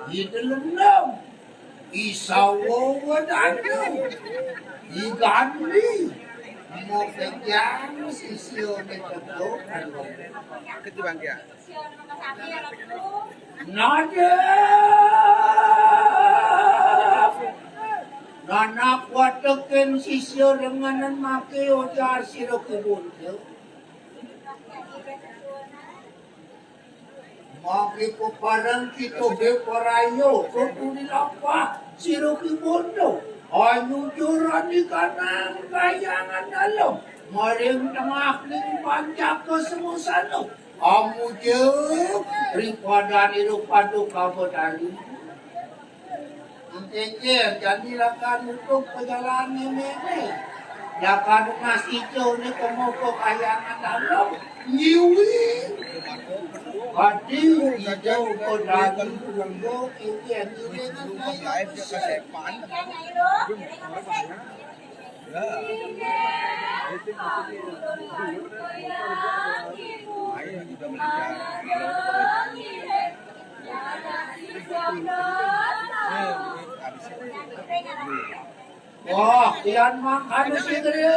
Di dalam. Isawa wadana, i Gandhi, mau kejang sisya ne teduk. Nada. Nanak watekin sisya renganan make ojar sira kibun. Mangke pepareng kita beparaya, ketuli lapah, sira kibondo. Anyujur anikanang kayangan dalem, maring tengah ning pancaka semusana. Amuja, ripadane rupaduka betari. Engkengke, jani lakar nutup pejalan nene. Lakar nunas ijo ne kemoko kayangan dalem. Nyiwi. Adi ijo pedagi tunggu kengke ngiringan kayangan besar. Wah, kian mangkane sing gedhe.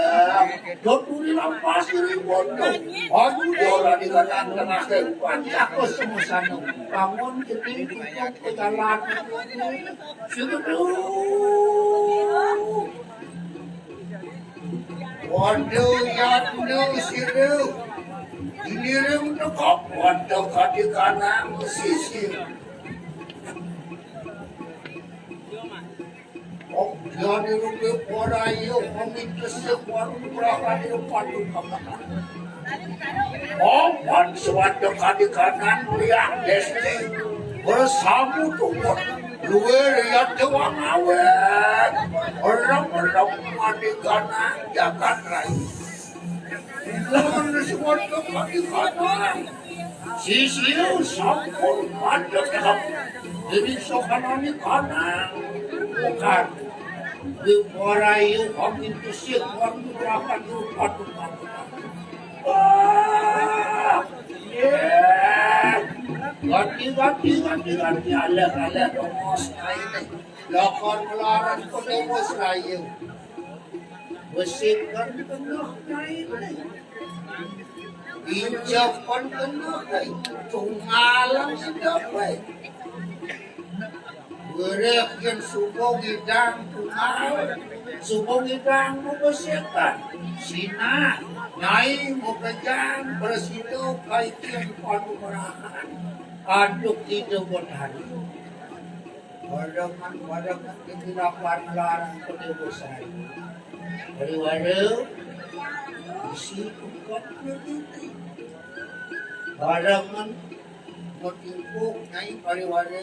Do turi lampas kiri bondo. Aduh, ora dikatakan tengah pancako semusana. Bangun kiri tutup ke jalan. Sing gedhe. Waduh, yadno sira. Iniring tekap waduh kadi kanang sisir. Kok jane rume ora iya, kami kesek warung prahane padu kapakan. Apan suatu kadikanan liang desti bersamu tubuh luar ya tewang awet. Orang-orang kadikanan jagat rai. Lawan suatu kadikanan. Sisiu sampun mandek dalam diri sokanani kanang. Bukan. Di para yu kami tusik waktu rapat yu padu-padu. Wah, ye. Ganti, ganti, ganti, ganti, alek, alek, dongos, kaini. Lakon melaran ko dongos, rayu. Besikan tengah, kaini. Injak kon tengah, kaini. Tungalang sedap, kaini. Bereh yen suba ngidang tumal, suba ngidang mabesekan. Sinah, nyai mapejang prasida kaikian panumerahan. Aduk Ida Betari. Barengan-barengan kegelapan larang kedewasaan. Pariwara, isi tempat berhenti. Barengan Matimpuk Nyai Pariwara.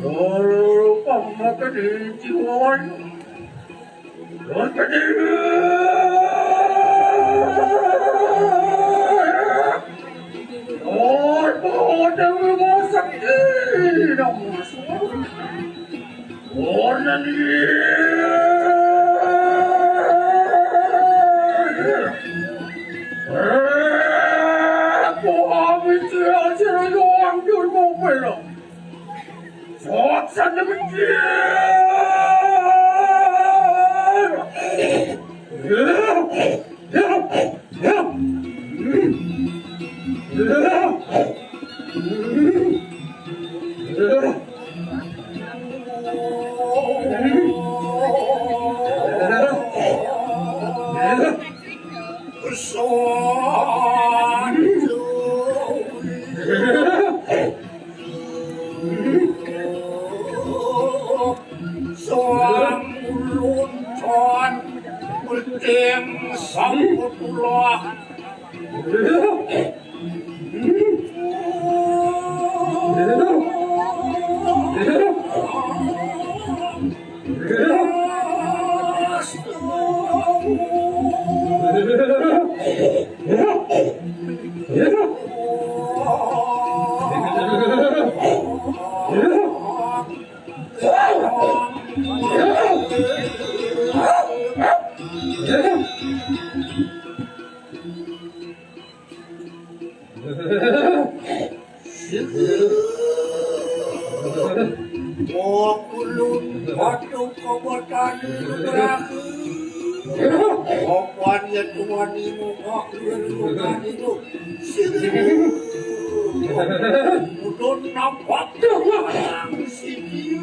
Loro pamaka di jiwan. Loro padi. Loro pada wiwasakti namasuk. Loro ni. Aku habis ya sira doang jur mau pelok. Soang ulun ton penting sangkutulak. Okulun patung kobotani lubraku. Opan ya tuan imu kakuan lukan itu. Sini. Udon nampak tuan sini.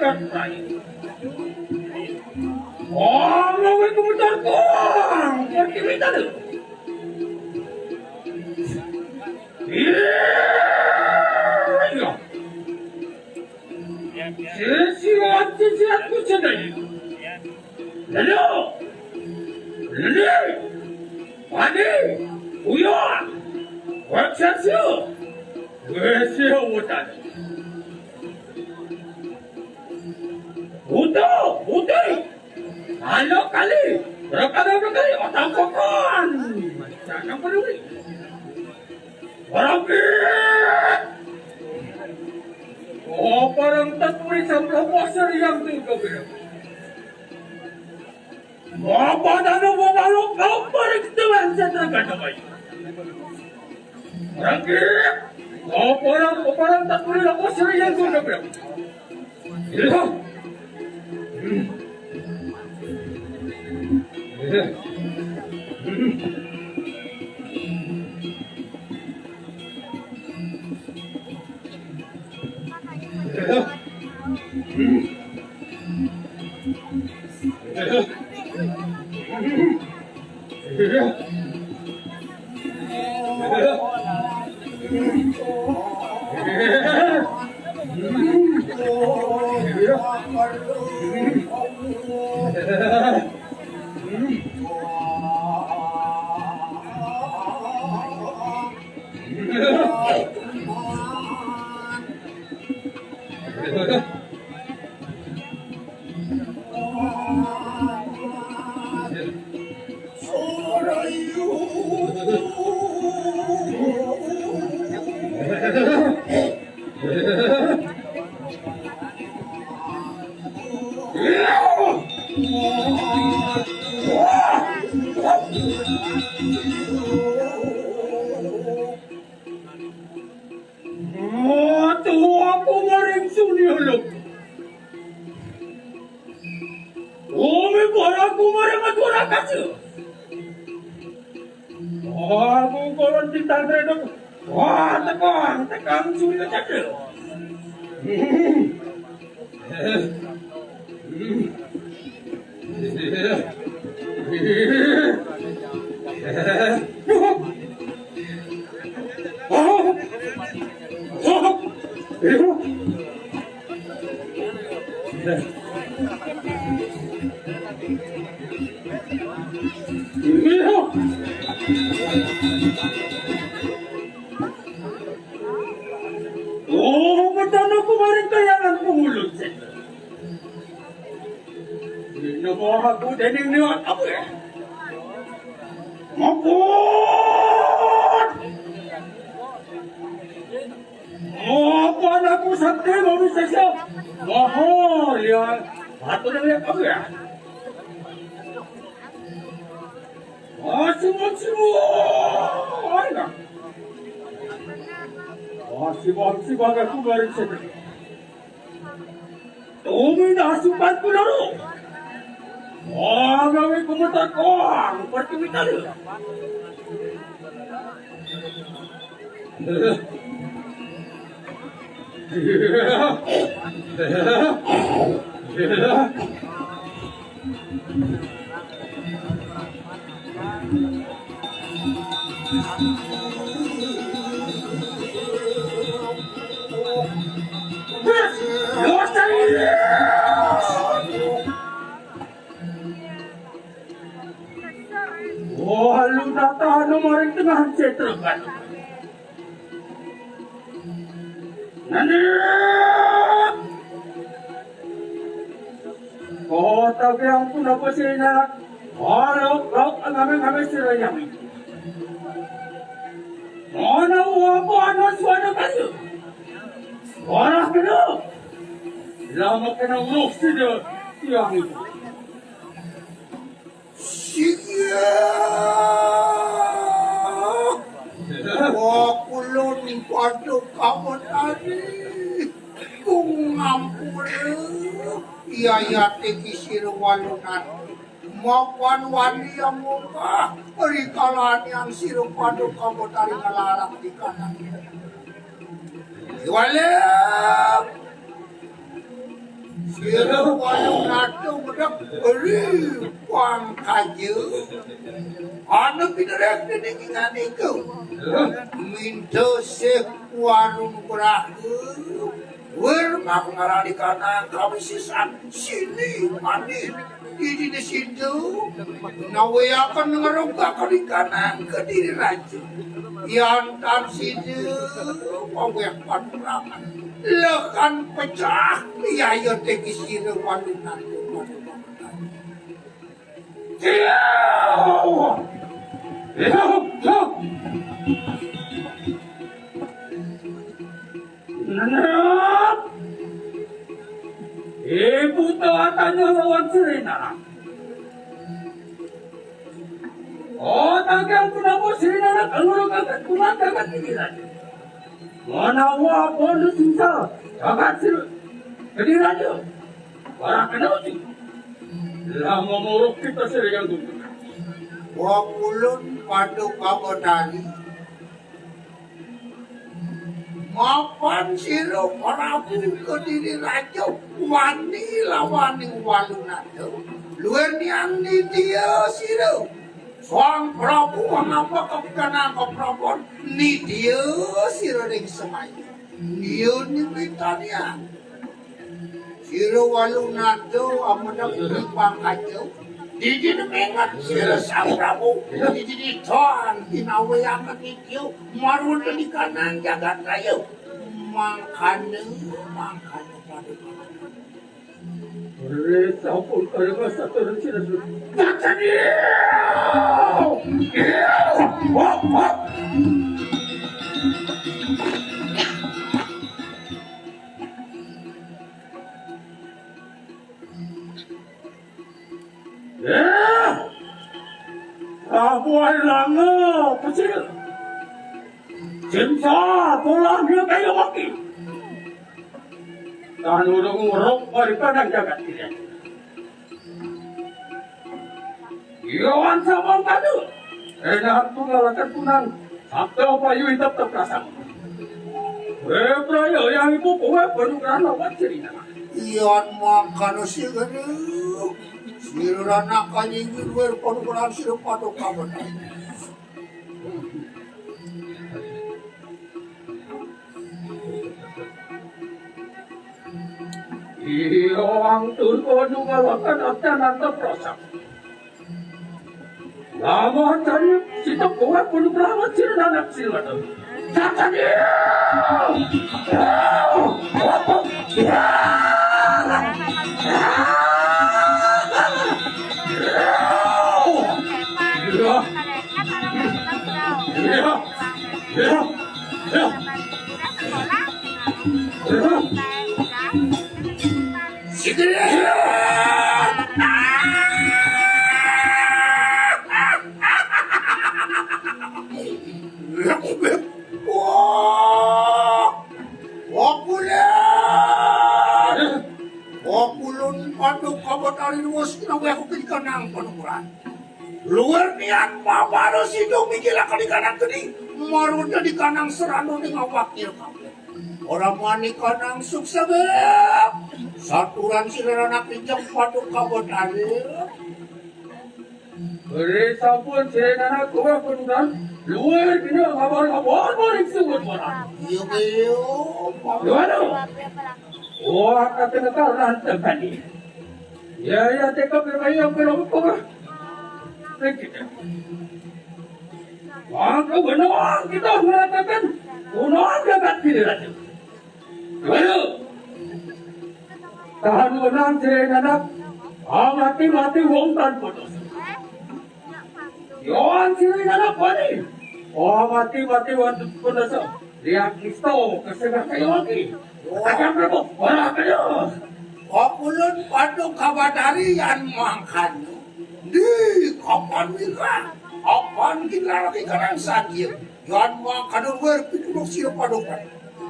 Ong, ong, ong, ong, ong, ong, ong. Iya. Sisiat, sisiat ku sedai. Lalu. Lalu. Pani. Uya. Raksasa. Raksasa hutan. Buta, putih. Anak kali. Berapa kali? Otak kokoran. Jangan peduli. Barang. Oh, barang tak boleh sampai pasar yang tu kau bilang. Apa dah mau balok kau balik dengan setra kata baik. Barang. Oh, barang, oh, barang tak boleh lah pasar yang tu kau bilang. Matuwa ku maring suniulog. Umi para ku maring atura kasu. Aku kolon di tandre dok. Wah, tekang, tekang suniulog. Oh, matano ko maring kayangan pumulot sa ino. Ino mo ako dening niwat ako eh. Mapot! Mapot ako sa timo, Mister Shop. Mahal yan. Ato na yan ako eh. Masiwag-siwag na. Masiwag-siwag ako nga rin sa dali. Tumi na supat ko laro. Mga may kumatakong partimitalo. Oh, halu tata, ano mo rin tengah cetro kan? Nani? Oh, tapi ampun apa sih nak? Oh, lauk, lauk, kami, kami sih yang. Mana uang apa anak suara kayu? Orang kena. Lama kena uruh sida yang itu. Siya. Wa kulun padha kawetani. Kung ngampura. Yayate kisira walunan. Mapan wani yang mungkah. Rikalani yang sira padha kawetani ngelarang di kanan. Walem. Sira Walunato medhep eri pangkaja. Ana pinerek dening inganika. Minta sih warung beraha. Wir mak ngarani kanang kawisisan sini mani. Idine situ nawiaken ngerogaken kanang Kediri Raja. Yan tan situ paweh panurangan. Lekan pecah yaya teki sira Walunato. Ibu Tuatanya lawan Sri Nanak. Oh, tagal kenapa Sri Nanak keluar kaget pulang kaget pikiran. Menawa bonus sisa kaget Sri Kediraja. Para kena uji. Lah memuruk kita Sri yang dulu. Wa kulun Paduka Betari. Mapan sira Prabu Kediri Raja wani lawaning Walunato. Luwih niang nitya sira. Sang Prabu ngambek kepikanang keprabon nitya sira ring semaya. Iya nimitanian. Sira Walunato amonang pangkaja. Didine menget sira Sang Prabu. Didine tan pinawiaken nitya marwuda dikanang jagat raya. Mangkane, mangkane pada Ri sampun kaleres saturun sira. Bacani! Hop, hop. Ya. Rabuan langa pecil. Cinta pulang dia kayu maki. Tan urung urung barikan jagat kirian. Iwan sabang kadu. Enak tunggalakan tunang. Sabda payu hitap terpasang. Webraya yang ibu kowe penukaran lawan cerita. Iwan mangkana sira. Sira anak kanyinggir wer penukaran sira pada kabetan. Iya, wangtun kono ngalakan abdan antar prasang. Lama cari sitok kowe pun perawat sira anak sira. Cacani! Iya. Iya. Wah, wah, kulit. Wah, kulun paduk kabat ari luwes kena weh aku kedikanang panukuran. Luar niat mabaro sidung mikir akan dikanang geni, marunda dikanang seranu ning awak dia kabeh. Ora mani kanang sukses, beb. Saturan sira anak injek paduk kabat ari. Beri sampun sira anak kowe pundan, luar kena kabar-kabar maring suwun marang. Iya, iya. Luar. Wah, kata nekal rantem tadi. Ya, ya, teka berbayang berapa. Mangka benang kita mengatakan punang jagat diri raja. Ayo. Tahan menang sira anak. Ah, mati-mati wong tanpa dosa. Yoan sira anak bani. Oh, mati-mati wong tanpa dosa. Lihat isto kesengah kayo lagi. Akan berapa? Ora kayo. Kapulun padung kabatari yan mangkana. Di kapan wira? Kapan kita lagi karang sadia? Yan mangkana wer pitulung sira padukan.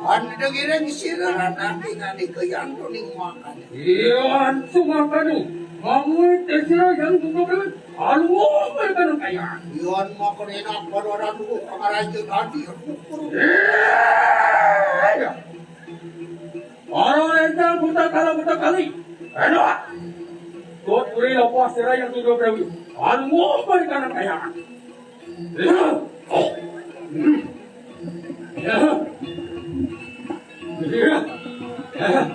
An dengiring sira ranang ingani ke yan tuning mangkana. Yan sumangkana. Mamuit sira yan gugurin. Anu mereka kaya. Yan mangkana enak pada orang dulu pangaraja tadi. Iya. Para lentang buta kala buta kali. Aduh! Kot puri lepas serai yang sudah berawi. Anu apa di kanan kayangan? Ya. Ya. Ya. Ya.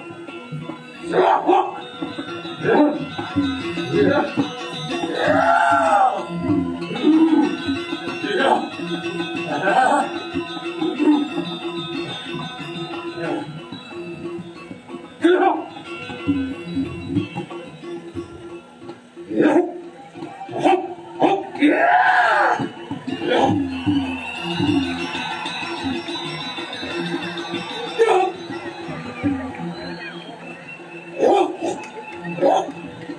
Ya. Ya. Ya.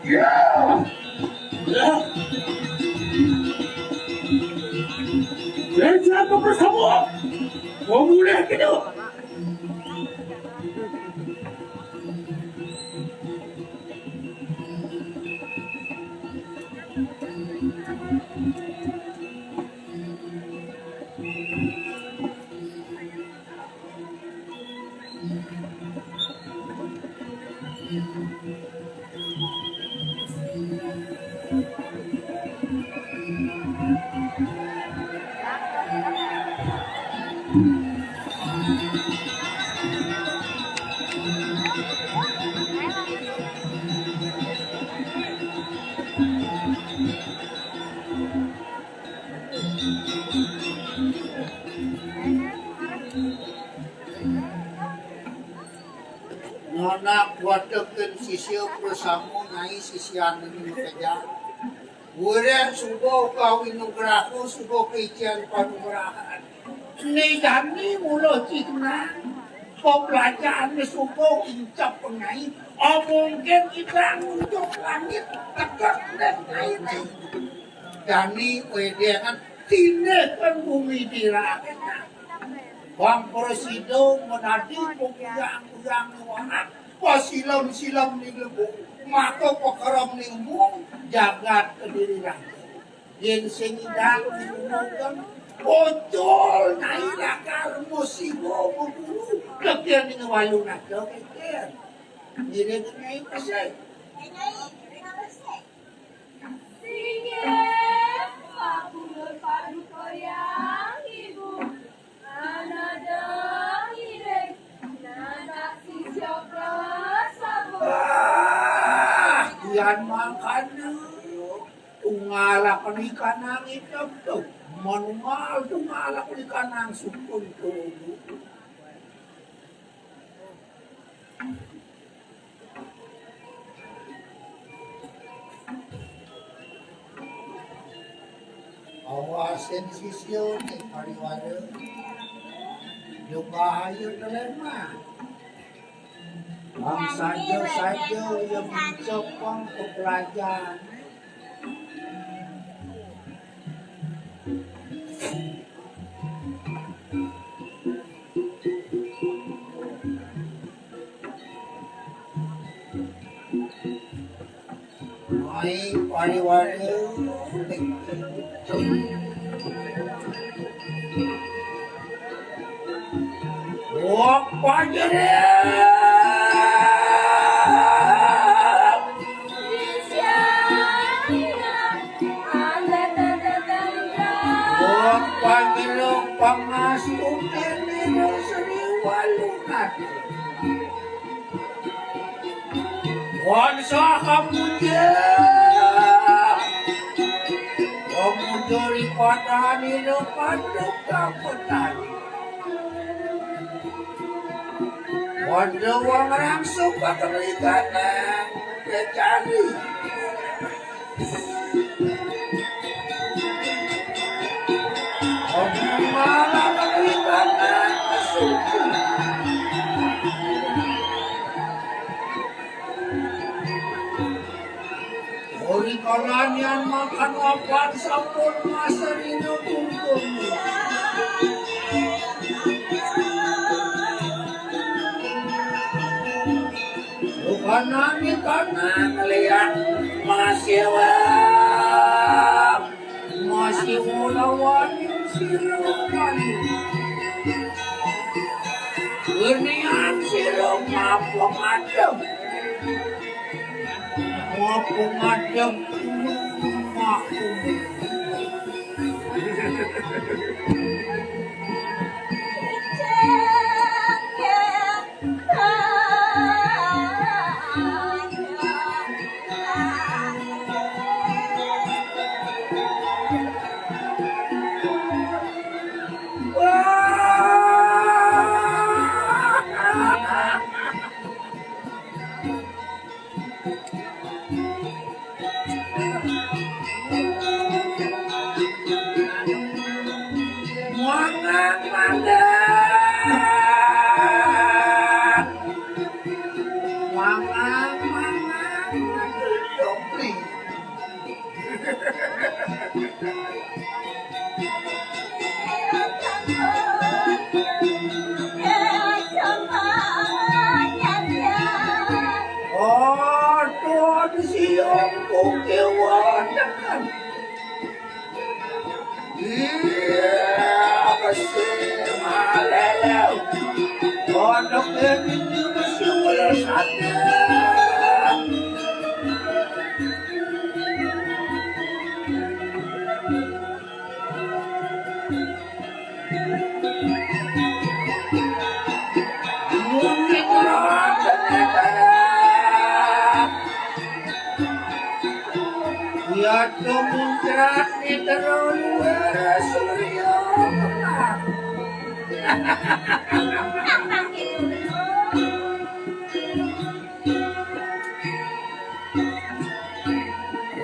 Ya. Ya. Jangan bersama. Mau mulai kita. Nona kuatekin sisia bersama nai sisia nani kerja. Urang suba kawin nugraha, suba kician panugrahan. Ni jani mula cikna, pepelajaran ni suba incap pengai, amungkin kita nunjuk langit, tegak dan air. Jani wedengan, tindih kan bumi dirahana. Bang prasida menadi penguyang-uyang ni wanak, pasilem-silem ni lebu, maka pakerem ni umum, jagat Kediri raja. Yen sing idang diumumaken, ucul nai lakar musiba beburu, tekian ning walu nata keker. Ngiring nai pesek. Singgih, Pak Gubernur Paduka Yang Ibu. Anada ngiring, nanak sisya prasaba. Ah, yan mangkana. Tungalaken ikanang item tu. Manumal tungalaken ikanang sukun tu. Awasin sisya ning pariwara. Yo bahaya telemah. Bang saja-saja ya mencepang pepelajaran. Mai pariwara. Wak panjereng. Wak panjereng pangastuti nira Sri Walunan. Wan saha puja. Pemuja ripatani lo panduk kapetan. Wan dewang rangsuk kakelikana kecari. Wan malah kakelikana kesuci. Ori kalanian makan lapan sampun masarina tungtung. Bukanane kana ngeliat masih wah. Masih wolawaning sira mani. Genian sira mapung adem. Apa ngadeg aku? Mangan, mangan. Mangan, mangan. Aduh, siung kukiwanan. Iya, mesti malelew. Anak ini mesti ulesannya. Ya, muncrat ni terlalu surya.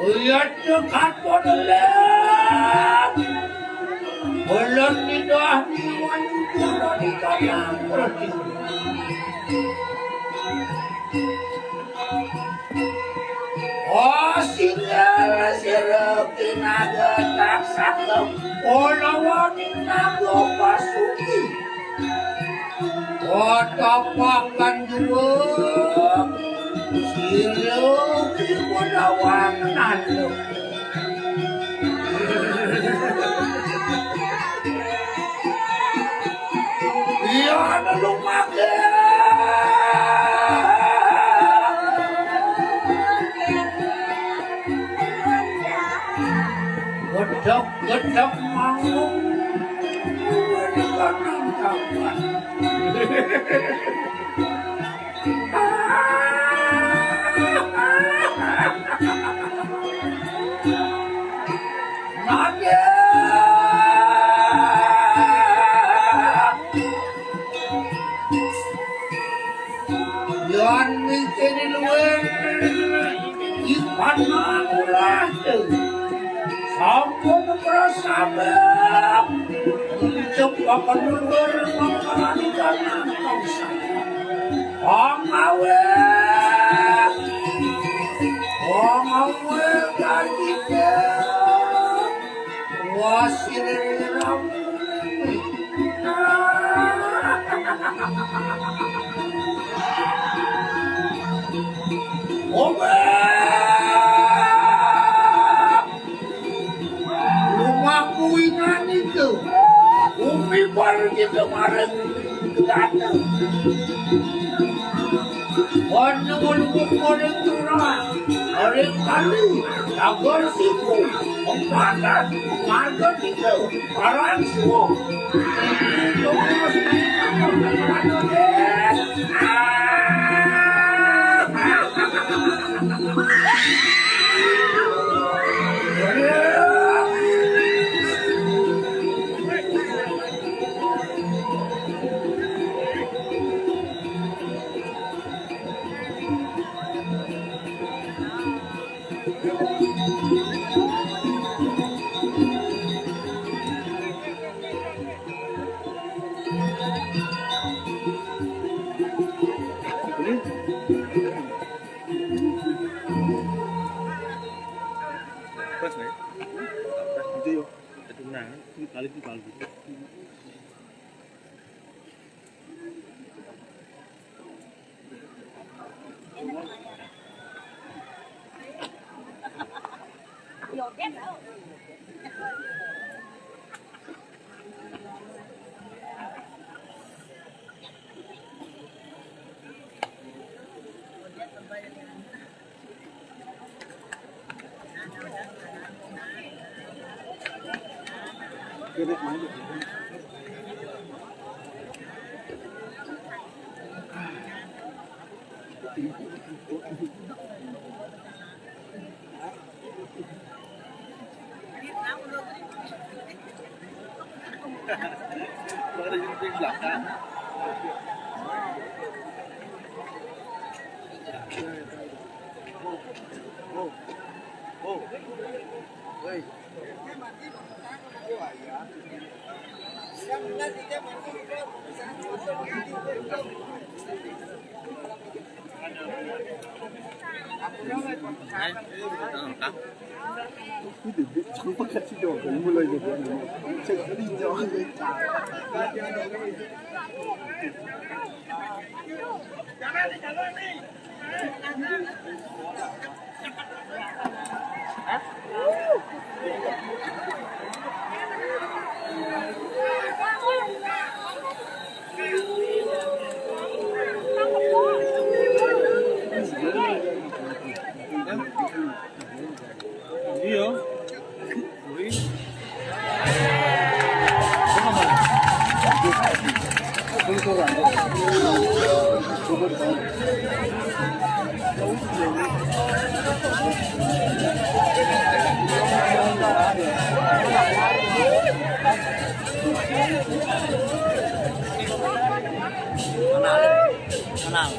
Uyat dekat podelek. Belum didoah minuman bubur di kandang pergi. Oh, singgah sirep di naga tak sakem. Oh, lawan naga pasuki. Watapakan jua, sira ibu lawangan. Iya, lalu makan. Gedek-gedek manggung. Di kanan kawan. Nade. Yan mikir luwih ipan mangulah. Sampun prasabab. Ucap akan luwih mangkanikan nangkang saya. Pangawe. Pangawe kajike. Wasir rampung. Obe. Lumaku inani tu. Umi baru kita marang gata. Wanu wanu kukurin turah. Aring kali. Tagar siku. Empatan. Marga tiga. Parang suwo. Pas, Pak. Pas gitu yo. Itu nah, ini kali itu kali gitu. Kenal. Kenal.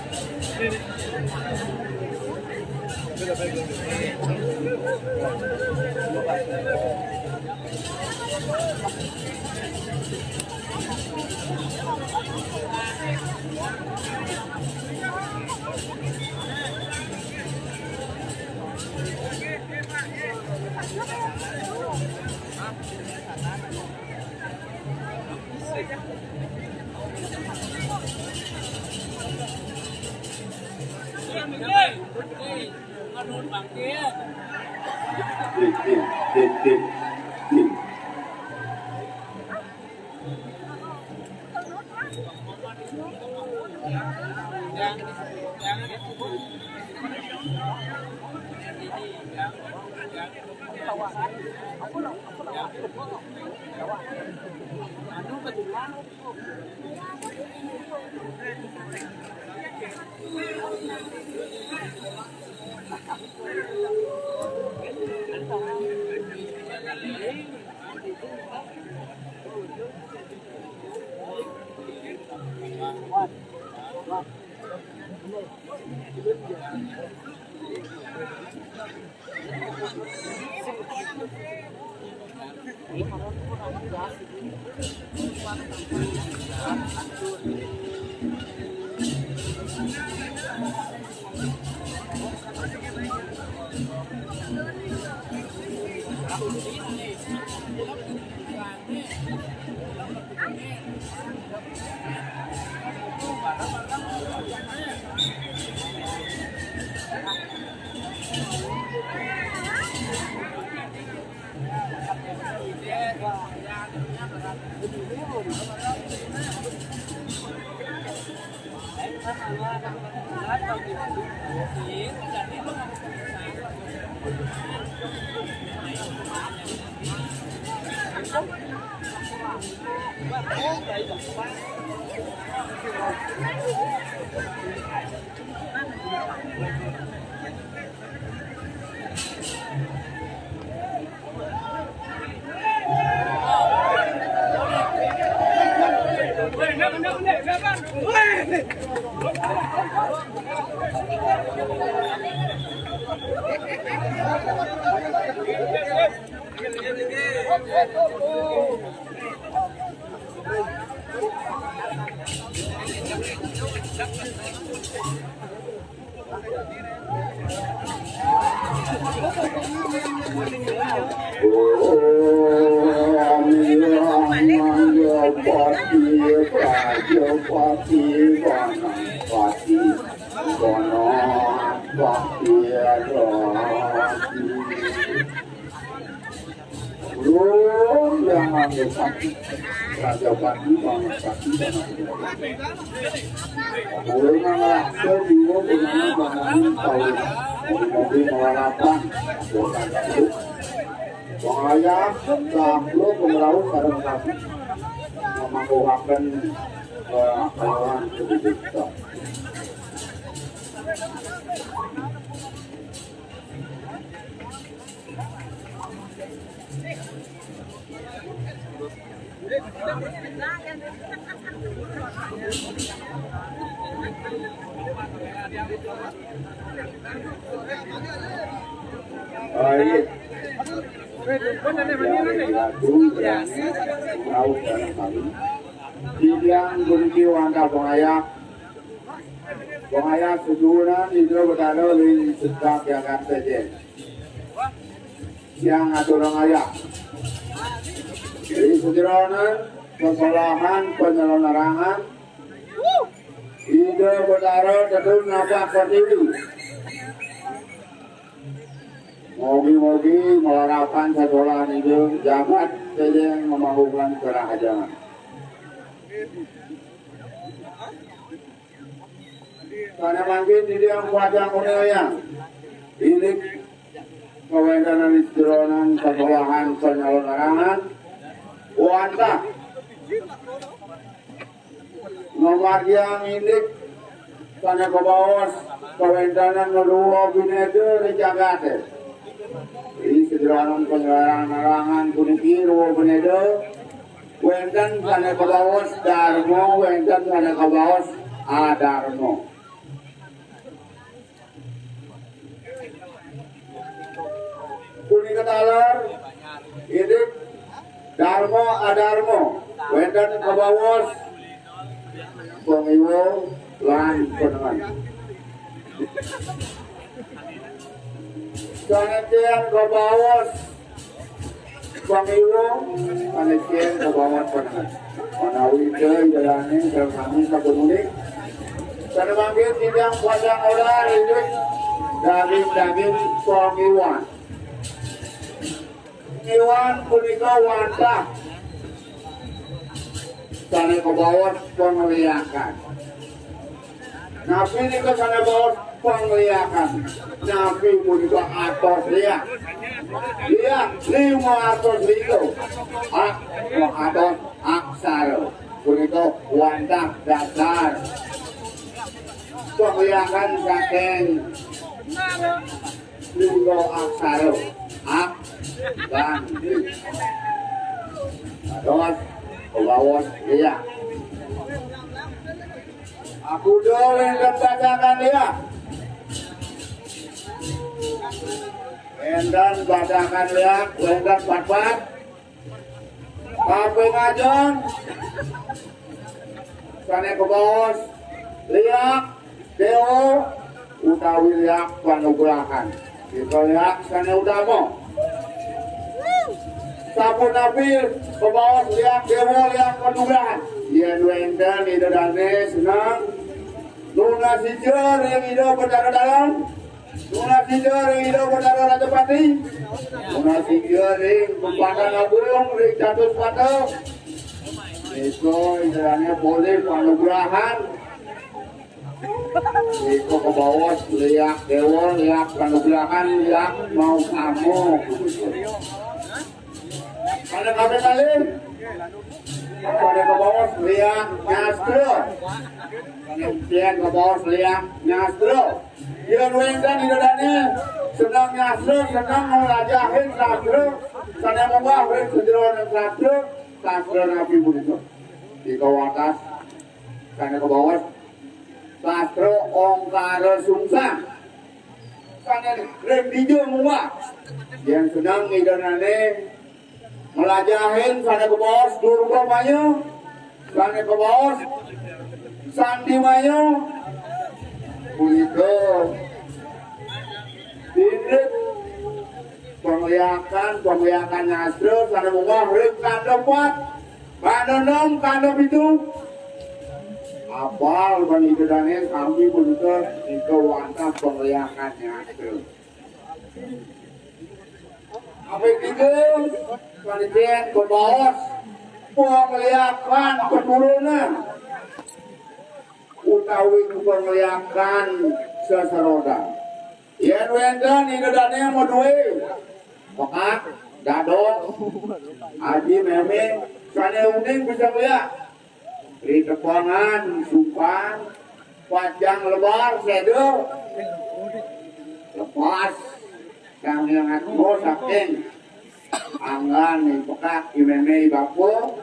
Belum yang ambil pati. Raja Pati, Bang Pati, Bang Pati. Belum yang ngerasa, belum punya Bang Pati tahu. Mobil-mobil mewarapan. Bukan itu. Wayah sampun pemerahu sareng sami ngamangguhaken, eh, kalawan kebutuhan. Oh, iya. Titiang puniki wantah pangayah. Pangayah seduhunan Ida Betara ring sedak jagat Pejeng. Tiang aturang ayah. Ri sajeroning sesolahan panyalonarangan, Ida Betara tetun napak pertiwi. Mugi-mugi malarapan sesolahan Ida jagat Pejeng mamangguhaken karahajengan. Sané mangkin titiang pacang nguningayang indik kawéntenan ring sajeroning sesolahan panyalonarangan wantah ngamargiang indik sané kabaos kawéntenan rwa bhinéda ring jagaté. Ring sajeroning panyalonarangan puniki rwa bhinéda Wénten sané kabaos darma, wénten sané kabaos adarma. Punika taler indik darma adarma, wénten kabaos pangiwa lan panengen. Sané kabaos pangiwa, sané kabaos panengen. Menawi Ida dané sareng sami sapunika. Sané mangkin titiang pacang olah indik daging-daging pangiwan. Pangiwan punika wantah sané kabaos pangliakan. Napi nika sané baos pangliakan? Napi punika atos liak? Liak lima atos lingga. Ak, atos aksara. Punika wantah dasar pangliakan saking lingga aksara. Ak, dan, li. Dados, kabaos liak. Akuda wénten bacakan liak. Wénten bacakan liak, wénten patpat. Kaping ajeng sané kabaos liak déwa utawi liak panugrahan. Nika liak sané utama. Sapunapi kabaos liak déwa, liak panugrahan? Yén wénten Ida dané seneng nunas ica ring Ida Betara Dalem, nunas ica ring Ida Betara Rajapati, nunas ica ring Kempatan Agung, ring Catuspata. Nika Ida dané polih panugrahan. Nika kabaos liak déwa, liak panugrahan, liak mautama. Sané kaping kalih, sané kabaos liak nyastra. Sané kabaos liak nyastra. Yén wénten Ida dané seneng nyastra, seneng nglajahin sastra, sané munggah ring sajeroning sastra, sastra napi punika? Nika wates sané kabaos sastra ongkara sungsang. Sané ring dija munggah? Yén seneng Ida dané nglajahin sané kabaos Durga Maya, sané kabaos Santi Maya, punika indik pangliakan, pangliakan nyastra sané munggah ring kanda pat, kanda nem, kanda pitu. Apal ban Ida dané sami punika, nika wantah pangliakan nyastra. Kaping tiga, panitia kabaos pangliakan keturunan utawi pangliakan sesarodan. Yén wénten Ida dané madué pekak, Dadong, Aji Mémé, sané uning bisa ngeliat. Di tepangan, sumpang, pacang lebar, séda. Lepas, kang yang aku saking anggan, ipekak, imémé, ibapa.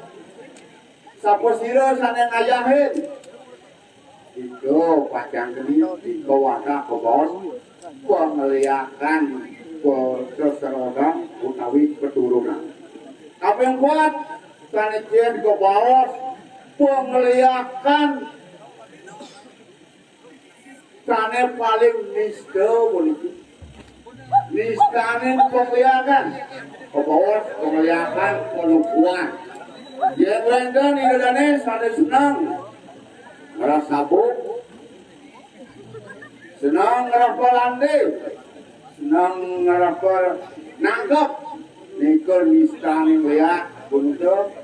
Sapasira sané ngayahin? Ika pacang geni, ika wadah kabaos, pangeliakan, paseserodan utawi keturunan. Kaping kuat, sané cén kabaos, pangeliakan sané paling nista puniki. Nistanin pangeliakan, kabaos pangeliakan panukuan. Yén wénten ida dané sané seneng ngrah sabuk, seneng ngrah palandé, seneng ngrah panangkep, nika nistanin léak punika.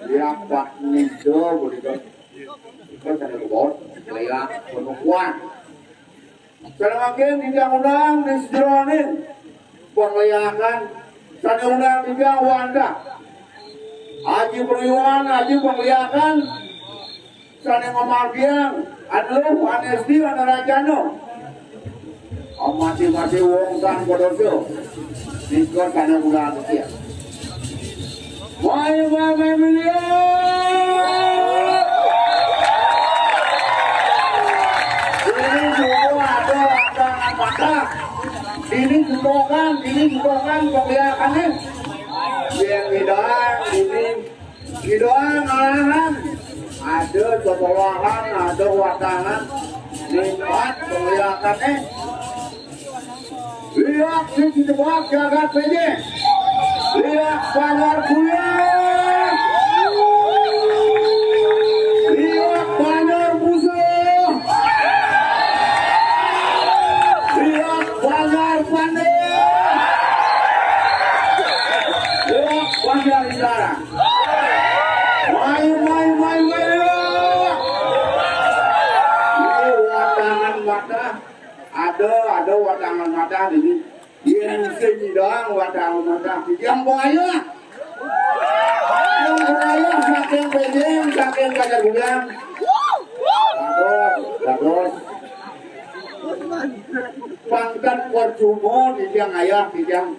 Léak pat nista punika. Nika sané kabaos léak panukuan. Sané mangkin titiang undang di sajeroning pangeliakan, sané undang titiang wantah Aji Pengayuan, Aji Pengeliakan, sané ngamargiang Aneluh, Anesti, Aneracana. Amati-mati wong tan padosa. Nika sané undang titiang. Wahai Bapak Ibu, ini semua ada, ada patah. Ini jebokan, ini jebokan, pembiakannya. Yang hidup ini, hidup malahan. Ada sebawahan, ada watangan. Lipat pembiakannya. Léak sing jebak jagat Péjén. Léak Banjar Kulon. Léak Banjar Puseh. Léak Banjar Pandé. Léak Banjar Utara. Mayu, mayu, mayu, mayu. Ini watangan matah. Ada, ada watangan matah ini. Yén sing nyidang watangan matah, titiang pengayah. Titiang pengayah saking Péjén, saking Banjar Gudang. Dados, dados. Pangkat percuma titiang ayah, titiang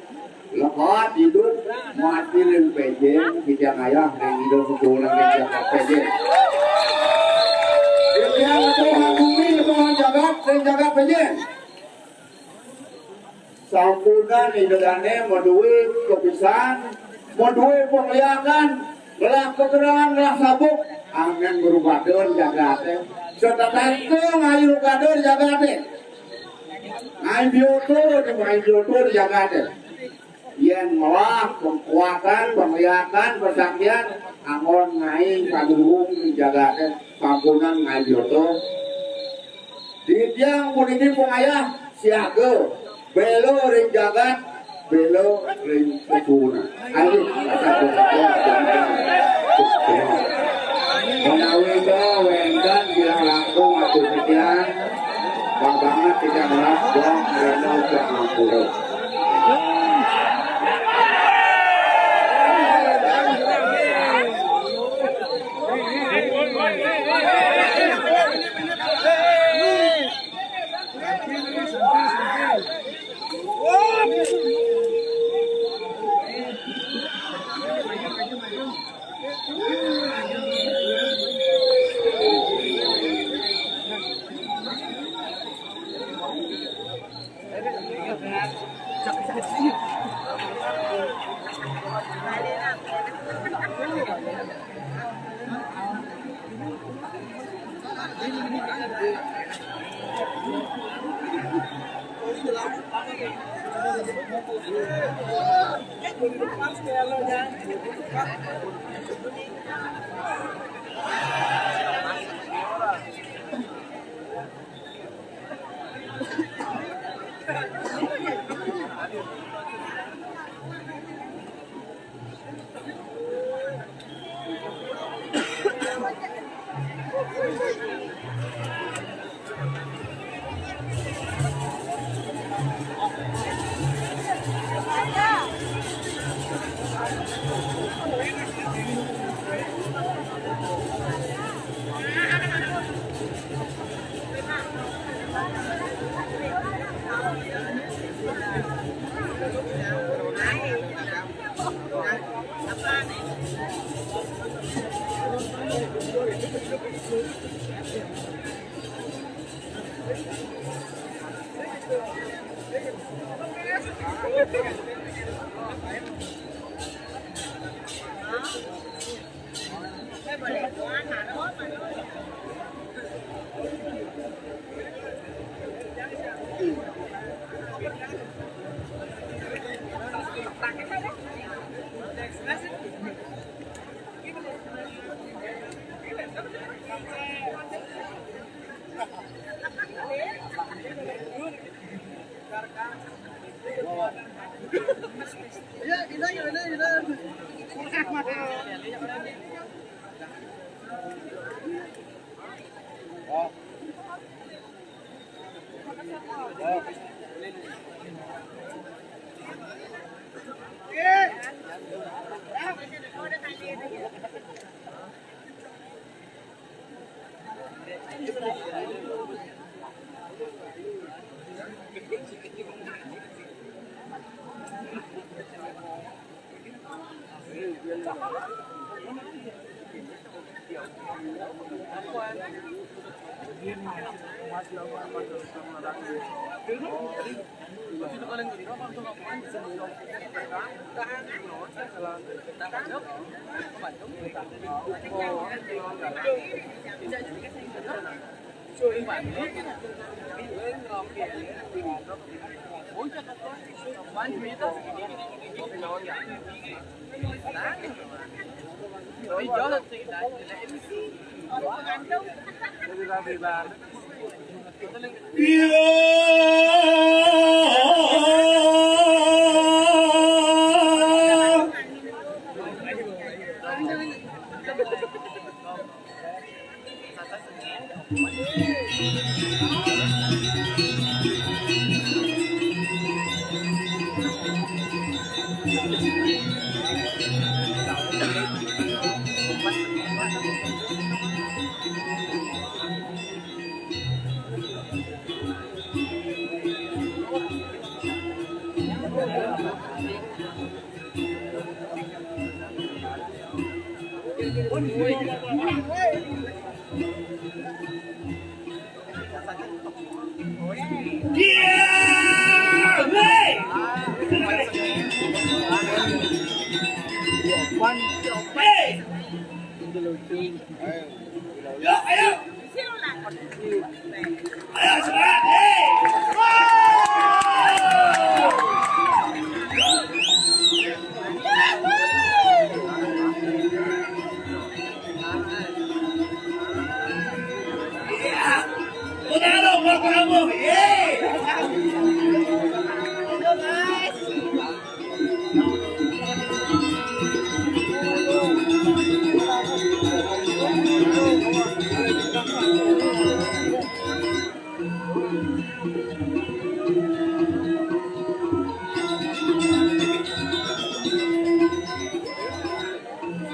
lekat hidup, mati ring Péjén, titiang ayah, ring hidup sekolah, ring jagat Péjén. Titiang letuhan bumi, letuhan jagat, ring jagat Péjén. Sampunang ida dané madué kapisan, madué pangliakan, ngelah kegerangan, ngelah sabuk, anggén ngrukadan jagaté. Satetengkung ayu rukadan jagaté. Ngaé bioto, ngaé bioto jagaté. Yén ngelah kekuatan, pangliakan, pasaktian, anggon ngaé padurung jagaté, sampunang ngaé bioto. Titiang puniki pengayah siaga, béla ring jagat, béla ring setuhunan. Ayo, menawi wénten kirang langkung atur titiang, bang banget titiang ngelas dong, rena ucap ngampura.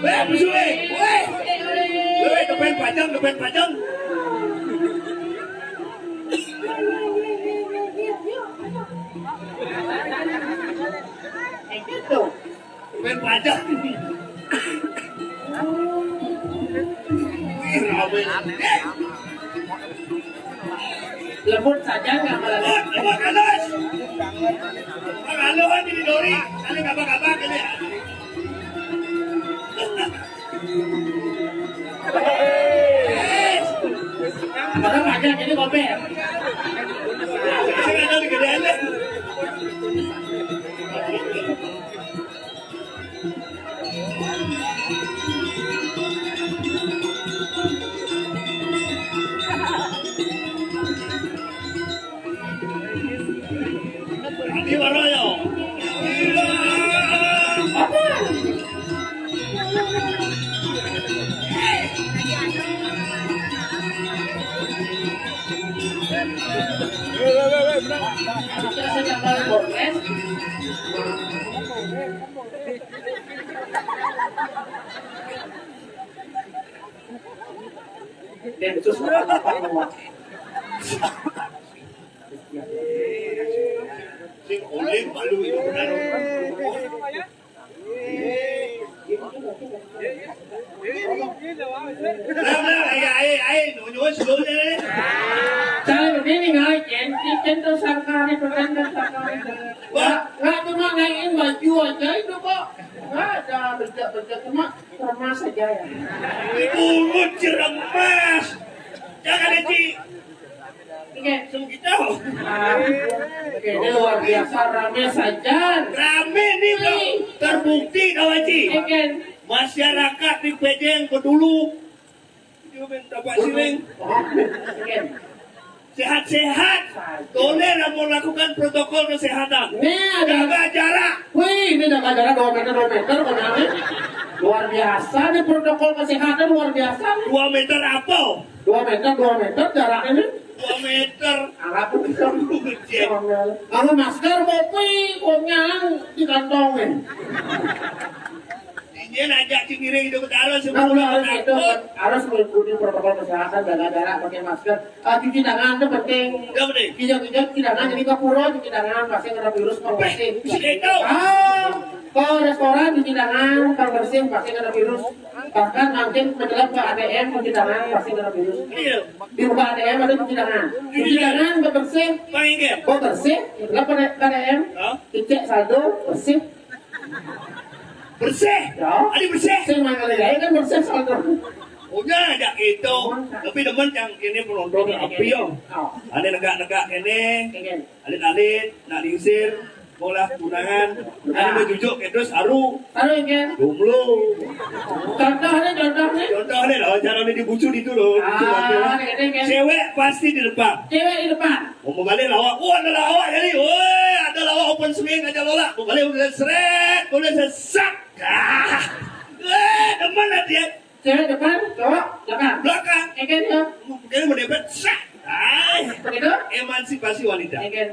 Weh, musuh, weh. Weh. Weh, depan pajang, depan pajang. Depan pajang. Wih, rame. Lembut saja nggak malah. Lembut, lembut, halus. Bang, halus kan di Dori. Saling gabak-gabak ini. Orang aja jadi koper. Saya nggak tahu digedein deh. Densus. Sing olim malu itu benar. Lah, lah, ayo, ayo, ayo, nyuwun, nyuwun, sebelumnya, nih. Cara begini, ngai, Jen. Jen tuh sakari, berkandang sakari. Wah. Nggak, nggak cuma ngaiin baju aja itu kok. Nggak ada bercak-bercak, cuma Remas aja ya. Bungut jeremas. Jangan, Ci. Oke, langsung gitu. Ah, oke, ini luar biasa rame saja. Rame nih, Bro. Terbukti, kawan Ci. Oke. Masyarakat di Pejeng bedulu. Dia minta Pak Siling. Oke. Sehat-sehat. Boleh lah mau lakukan protokol kesehatan. Ini ada jaga jarak. Wih, ini jaga jarak dua meter, dua meter, kok nyampe? Luar biasa nih protokol kesehatan, luar biasa nih. Dua meter apa? Dua meter, dua meter jarak ini. Dua meter. Alat tuh bisa. Kalau masker mau kui, kok nyang di kantong nih. Ini aja Ci Miring itu ketaruh. Nah, sebelum udah harus itu, takut. Harus mengikuti protokol kesehatan, jaga jarak, pakai masker. Ah, cuci tangan itu penting. Iya, penting. Kijang-kijang cuci tangan, jadi ke pura cuci tangan, pasti kena virus, pembersih. Bisa gitu. Ah, ke restoran cuci tangan, pembersih, pasti kena virus. Bahkan mungkin menjelang ke A T M cuci tangan, pasti kena virus. Iya. Di muka A T M ada cuci tangan. Cuci tangan, pembersih. Paling enggak. Pembersih, menjelang ke A T M. Hah? Cek saldo, bersih. Bersih. Ya. Ada bersih. Sing mangan lagi kan bersih saldo. Udah ada itu. Tapi demen yang ini penonton api yo. Oh. Ada negak-negak ini. Iya. Alit-alit, nak diusir, bola tunangan. Ada mau jujuk, terus aru. Aru, iya. Jomblo. Contohnya, contohnya. Contohnya lah, cara ini dibujuk itu loh. Ah, ini kan. Cewek pasti di depan. Cewek di depan. Mau balik lawak, oh, ada lawak jadi, oh, ada lawak open swing aja lola. Mau balik udah seret, udah sesak. Ah, eh, demen lah dia. Cewek depan, cowok belakang. Belakang. Iya kan, ya? Mungkin mau dempet, sak. Ay. Begitu? Emansipasi wanita. Iya kan?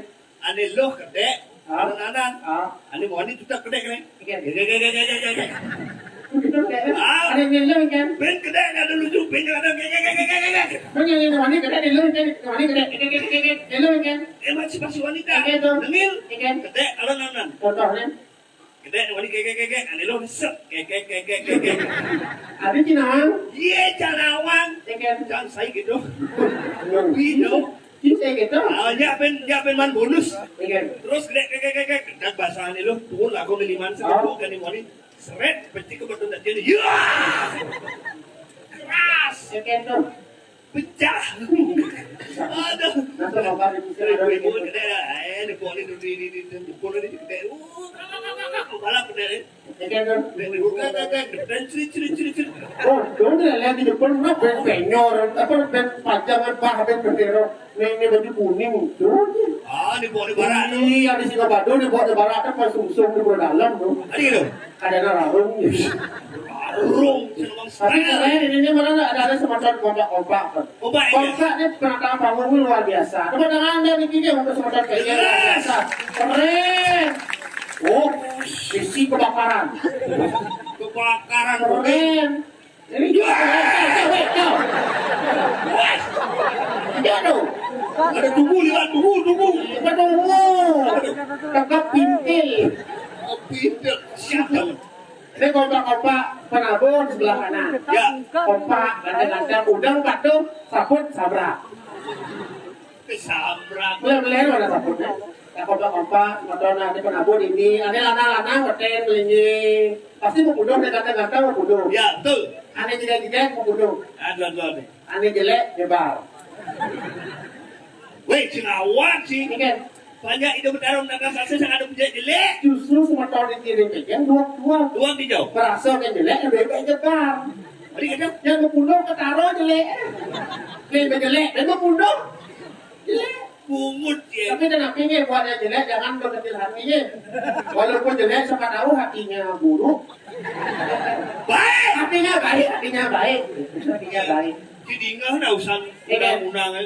Ane loh kedek, ah, anan-anan. Ah. Ane mau ane tutak kedek nih. Iya. Kedek, kedek, kedek, kedek, kedek. Begitu, kedek. Ah. Ada yang nyenyong, kan? Ben kedek, ada lucu, ben ada, kedek, kedek, kedek, kedek, kedek. Ben yang nyenyong, ini kedek, ini kedek, ini kedek, ini kedek, ini kedek. Emansipasi wanita. Iya, tuh. Nengil. Iya kan? Kedek, anan-anan. Contohnya? Kedek, wani keke keke, ane lo set, keke keke keke. Ada cinawang? Iya, cinawang. Keke. Jangan saya gitu. Gitu. Ini saya gitu. Ah, ya ben, ya ben man bonus. Keke. Terus kedek keke keke, kedek basah ane lo, turun lagu ngeliman. Oh. Setelah kan ini wani, seret, pecik ke betul jadi. Ya! Keras. Keke tuh. Pecah. Aduh. Masa bapak di sini ada ibu, ibu gitu? Gede lah. Eh, di poli dulu, di, di, di, di poli di gede. Uh, kakak, kakak, kakak, balap gede, eh. Iya kan? Gede, gede, gede, gede. Dan ciri, ciri, ciri, ciri. Oh, dong, dia lihat di depan, udah ben penyor, apa, ben pajangan, bah, ben bendera. Nih, ini baju kuning, tuh. Ah, di poli barat tuh. Iya, di Singapura, di poli barat, kan pas sungsung di dalam tuh. Ada gitu? Ada nararung. Nararung, sing ngomong. Tapi keren, ini, ini malah ada, ada semacam kompak-kompak, Pak. Kompak, iya. Kompak ini penata panggung luar biasa. Tepuk tangan dari kita untuk semacam kayak luar biasa. Jelas. Keren. Oh, sisi kebakaran. Kebakaran. Keren. Ini juga keren. Tuh, tuh, tuh, tuh. Wah. Iya dong. Ada tubuh, lihat tubuh, tubuh. Ada tubuh. Tetap pintil. Oh, pintil. Siapa? Ini kompak-kompak penabur di sebelah kanan. Ya. Kompak, ganteng-ganteng, udang, patung, saput, sabrak. Sabrak. Boleh, boleh, mana saputnya? Ya, kompak-kompak, motor nanti penabur ini, ada lanang-lanang, hotel, beli. Pasti mau bunuh, dia ganteng-ganteng, mau bunuh. Ya, betul. Ada jelek-jelek, mau bunuh. Ada, ada, ada. Ada jelek, nyebar. Weh, jerawat sih. Ini kan. Banyak itu bertarung dengan sukses yang ada jelek-jelek. Justru semua tahun ini yang pegang dua, dua. Dua di jauh. Merasa yang jelek, lebih baik nyebar. Tadi kata, yang mau bunuh, ketaruh jelek. Yang jelek, yang mau bunuh. Jelek. Pungut ya. Tapi kenapa ini buat yang jelek, jangan berkecil hati ya. Walaupun jelek, siapa tahu hatinya buruk. Baik. Hatinya baik, hatinya baik. Hatinya baik. Jadi nggak ada urusan. Iya. Undang-undang ya.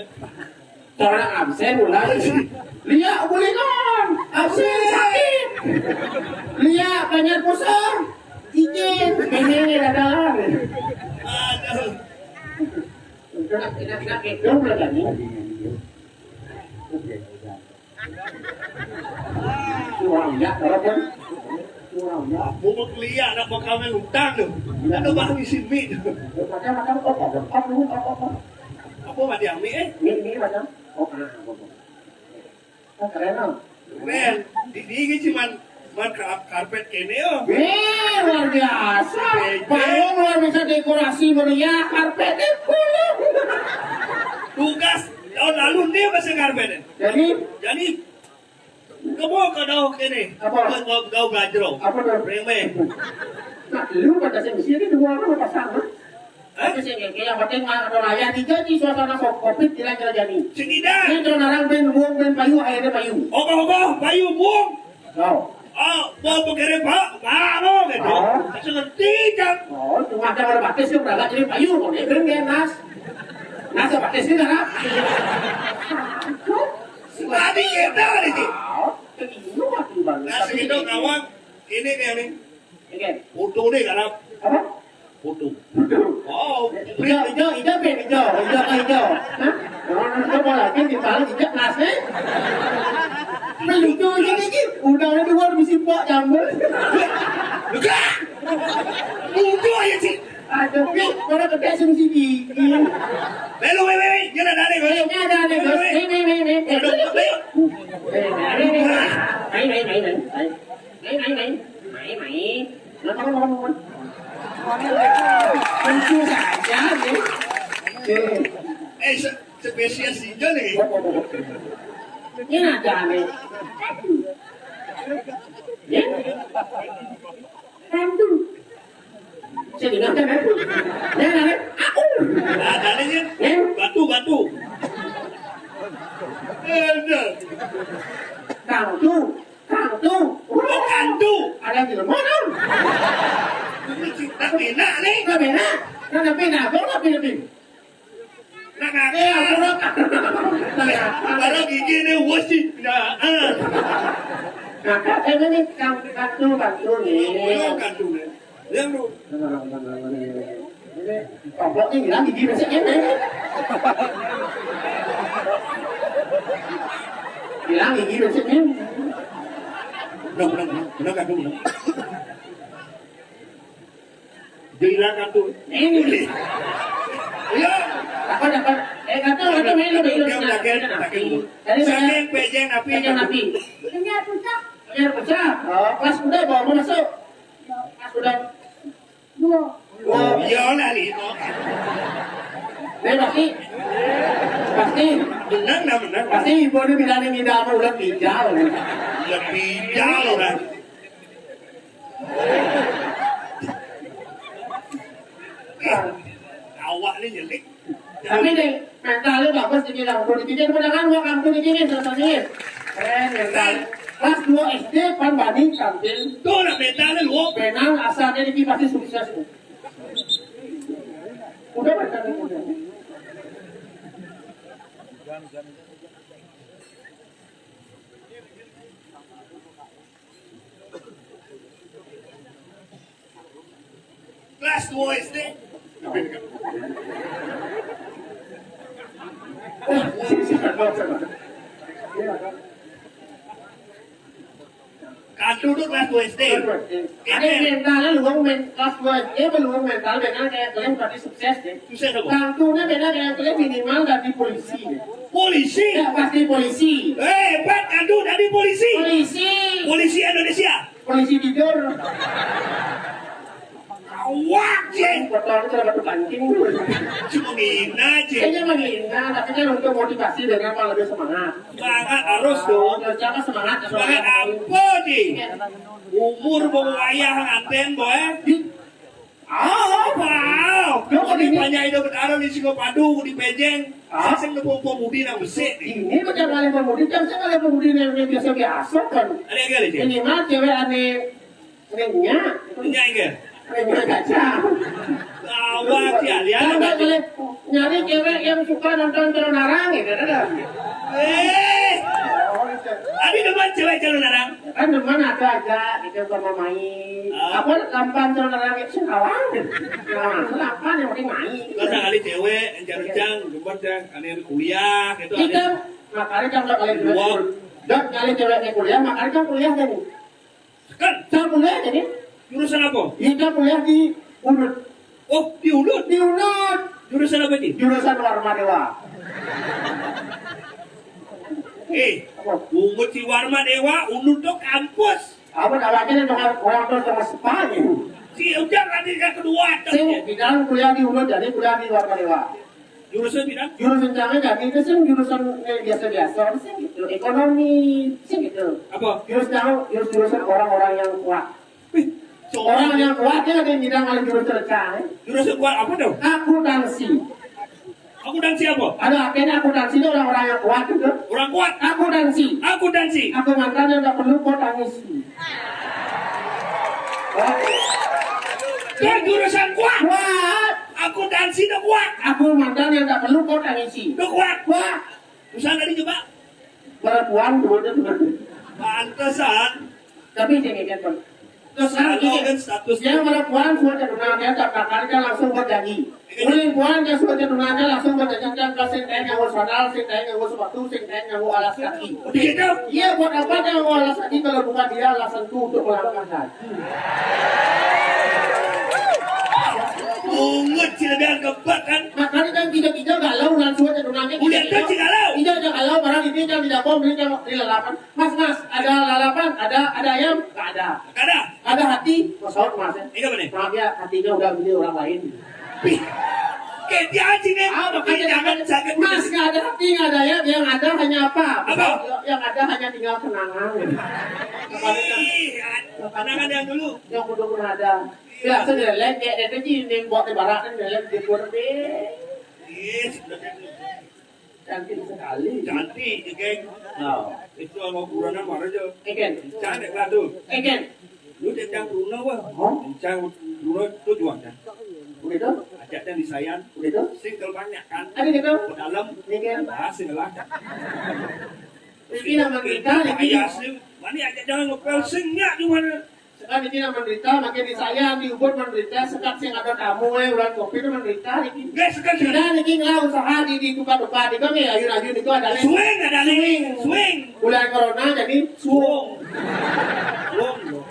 Orang absen ulah. Lia, boleh non. Absen sakit. Lia, banyak pusing. Izin. Ini ada. Aduh. Kena, kena, kena, kena. Dong, boleh kan? Kurang ya, kalau pun. Kurang ya. Bubuk Lia, nak bakal main utang tu. Ada bahan isi mi tu. Macam, macam, apa, apa, apa, apa, apa. Apa mati ami, eh? Ini, ini macam. Oh, ah, apa, apa. Oh, keren, ah. Keren. Di, di, ini cuman Mat ka-, karpet kéné, oh. Eh, luar biasa. Payung luar biasa, dekorasi meriah, karpetnya bolong. Tugas tahun lalu nih masih karpetnya. Jadi? Jadi, kamu kada kéné. Apa? Gau, gau, gau gajro. Apa tuh? Remeh. Nah, lu pada sing sini dua orang apa sama? Hah? Tapi sing yang penting mah ada raya tiga di suasana so-, covid tidak terjadi. Segida. Ini kalau narang ben buang ben payu, akhirnya payu. Apa-apa? Payu buang. Oh. Oh, mau bergerak, Pak? Baru gitu. Oh. Seperti kan. Oh, cuma ada orang batis yang berangkat jadi payu, mau dia keren dia, Nas. Nas batis ini, Nas. Tadi kita di sini. Oh, itu aku bang. Nah, segitu kawan. Ini nih, nih. Oke. Foto nih, karena apa? Foto. Foto. Oh, hijau, hijau, hijau, hijau, hijau, hijau. Hah? Orang itu mau lagi di paling hijau nasi. Lucu aja nih, Ki. Udah ada dua bisi pak jambul. Buka. Buka aja sih. Aduh, Ki, mana gede sih sini? Belu, wei, wei, wei. Dia ada nih, Gus. Ini ada nih, Gus. Wei, wei, wei. Ini, ini, ini, ini. Aduh, wei. Ini, ini, ini, ini. Ini, ini, ini. Ini, ini, ini. Ini, ini, ini. Main, main, main. Main, main, main, main. Lucu saja, nih. Eh, se-, spesies hijau nih. Ini ada nih. Ya. Hantu. Saya dengarkan, eh. Ya, ya, ya. Aku. Nah, tadinya, eh, batu, batu. Ada. Hantu. Kantu. Oh, kantu. Ada di mana? Ini kita bina nih. Kita bina. Nah, tapi nah, apa lah, Pilipin? Nah, nah, eh, aku nak. Baru gigi nih, wah sih. Nah, ah. Nah, eh, ini kan-, kantu, kantu nih. Oh, kantu nih. Yang lu. Ini, toplok ini hilang gigi besek ini. Hilang gigi besek ini. Benar, benar, benar, benar, kantu, benar. Dia hilang kantu. Ini. Iya. Apa, apa? Eh, kantu, kantu, main lu, main lu. Dia udah gen, udah gen. Tadi saya saking pejeng api. Pejeng api. Ini puncak. Ini puncak. Oh, pas udah bawa masuk. Pas udah. Dua. Oh, iya lah, Lino. Ini pasti, pasti. Benar, nah, benar. Pasti ibu ini bilang ini tidak mau udah pinjal. Udah pinjal, orang. Awak ni nyelik. Tapi nih, mentalnya bagus di bidang politik. Jadi, mudah-mudahan gua kampung di sini, selesai. Keren, mental. Kelas dua S D, pan bani tampil. Tuh, nak mentalnya lu. Penang, asalnya di pasti sukses. Udah, udah, udah. Kelas dua S D. Kantu tu kelas dua S D. Ada mental, luang men-, kelas dua S D, luang mental, benar kayak kalian berarti sukses deh. Sukses apa? Kantunya benar kayak kalian minimal dari polisi deh. Polisi? Ya, pasti polisi. Eh, hebat, kantu dari polisi. Polisi. Polisi Indonesia. Polisi tidur. Awak, Cing. Kotor itu dapat kancing. Cuma ngina, Cing. Kayaknya menghina, tapi kan untuk motivasi biar apa lebih semangat. Semangat harus dong. Kerja kan semangat, semangat apa, Cing? Umur bawa wayah nganten, boy. Ah, wow. Kau ini banyak itu bertaruh di Singapadu, di Pejeng. Ah? Sing nepu pemudi nang besik. Ini macam kali pemudi, kan saya kali pemudi yang biasa-biasa kan. Ada yang kali, Cing? Ini mah cewek aneh. Renyah. Renyah, iya. Renyah gajah. Awak, ya, lihat. Kalau nggak boleh nyari cewek yang suka nonton Calonarang, gitu, ada. Eh. Adi demen cewek Calonarang? Kan demen ada aja, gitu, sama main. Ah. Apa, lampan Calonarang itu sih kawan. Nah, lampan yang penting main. Kan ada kali cewek, yang jarang, demen, yang aneh kuliah, gitu, ada. Makanya kan kalau kalian dua. Dan kali ceweknya kuliah, makanya kan kuliah kan. Kan? Saya kuliah jadi. Jurusan apa? Kita kuliah di Unud. Oh, di Unud? Di Unud. Jurusan apa, Ci? Jurusan Warma Dewa. Eh, apa? Unud si Warma Dewa, Unud tu kampus. Apa awaknya dengan orang tua sama sepah gitu. Si Ujang tadi yang kedua. Sing bidang kuliah di Unod, jadi kuliah di luar Balewa. Jurusan bidang? Jurusan jangan jadi itu sing jurusan eh, biasa-biasa sing gitu. Ekonomi sing gitu. Apa? Jurusan jurusan orang-orang yang kuat. Wih, orang yang kuat ya ada yang bidang kalau jurusan cang. Jurusan kuat apa tuh? Akuntansi. Akuntansi apa? Ada akhirnya akuntansi itu orang-orang yang kuat gitu. Orang kuat. Akuntansi. Akuntansi. Aku mantan yang nggak perlu kau tangisi. Kan jurusan kuat. Kuat. Akuntansi itu kuat. Aku mantan yang nggak perlu kau tangisi. Itu kuat. Kuat. Usaha tadi coba. Perempuan dulu dia benar. Pantesan. Tapi jangan ingat, Bang. Terus kan kalau ini, kan status yang perempuan sudah tunangan, tak bakal kan langsung berjanji. Uling puan yang sudah tunangan langsung berjanji kan ke sing kayak nganggo sandal, sing kayak nganggo sepatu, sing kayak nganggo alas kaki. Begitu? Iya, buat apa dia nganggo alas kaki kalau bukan dia alasanku untuk melangkah kaki? Bungut sih lebih kebat kan? Makanya kan kita-kita galau langsung aja tunangan. Udah tuh sih galau. Iya, aja galau, barang ini kan tidak mau beli kan di lalapan. Mas, mas, ada lalapan, ada ada ayam, nggak ada. Nggak ada. Ada hati, pesawat mas ya. Iya, bener. Maaf ya, hatinya udah beli orang lain. Wih, kayak dia aja nih. Ah, makanya jangan jangan sakit. Mas, nggak ada hati, nggak ada ayam, yang ada hanya apa? Apa? Yang ada hanya tinggal kenangan. Ih, kenangan yang dulu. Yang udah pernah ada. Ya, saya lelek kayak itu sih, yang buat di barat kan lelek di luar deh. Ih, sebenarnya. Cantik sekali. Cantik, ya, geng. Nah. Itu sama buronan mana aja. Eken. Cantik lah tuh. Eken. Lu dia yang Bruno wah. Hah? Yang Bruno itu juga kan. Udah tuh? Ajak yang disayang. Udah tuh? Single banyak kan. Ada gitu. Ke dalam. Eken. Bahas lah. Ini nama kita, ini. Ayah sih. Mana ajak jangan ngepel singnya cuma. Sekarang ini yang menderita, makin di saya di Ubud menderita, sekat sing ada tamu eh bulan kopi itu menderita niki. Nggih, sekat, sekat. Tidak niki ngelah usaha di di tempat-tempat itu nih, ayun-ayun itu ada nih. Swing ada nih. Swing. Swing. Mulai corona jadi suwung. Suwung.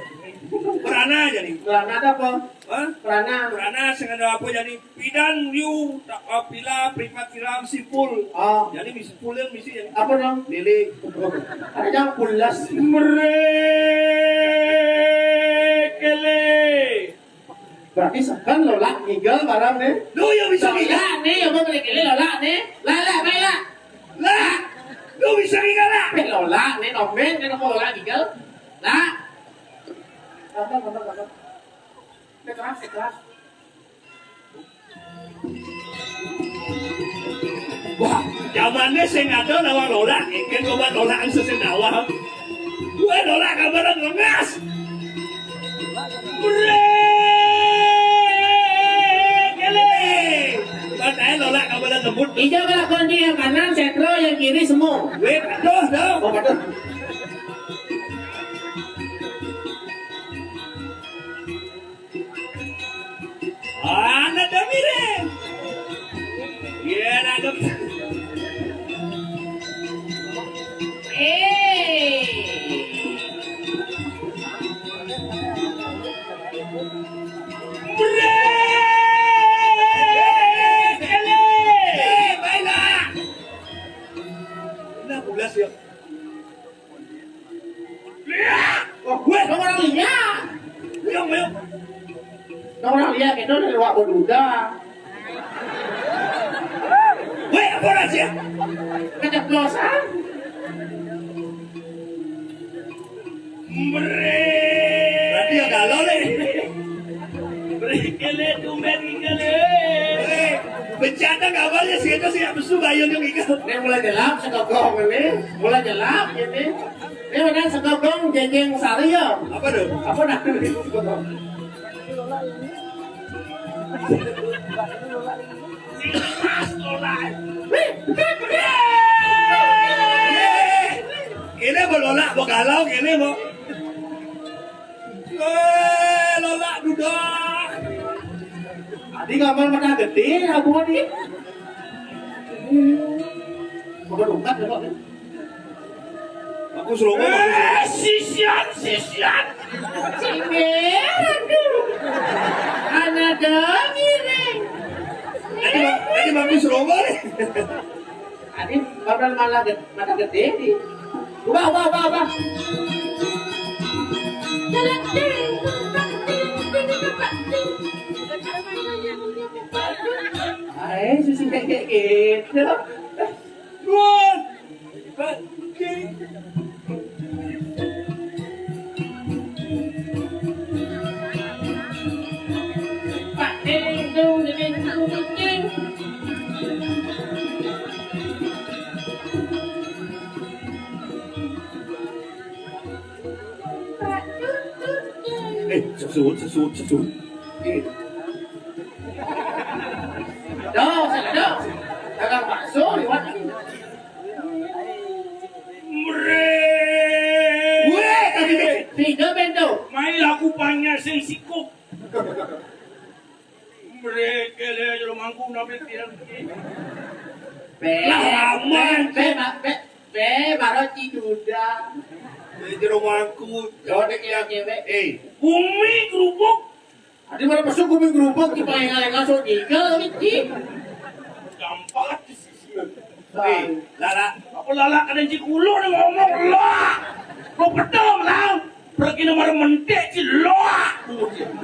Perana jadi. Perana ada apa? Hah? Perana. Perana sing ada apa jadi? Pidan yu tak apila pripat kilam sipul. Ah. Jadi misi pulang misi jadi. Apa dong? Lele. Ada yang pulas. Merekele. Berarti sekan lolak ngigel barang nih. Lu yang bisa ngigel. Lolak nih, apa merekele lolak nih? Lala, baiklah. Lah, lu bisa ngigel lah. Eh, lolak nih, nomen, kenapa lolak ngigel? Lah. Apa, apa, apa? Ikhlas, ikhlas. Wah, zamannya sing ada nawang lolak, kan coba lolak sing dawa. Gue lolak kabaran lengas. Bre, kele. Padahal lolak kabaran lembut. Ijo kalau kunci yang kanan, sentro yang kiri semua. Weh, aduh, aduh. Oh, aduh. Ana demi re. Iya, nangkep. Eh. Bre. Eh, baiklah. Nah, pulas ya. Lihat! Oh, gue orang lihat. Ayo, ayo. Orang lihat itu dari wak beduda. Gue apa rahasia? Keceplosan. Mre. Berarti ya galau nih. Mre kele tumben kele. Eh, bencana kabarnya sih itu sih habis itu bayun yang ikut. Ini mulai gelap sekokong ini, mulai gelap ini. Ini udah sekokong jejeng sari ya. Apa tuh? Apa dah? Ini mau lolak, mau galau, ini mau. Eh, lolak duda. Tadi gambar mata gede, aku tadi. Bukan umpat ya, Pak. Bagus loh, Pak. Eh, sisian, sisian. Cimer, aduh. Anak demi nih. Tadi, tadi bagus loh, Pak. Tadi gambar malah gede, mata gede nih. Ubah, ubah, ubah, ubah. Ae, susu kayak gitu. Wah. Eh, sesuatu, sesuatu, sesuatu. Eh. Dong, dong. Dagang bakso liwat. Mré. Wéh, tapi deh. Tiga bento. Mai laku panya sing sikuk. Mré kele jero mangku nabe tiang. Be, lah, aman. Be, be, be, be, baru ciduda. Jero mangku. Yo, dek ya, be. Eh, bumi kerupuk. Adi mana masuk gumi gerubuk di paling ngalengan so tiga lagi. Gampang. Eh, Lala. Apa Lala kada cik ulo ni ngomong lo. Lo betul lah. Pergi nomor mentik si lo.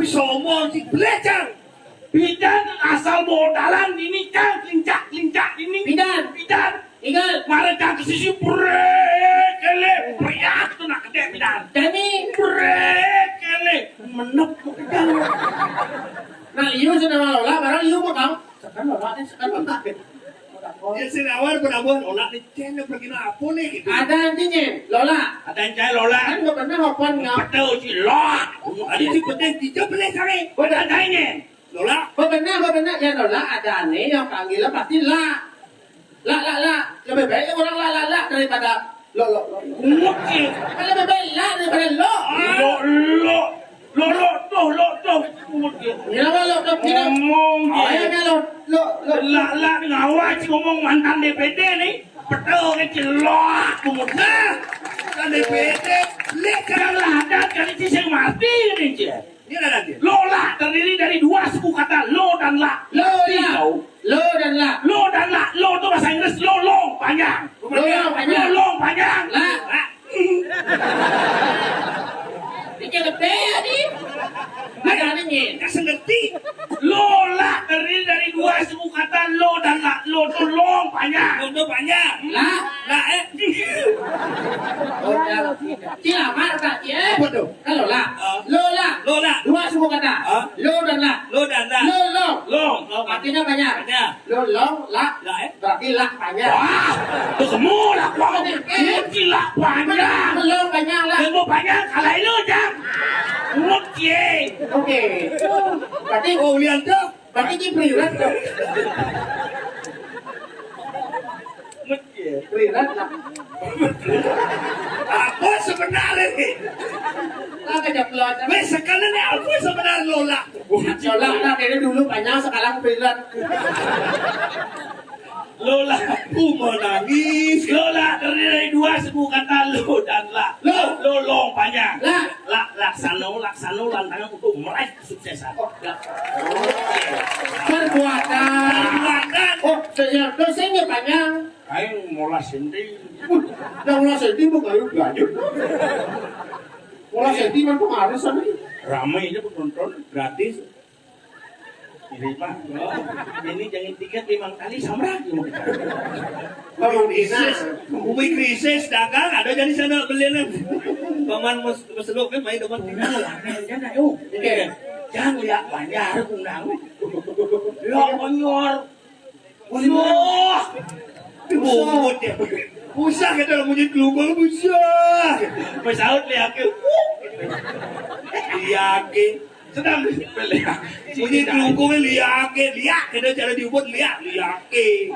Bisa ngomong si belecang. Bidan asal bawa dalan ini cang lincak lincak ini. Bidan. Bidan. Ingat. Mara cang ke sisi brek kele priak tu nak kedek bidan. Kami. Brek kele. Menep. Nah, iyo sudah malah lah, barang iyo mau kau. Sekarang bapak ni, sekarang bapak. Ya, si Nawar pun abuan, olah ni cen, pergi nak apa ni gitu. Ada nantinya, Lola. Ada yang cai Lola. Kan nggak pernah open ngap. Betul si Lola. Ada si penting tiga belas hari. Ada tanya. Lola. Bebenar, bebenar. Ya Lola, ada nih yang panggilnya pasti La. La, La, La. Lebih baik orang La, La, La daripada Lo, Lo, Lo. Kungut ye. Kan lebih baik La daripada Lo. Lo, Lo. Lo, Lo, tuh, Lo, tuh. Kungut ye. Kenapa Lo, Lo, kenapa? Ngomong ye. Ayo, Lo, Lo, Lo. La, La, ngawal si ngomong mantan D P D nih. Betul kan si Lo, kungut. Nah, mantan D P D. Lihat kan. Yang ladat kali si sing mati nih, Cik. Ini ada dia. Lola terdiri dari dua suku kata lo dan la. Lo, Ngerti la. Kau? Lo dan la. Lo dan la. Lo itu bahasa Inggris lolong panjang. Lolong panjang. Lolong panjang. La. La. Ini lebih ya, nih. Mana nih? Kasih ngerti. Lola terdiri dari dua suku kata lo dan la. Lo itu long panjang. Lo itu panjang. La. La, eh. Oh, ya. Cilamar tak, ya? Apa tuh? Kan Lola. Ah. Lola. Lola. Dua suku kata. Ah. Lo dan la. Lo dan la. Lo, lo. Long. Artinya banyak. Banyak. Lo, long, la. La, eh? Berarti la banyak. Wah, ketemu la, wah. Banyak, eh? Ini la banyak. Lo banyak, la. Lo banyak, kalau lo, Jang. Ngut, ye. Oke. Berarti, oh, Ulian tuh. Berarti ini prirat dong. Ngut, ye. Prirat lah. Apa sebenarnya nih? Lah, kejeplosan. Weh, sekarang nih apa sebenarnya Lola? Lola, nah, dari dulu panjang, sekarang prirat. Lola. Aku mau nangis. Lola terdiri dari dua suku kata lo dan la. Lo. Lolong panjang. La. La, laksano, laksano, lantangan untuk meraih kesuksesan. Oh, la. Perbuatan. Perbuatan. Oh, senyap. Terus ini panjang. Aing molas senti. Yang molas senti mau kayu belajar. Molas senti mah pengaruh sama ini. Ramai aja penonton, gratis. Ini mah, oh, ini jangan tiket lima kali samrak. Kalau krisis, umi krisis dagang ada jadi sana beli nih. Paman mas maseluk kan main depan. Jangan lihat banyak undang. Lo konyor. Wah. Bungut ya. Usah kita munyi kelubang usah. Masaut liake. Liake. Sedang beli. Munyi kelubang liake, liak kita cara diubut liak, liake.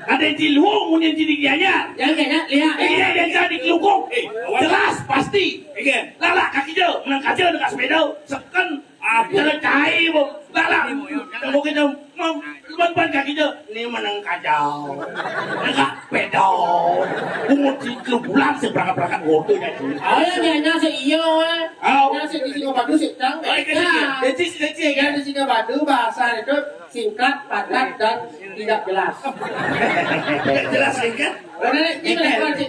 Ada di luar munyi di dianya. Yang banyak liak. Iya, yang jadi kelubang. Eh, awas. Jelas pasti. Iya. Lala kaki jauh, menang kaca dengan sepeda. Seken. Ada cai, Bu. Lala. Kamu kita mau ban-ban kaki jauh. Ini menang kacau. Enggak beda. Bungut si lu pulang seberangkat-berangkat foto ya, cuy. Ayo, nyanyi si iyo, eh. Au. Nyanyi si di Singapura, si Cang. Oh, iya, iya. Nah. Deci, deci, ya, kan? Di Singapura bahasa itu singkat, padat, dan tidak jelas. Tidak jelas, singkat? Benar, ini. Singkat. Benar, sih.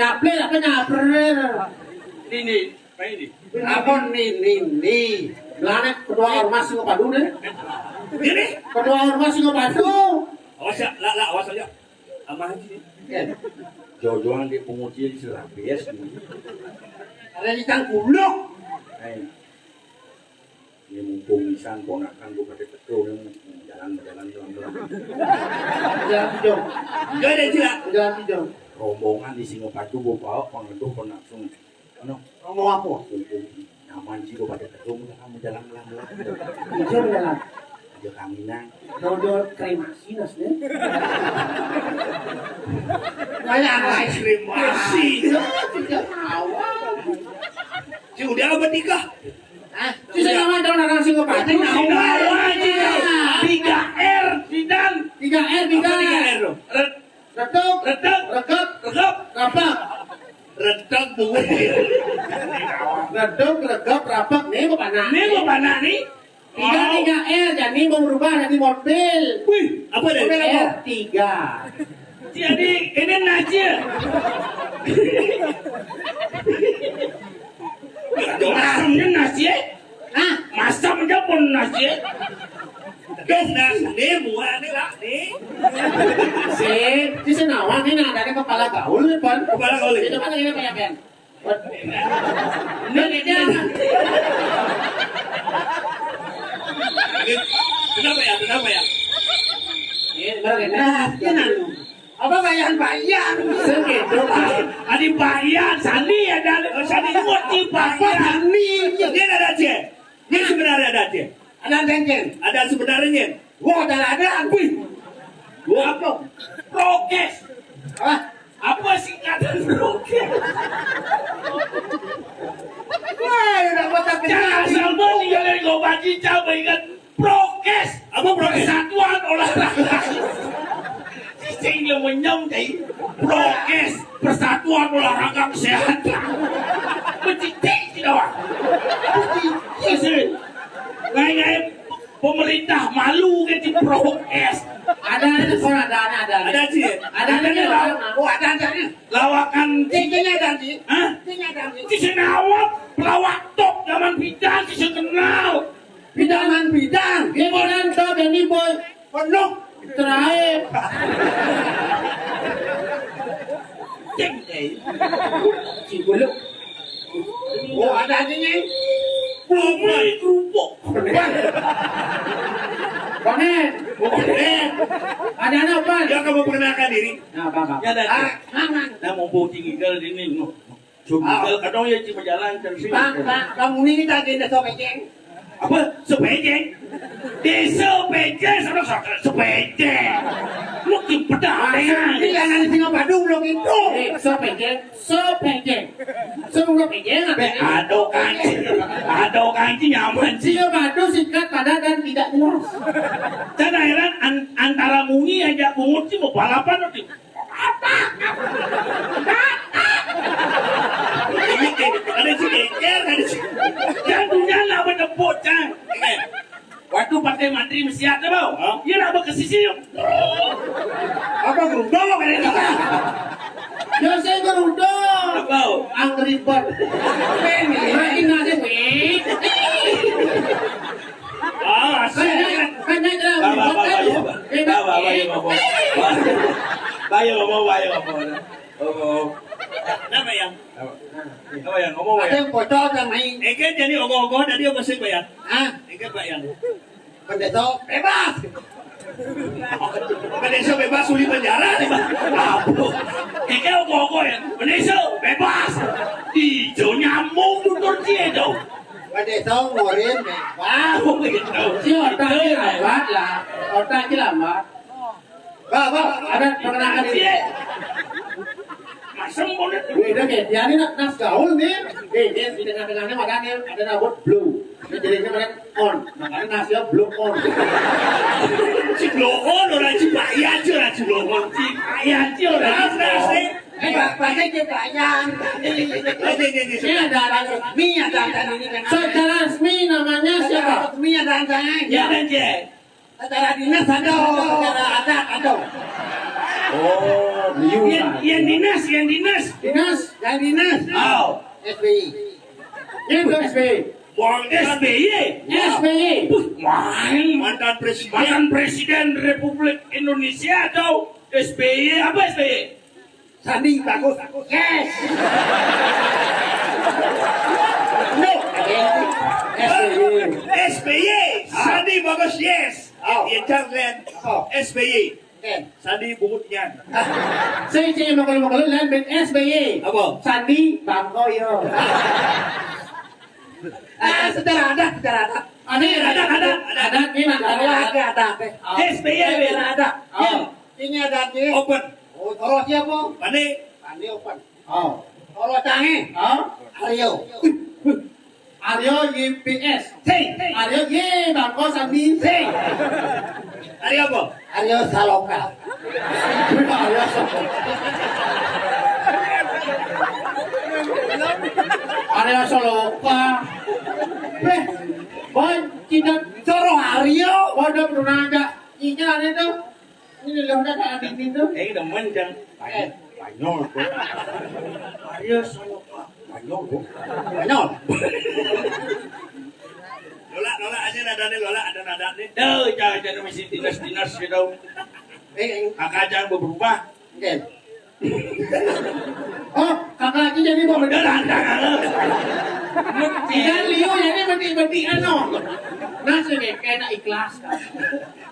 Nyaplé apa nyapré? Nini, apa ini? Apa ni, ni, ni? Lah, nek ketua ormas Singapadu nih. Ini? Ketua ormas Singapadu. Awas ya, lah, lah, awas aja. Amah aja. Eh, jojoan di penguji di Sirabes. Ada di Tangkuluk. Eh. Ini mumpung pisan ponakan gua pada teko nih, jalan-jalan pelan-pelan. Jalan Kijong. Enggak ada istilah. Jalan Kijong. Rombongan di Singapadu gua bawa pengeduh langsung. Anu, rombong apa? Nyaman sih gua pada teko, kamu jalan pelan-pelan. Kijong jalan. Aja kanginan. Dodol kremasi nasnya. Kayak apa? Kremasi. Tidak tahu. Si udah apa nikah? Hah? Sing naon, naon, naon, sing naon? Sing naon, sing naon? Tiga R, Sidan. Tiga R, tiga. Apa tiga R, lo? Red-, Retuk, retuk, regep, regep, rapak. Retuk, bungut. Retuk, regep, rapak. Nih, mau panak. Nih, mau panak, nih. Tiga, tiga R, jadi mau berubah jadi mobil. Wih, apa deh? Mobil apa? R tiga. Jadi, ini nasi ya? Masam ini nasi ya? Hah? Masam aja pun nasi ya? Nah, nih, buah nih, lah, nih. Si, si Senawan nih, nah, ada kepala gaul nih, Pan. Kepala gaul. Itu kan ini kayak Ben. Ini dia. Kenapa ya? Kenapa ya? Iya, benar, ya. Nah, ini anu. Apa bayan-bayan? Segitu, Pak. Adi bayan, sani ya, dan sani nguci bayan. Sani. Ini ada aja. Ini sebenarnya ada aja. Ada aja. Ada sebenarnya. Wah, ada ada. Wih. Wah, apa? Prokes. Apa? Apa singkatan prokes? Wah, udah kota kecil. Jangan sampai tinggalin gua bagi cabai kan. Prokes. Apa prokes? Persatuan olahraga. Cicing lu menyem, cai. Prokes. Persatuan olahraga kesehatan. Becitik, tidak, Wak? Becitik, sih. Ngai-ngai pemerintah malu ke di prokes. Ada, ada, ada, ada. Ada, Ci. Ada, ada, ada, ada. Oh, ada, ada, ada. Lawakan. Cicingnya ada, Ci. Hah? Cicingnya ada, Ci. Cicing awak, pelawak top zaman pidan, cicing kenal. Pidaman bidang. Gimana tuh, Danny Boy? Penuh. Terakhir. Ceng, eh. Si Buluk. Oh, ada aja nih. Bumi kerupuk. Bang. Bang, eh. Bang, eh. Ada apa? Ya, kamu perkenalkan diri. Nah, Bang, Bang. Ya, ada. Ah, Bang, Bang. Nah, mumpung tinggal di sini, no. Sugigal kadang ya cuma jalan terus. Bang, Bang, Bang Muni ini tadi ada sopejeng. Apa? Sopejeng? Desa Pejeng sama sopejeng. Sepejeng. Lu kim pedang. Ini yang nanti singa padu belum itu. Eh, sopejeng, sopejeng. Semua pejeng apa? Aduh kanci. Aduh kanci nyaman sih. Singa padu singkat, padat dan tidak jelas. Kan heran an-, antara Muni aja bungut sih mau balapan. Ini kayak ada si Eker, ada si. Jangan punya lah menepuk, Cang. Waktu pakai mantri mesiat tu, bau. Hah? Dia nak berkesisi. Apa geruduk ada ni? Ya, saya geruduk. Apa? Angry Bird. Main ni. Main aja, weh. Ah, asik. Kan, kan, kan, kan, Bah, bah, bah, bah, bah, bah, bah, bah, bah, bah. Bah, bah, bah, bah, bah. Oh, oh. Kenapa, Yang? Apa? Apa, Yang? Ngomong, Ada Yang. Yang bocor dan main. Engke jadi ogoh-ogoh tadi apa sih, Pak, Yang? Hah? Engke, Pak, Yang. Pendeta bebas. Pendeta bebas uli penjara nih, Pak. Apa? Engke ogoh-ogoh ya. Pendeta bebas. Ijo nyambung tutur dia dong. Pendeta ngorin bebas. Oh, gitu. Si otaknya lambat lah. Otaknya lambat. Bah, bah, ada perkenalkan diri. Masem bonet. Beda kayak dia nih, nak, nas gaul nih. Eh, dia di tengah-tengahnya makanya ada rambut blue. Jadi ini mereka on. Makanya nasnya blue on. Si blue on, orang si Pak Yajo lah si blue on. Si Pak Yajo lah si blue on. Eh, Pak, pakai ke Pak Yan. Oke, oke, oke. Ini ada, ada resmi, ada, ada ini kan. Secara resmi namanya siapa? Resmi ada, ada. Ya, dan J. Secara dinas ada, secara adat ada. Oh, liu. Yang, yang dinas, yang dinas. Dinas. Yang dinas. Oh. S B Y. Ini bukan S B Y. Wah, S B Y. S B Y. Wah, mantan presiden. Mantan presiden Republik Indonesia atau S B Y? Apa S B Y? Sandi bagus. Yes. No. S B Y. S B Y. Ah. Sandi bagus, yes. Oh. Ya, jangan. Oh. S B Y. Oke. Sandi bungut nyan. Saya cek mau kalau mau kalau lain ben S B Y. Apa? Sandi bangko yo. Ah, secara adat, secara adat. Ada, ada, ada, ada. Ada, ini ada. Ada, ada, ada. Oh. S B Y, secara adat. Oh. Ini ada nih. Open. Oh, terus siapa? Pane. Pane open. Oh. Kalau canggih. Oh. Ayo. Arya Y P S. Sing. Arya Y bangko sami. Sing. Arya apa? Arya Saloka. Arya Saloka. Arya Saloka. Eh, boy, kita Soro Arya. Waduh, berunaga. Ini ada tuh. Ini loh, ada di sini tuh. Eh, demen, Jang. Eh. Banyol, tuh. Arya Saloka. Banyol, tuh. Banyol. Lola, Lola, aja nadanya Lola, ada nadanya. Tuh, jangan, jangan masih dinas-dinas gitu. Eh, eh. Kakak jangan berubah. Oke. Oh, kakak aja jadi mau bener. Bener, ada. Kita liu jadi mati-mati, ano. Nasib ya, kena ikhlas.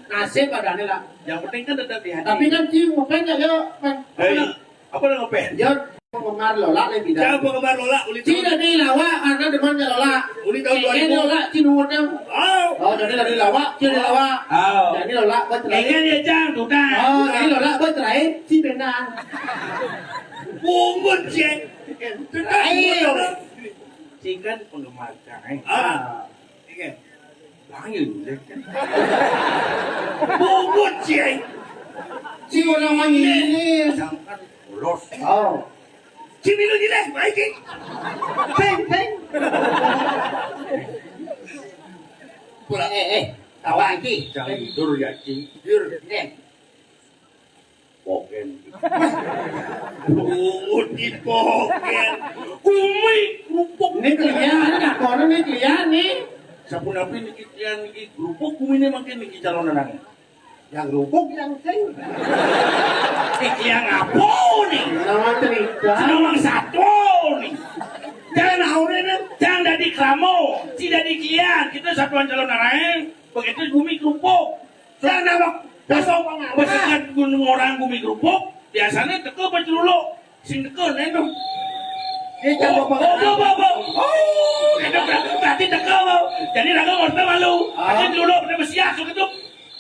Nasib adanya lah. Yang penting kan tetap di hati. Tapi kan Ci, ngapain ya, yo, kan? Hei, apa yang ngapain? Yo, penggemar Lola, lebih dah. Siapa penggemar Lola? Uli Ci tahu. Dari Lawa, karena demen ke Lola. Uli tahun dua ribu. Lola, Ci nuhun. Oh. Oh, jadi dari Lawa, Ci dari Lawa. Oh. Jadi Lola, buat terakhir. Kayaknya dia Jang, duda. Oh, jadi Lola, buat terakhir, Ci benar. Pungut, Ci. Ayo. Ci kan penggemar Jang, eh. Ah. Iya. Panggil, Ci. Pungut, Ci. Ci orang mana ini? Jang kan polos. Oh. Ci milu jileh, baik, Ci. Peng, peng. Pulang, eh, eh. Tawa, Ci. Jangan tidur ya, Ci. Tidur. Iya. Poken. Pungut di poken. Gumi kerupuk. Ini kalian, ada kono nih kalian nih. Sapunapi niki kalian niki kerupuk gumi ini makin niki calon anak. Yang kerupuk yang sing. Niki yang apa nih? Nama cerita. Nama satu nih. Jangan aure nih, jangan dari keramo, tidak di kalian. Kita satuan calon anak. Begitu gumi kerupuk. Sana, Bang. Besok, besok kan gunung orang gumi kerupuk, biasanya teka paceluluk. Sing teka, nendong. Dia coba, Bang. Oh, oh, oh, oh. Oh, nendong berarti, berarti teka, Bang. Jadi raga ngerti malu. Ah. Paceluluk, pada besiak, so gitu.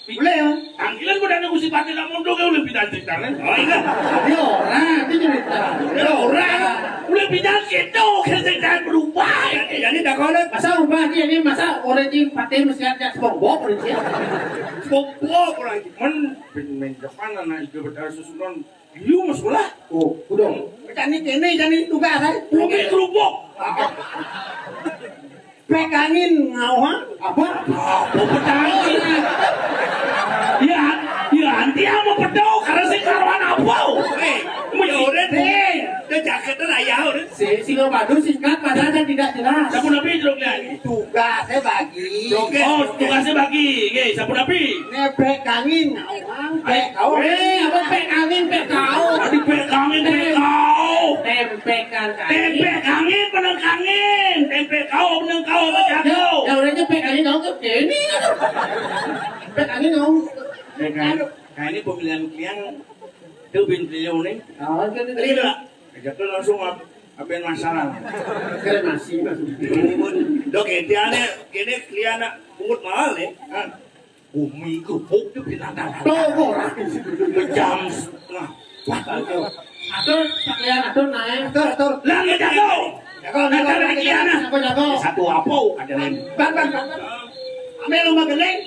Boleh, ya? Tanggilan gua dari Gusti Patih nak mundur, ya, udah pindah cerita, kan? Oh, iya. Dia orang, dia cerita. Dia orang. Udah pindah gitu, kan cerita berubah. Jadi, tak kau, masa ubah dia ni, masa orang di Patih mesti ada SpongeBob, orang dia. SpongeBob, orang dia. Men, men, depan anak itu berdarah susunan. Iya, mas bola. Oh, udah. Macam ni, kene, jadi tugas, eh. Bumi kerupuk. Pekangin ngawang. Apa? Apa petangin? Ya, ya, nanti ama pedau, karena si karuan apa? Eh, ya udah deh. Dia jaket lah ya, udah. Si, si Lomadu singkat, padat, dan tidak jelas. Siapa nabi, Jrok, ya? Tugasnya bagi. Joget. Oh, tugasnya bagi. Oke, siapa nabi? Nepek angin. Pek kau. Eh, apa pek angin, pek kau? Tadi pek angin, pek kau. Tempekan angin. Tempe angin, bener angin. Tempe kau, bener kau, bener kau. Ya, ya, orangnya pek angin, kau ke sini. Pek angin, kau. Ya, kan? Nah, ini pemilihan klian. Itu bin beliau nih. Oh, kan itu. Iya. Ajak tuh langsung ap-, apain masalah. Kremasi, maksudnya. Dok, ini aneh, ini klian pungut mahal nih. Kan? Bumi kerupuk tuh binatang. Tuh, orang. Jam setengah. Wah, atur, sekalian atur naik. Atur, atur. Lah, nggak jago. Jago, jago, jago, jago. Satu apa? Ada lain. Bang, bang, bang, bang. Ambil rumah gending.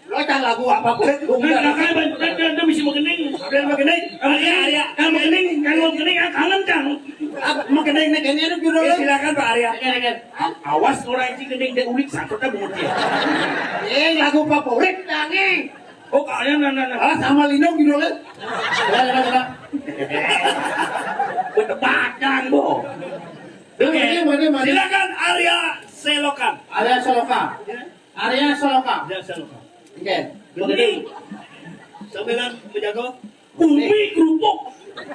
Lo cang lagu apa boleh? Nah, nah, kan, kan, kan, kan, bisa mau gending. Ambil rumah gending. Kalau gending, Arya, Arya. Kalau mau gending, kalau mau gending, yang kangen, Cang. Ah, mau gending, nih, gending, aduh, judul. Ya, silakan, Pak Arya. Oke, oke. A-, awas orang itu gending, dia ulik, sangkutnya bungut dia. Eh, lagu favorit, Cang, eh. Oh, kalian, nah, nah, nah. Ah, sama Lino gitu kan. Coba, coba, coba. Bertepatan, Bo. Oke. Mana, mana, mana? Silakan Arya Selokan. Arya Seloka. Ya. Arya Seloka. Arya Seloka. Oke. Betul. Sambilan menjaga. Bumi kerupuk.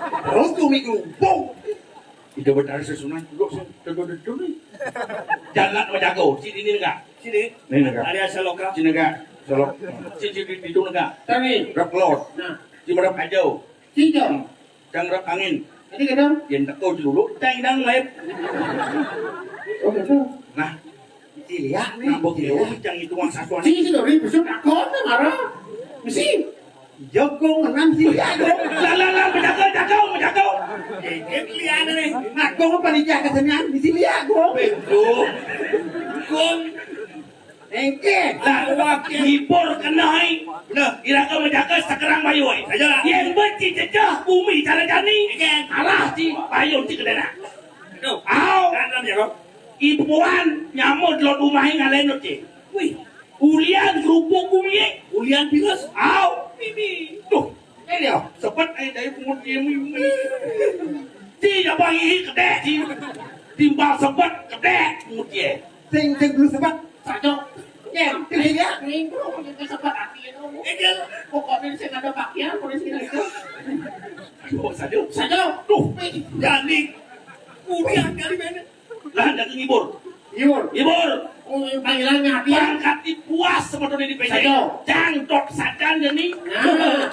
Terus bumi kerupuk. Tidak benar sesunan dulu, saya tegur dulu nih. Jalan menjaga. Sini, ini enggak? Sini. Ini enggak? Arya Seloka. Sini enggak? Selok. Sini, sini, itu enggak? Tani. Rep Lord. Nah. Cuma rep aja. Cincong. Cang rep angin. Tadi kena. Yang teko dulu, cang dang lep. Oh, gitu. Nah. Iya, nih. Nah, bok iya. Cang itu uang satuan. Sini, sini, Ri, besok takut, marah. Mesti. Jogong enam sih ya, Gong. Lah, lah, lah, menjaga, jaga, menjaga. Ini liana nih. Nah, Gong apa nih jaga senang di sini ya, Gong. Betul. Gong. Engke. Lah, wak ngibur kenai. Bener. Iraga menjaga sekerang bayu, eh. Aja lah. Yang beci jejah bumi cara jani. Engke. Alah, si bayu si kedena. Aduh. Au. Kanan ya, Gong. Ibuan nyamud lo dumahe ngalenut, ye. Wih. Ulian kerupuk bumi, ye. Ulian pinus. Au. Mimi. Tuh. Eh, dia. Sepet, eh, dari pungut dia, mimi. Ti, apa ini kedek, ti. Timbal sepet, kedek, pungut dia. Sing, sing dulu sepet. Sajo. Ya, ti, ya. Ini, bro, kita sepet hati, ya, dong. Eh, dia. Pokoknya saya ada pakaian, polisi itu. Aduh, sajo. Sajo. Tuh. Jadi. Ulian kali mana? Lah, dah ngibur. Ngibur. Ngibur. Oh, panggilannya hati. Pangkat puas sebetulnya di P J. Saja. Jangdot sajan jadi. Nah.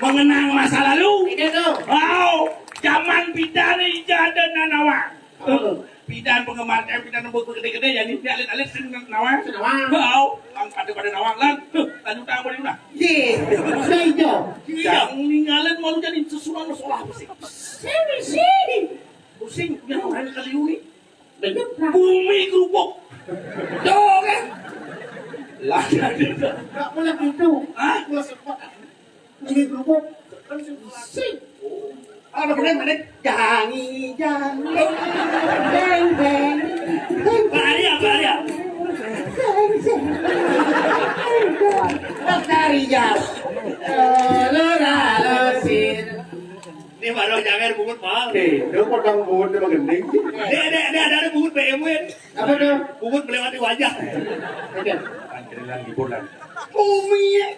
Mengenang masa lalu. Itu tuh. Wow, zaman pidan nih ada nanawa. Apa tuh? Pidan penggemar, eh, pidan nembus gede-gede jadi dia alit-alit sing nawa. Sing nawa. Wow, ang pada pada nawa lan. Huh, lanjut tahu boleh udah. Ye. Sudah hijau. Iya, ninggalin malu jadi sesuatu masalah sih. Sini, sini. Pusing, yang orang kali ini. Bener, Pak. Bumi kerupuk. Tuh, kan? Lah, nggak boleh gitu. Hah? Gua sempat. Bumi kerupuk. Kan sih. Apa bener, bener? Jangi, jangi. Beng, beng. Beng, Pak Arya, Pak Arya. Beng, beng. Lestari, Jas. Eh, lurah, lusir. Ini baru jawer bungut, Bang. Eh, lu potong bungut sama gending sih. Dia, dia, dia ada bungut B M W. Apa tuh? Bungut melewati wajah. Oke. Panggilan hiburan. Bumi ya.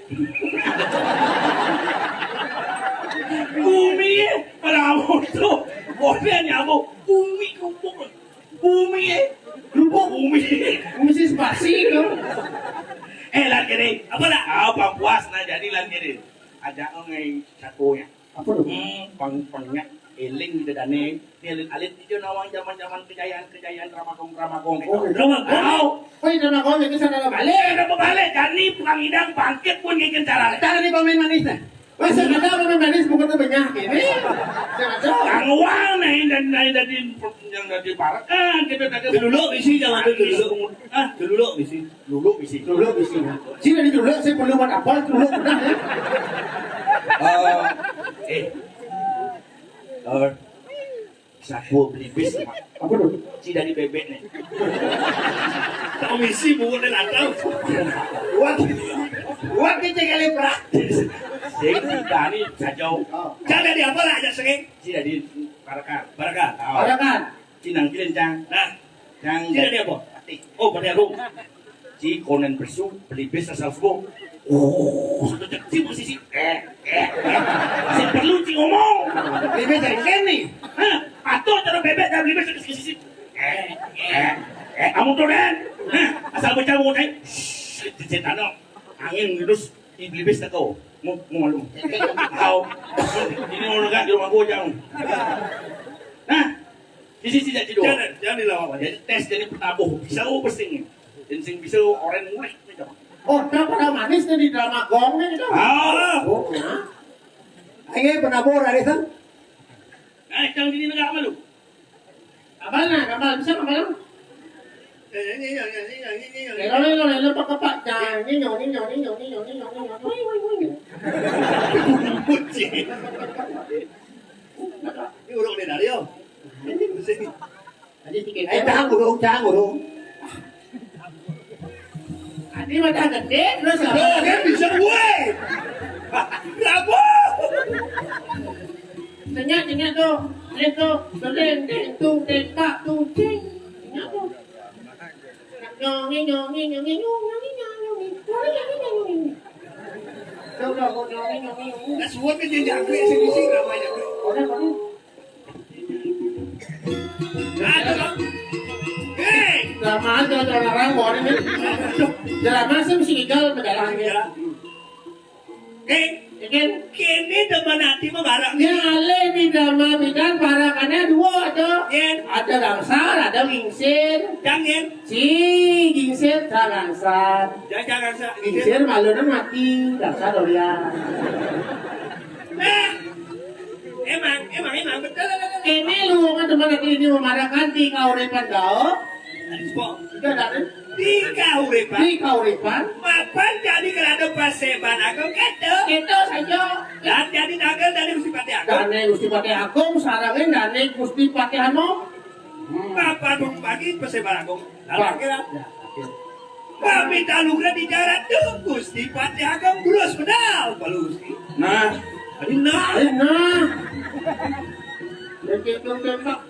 Bumi ya. Kalau tuh, bosnya nyamuk. Bumi kumpul. Bumi ya. Kerupuk. Bumi. Bumi sih spasi itu. Eh, lan kene. Apa dah? Apa puas nah jadi lan kene. Ajak ngai satunya. Apa tuh? Hmm, pang pengak eling di dane. Eling alit ijo nawang zaman-zaman kejayaan-kejayaan Ramagong-Ramagong. Oh, itu. Ramagong. Au. Oh, itu Ramagong itu sana balik. Eh, udah balik. Jani pangidang bangkit pun ngikut cara. Cara di pemain manis dah. Wah, saya nggak tahu pemain manis bukan tuh banyak ini. Saya nggak tahu. Kang Wang nih dan nih dari yang dari Parakan kita tadi. Dulu bisi jangan dulu. Ah, dulu bisi. Dulu bisi. Dulu bisi. Sini di dulu saya perlu buat apa? Dulu pernah ya. Eh, eh, saku beli bis, Pak. Apa tuh? Cida di bebek nih. Komisi bukan dan atau. Buat, buat kita kali praktis. Jadi tani sajau. Oh. Jaga di apa lah aja sering? Cida di Parakan. Parakan. Oh. Parakan. Cinang kilen cang. Nah. Cang. Cida di apa? Pati. Oh, pati aku. Ci konen besu beli bis asal subuh. Oh, satu cek ci musisi. Eh, eh, eh. Sing perlu ci ngomong. Beli bis dari sini. Hah? Atau cara bebek dan beli bis dari sisi. Eh, eh, eh, kamu tuh, Den. Hah? Asal bocah mau naik. Shh, cecetano. Angin terus di beli bis teko. Mau, mau lu. Tahu. Ini mau kan di rumah gua jauh. Nah, di sisi jadi dua. Jangan, jangan dilawan. Jadi tes jadi penabuh. Bisa gua pesing. Dan sing bisa orang mulai. Oh, kenapa ada manis nih di drama gong nih, gitu? Ah. Oh, ya. Ayo, penabur, Arisan. Nah, yang di negara apa lu? Apa nah, kamal? Bisa kamal? Eh, ini, ini, ini, ini, ini, ini. Lelo, lelo, lelo, pak, pak, pak. Jangan, ini, ini, ini. Wih, wih, wih. Ini urung nih, Dario. Ini, ini. Aja dikit. Eh, jangan urung, jangan urung. Ini mata gede, terus apa? Loh, kan bisa gue. Kenapa? Tengah, tengah tuh. Lihat tuh. Tuh, deng, deng, tuh, deng, tak, tuh, deng. Tengah tuh. Nyongi, nyongi, nyongi, nyongi, nyongi, nyongi. Nyongi, nyongi, nyongi, nyongi. Tuh, tuh, tuh, nyongi, nyongi, nyongi. Nah, suap kan dia nyampe, sini, sini, namanya. Udah, udah. Aduh. Hei. Drama aja, drama rambut ini. Drama sih mesti gagal berjalan ya. Hei. Kéné demen ati mah barang. Yang alé di damel bidan parakannya dua ada. Yén. Ada gangsar, ada gingsir. Yang yén. Si gingsir, sa gangsar. Yang sa gangsar. Gingsir malunan mati, gangsar dorian. Nah, emang, emang, emang betul. Ini luungan demen ati ini memarakan ti kauripan gaul. Sudah dari. Di kauripan. Di kauripan. Mapan jadi kalau ada paseban agung gitu. Gitu saja. Dan jadi dagel dari Gusti Patih Agung. Dane Gusti Patih Agung, sarengin dane Gusti Patih Anom. Mapan membagi paseban agung. Lalu akhirnya. Ya, akhirnya. Pamit alugra di jalan tuh Gusti Patih Agung terus pedal Pak Gusti. Nah. Nah. Eh, nah. Begitu tembak.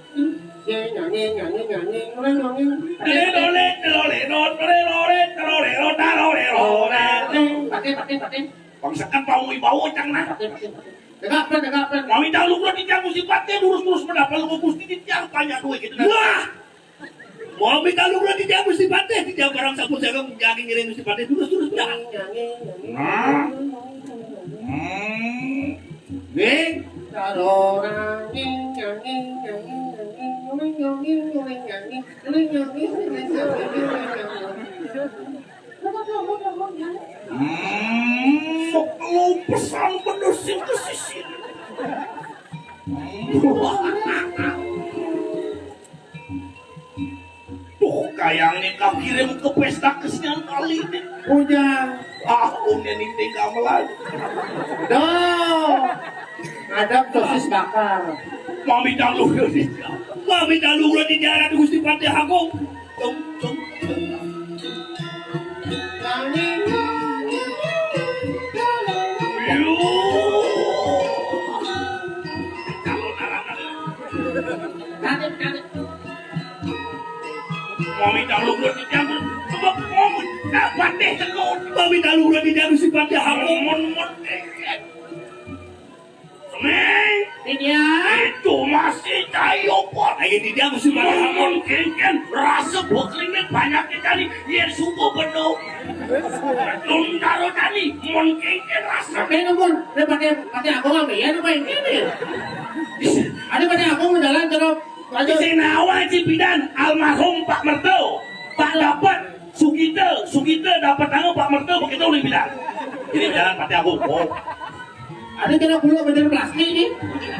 Nyanyi, nyanyi, nyanyi, nyanyi, nyanyi. Pakai, pakai, pakai. Bangsakan bau bau cang nah. Pakai, pakai, pakai. Tegak, Pak, tegak, Pak. Mami tahu lu di jamu si Patih lurus-lurus mendapat lu Gusti di tiang banyak duit gitu. Wah! Mami tahu lu di jamu si Patih di jamu barang sapu jaga menjadi ngiring si Patih lurus-lurus dah. Nyanyi, nyanyi. Nah. Hmm. Nih. Tarora, nying, nyang, nying, nyang, nying, nyang, nying, nyuring, nyong, nying, nyuring, nyong, nying, nyuring, nyong, nying, nyuring, nyong, nying. Hmm, sok lu pesan bener sih ke sisi. Tuh, kayaknya kakirim ke pesta kesenian kali ini. Ujang. Ah, umnya nih tinggal melaju. Dong. Ada sosis bakar. Mami tahu lu di Mami tahu lu di jalan Gusti Patih Agung. Tung, tung, tung. Mami tahu lu di jalan. Coba ngomong. Nah, Patih Agung. Mami tahu lu di jalan Gusti Patih Agung. Mon, mon, eh, eh. Nih, itu masih cayo pot. Ayo di dia mesti banyak. Mun kéngkén rasa bekliné banyak dicari, yén subuh bedo. Tun karo tani, mun kéngkén rasa. Tapi namun, dia pakai, pakai aku ngambil ya, apa yang ini? Ada pakai aku mendalan terus. Aja. Sing nawa Cipidan, almarhum Pak Merto, Pak Dapat, Sugita, Sugita dapat tangga Pak Merto, begitu udah bilang. Ini jalan Patih Agung. Oh. Ada kena pula bendera plastik ni.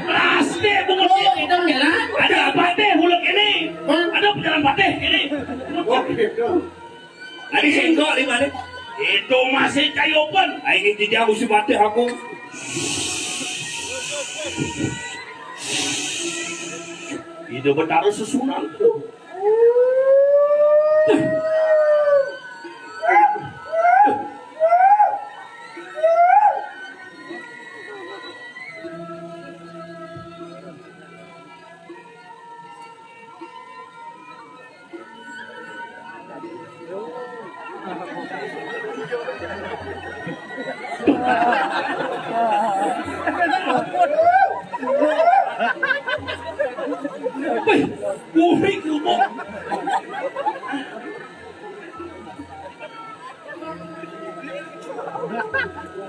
Plastik, bunga. Oh, itu jalan. Ada apa deh, huluk ini? Hah? Ada pejalan Patih ini. Oh, gitu. Ada singkok di mana? Itu masih cayopan. Ayo, ini dia mesti Patih aku. Itu betara susunan. Wih, bumi kerubuk.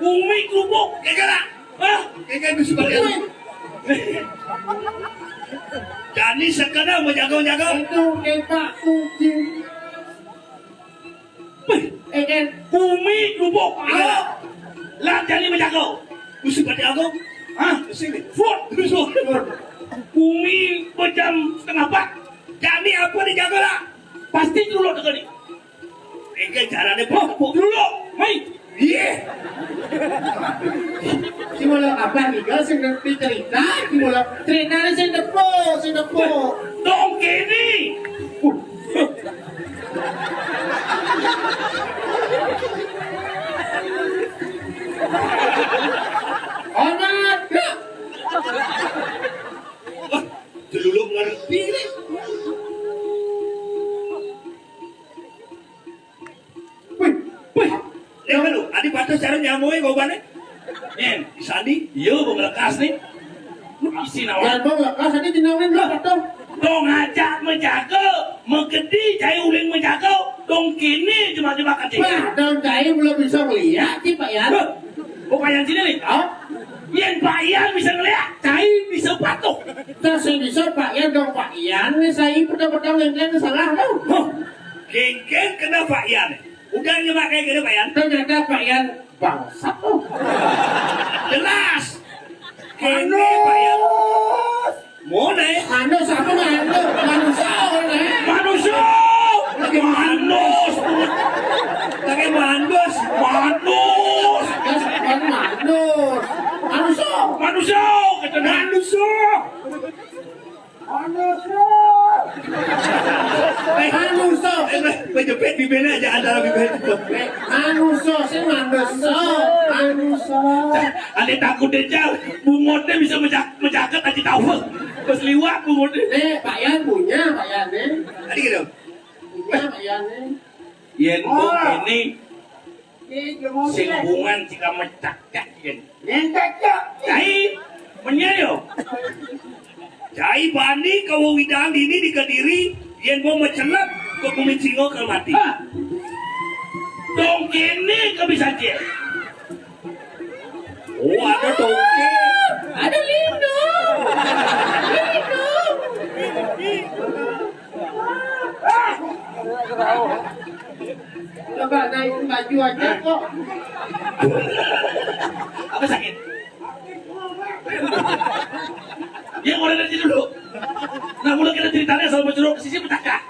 Bumi kerubuk. Kagak lah. Hah? Kagak bisa pakai. Jadi sekedar menjaga-jaga. Itu kita uji. Wih, eh, kan bumi kerubuk. Ayo. Lah, jadi menjaga. Mesti pada aku. Hah? Sini. Food. Terus food. Bumi pejam setengah empat. Jadi apa dijaga lah? Pasti dulu dekat ni. Engke carane pok, pok dulu. Mai. Iya. Si mula apa nih? Gal sing ngerti cerita, si mula cerita sing depo, sing depo. Dong kene. Hormat. Wah, dulu ngerti nih. Wih, wih. Lihat lu, adi patos cara nyamoe gobane. Nyen, Sandi, iya, bang lekas nih. Isi nawa. Yan bang lekas, adi jenawin lah, patos. Dong ngajak menjaga, menggedi, jai uling menjaga, dong kini cuma-cuma kecil. Wah, dong jai belum bisa melihat sih, Pak Yan. Loh, kok Pak Yan sini nih? Hah? Yén Pak Yan bisa ngeliak, cai bisa patuh. Tah sing bisa Pak Yan dong, Pak Yan né, sai peda-peda ngéngkén salah dong. Huh, kéngkén kena Pak Yan. Udah nyemak kayak gini, Pak Yan. Ternyata Pak Yan bangsat tuh. Jelas. Kéné, Pak Yan. Mau naik? Manus apa manus? Manusia orang, eh? Manusia. Lagi manus. Lagi manus. Manus. Manus. Manusia. Manusia. Kata manusia. Manusia. Eh, manusia. Eh, eh, menjepit bibirnya aja antara bibir. Eh, manusia sih manusia. Manusia. Ada takut deh, Jal. Bungotnya bisa mejak-, mejaket aja tahu. Pas liwat bungotnya. Eh, Pak Yan punya, Pak Yan, eh. Tadi gitu. Punya, Pak Yan, eh. Yén kok ini sing bungan cika mecak-cak yén. Mecak-cak. Cai, menyé yo. Cai bani ka wewidangan dini di Kediri, yén mau mecelep ke bumi singo ke mati. Hah. Dong kéné ke bisa cil. Oh, ada tongké. Ada lindung. Lindung. Coba naikin baju aja kok. Apa sakit? Dia mulai dari dulu. Nah, mulai kita ceritanya soal pencuruk sisi petaka.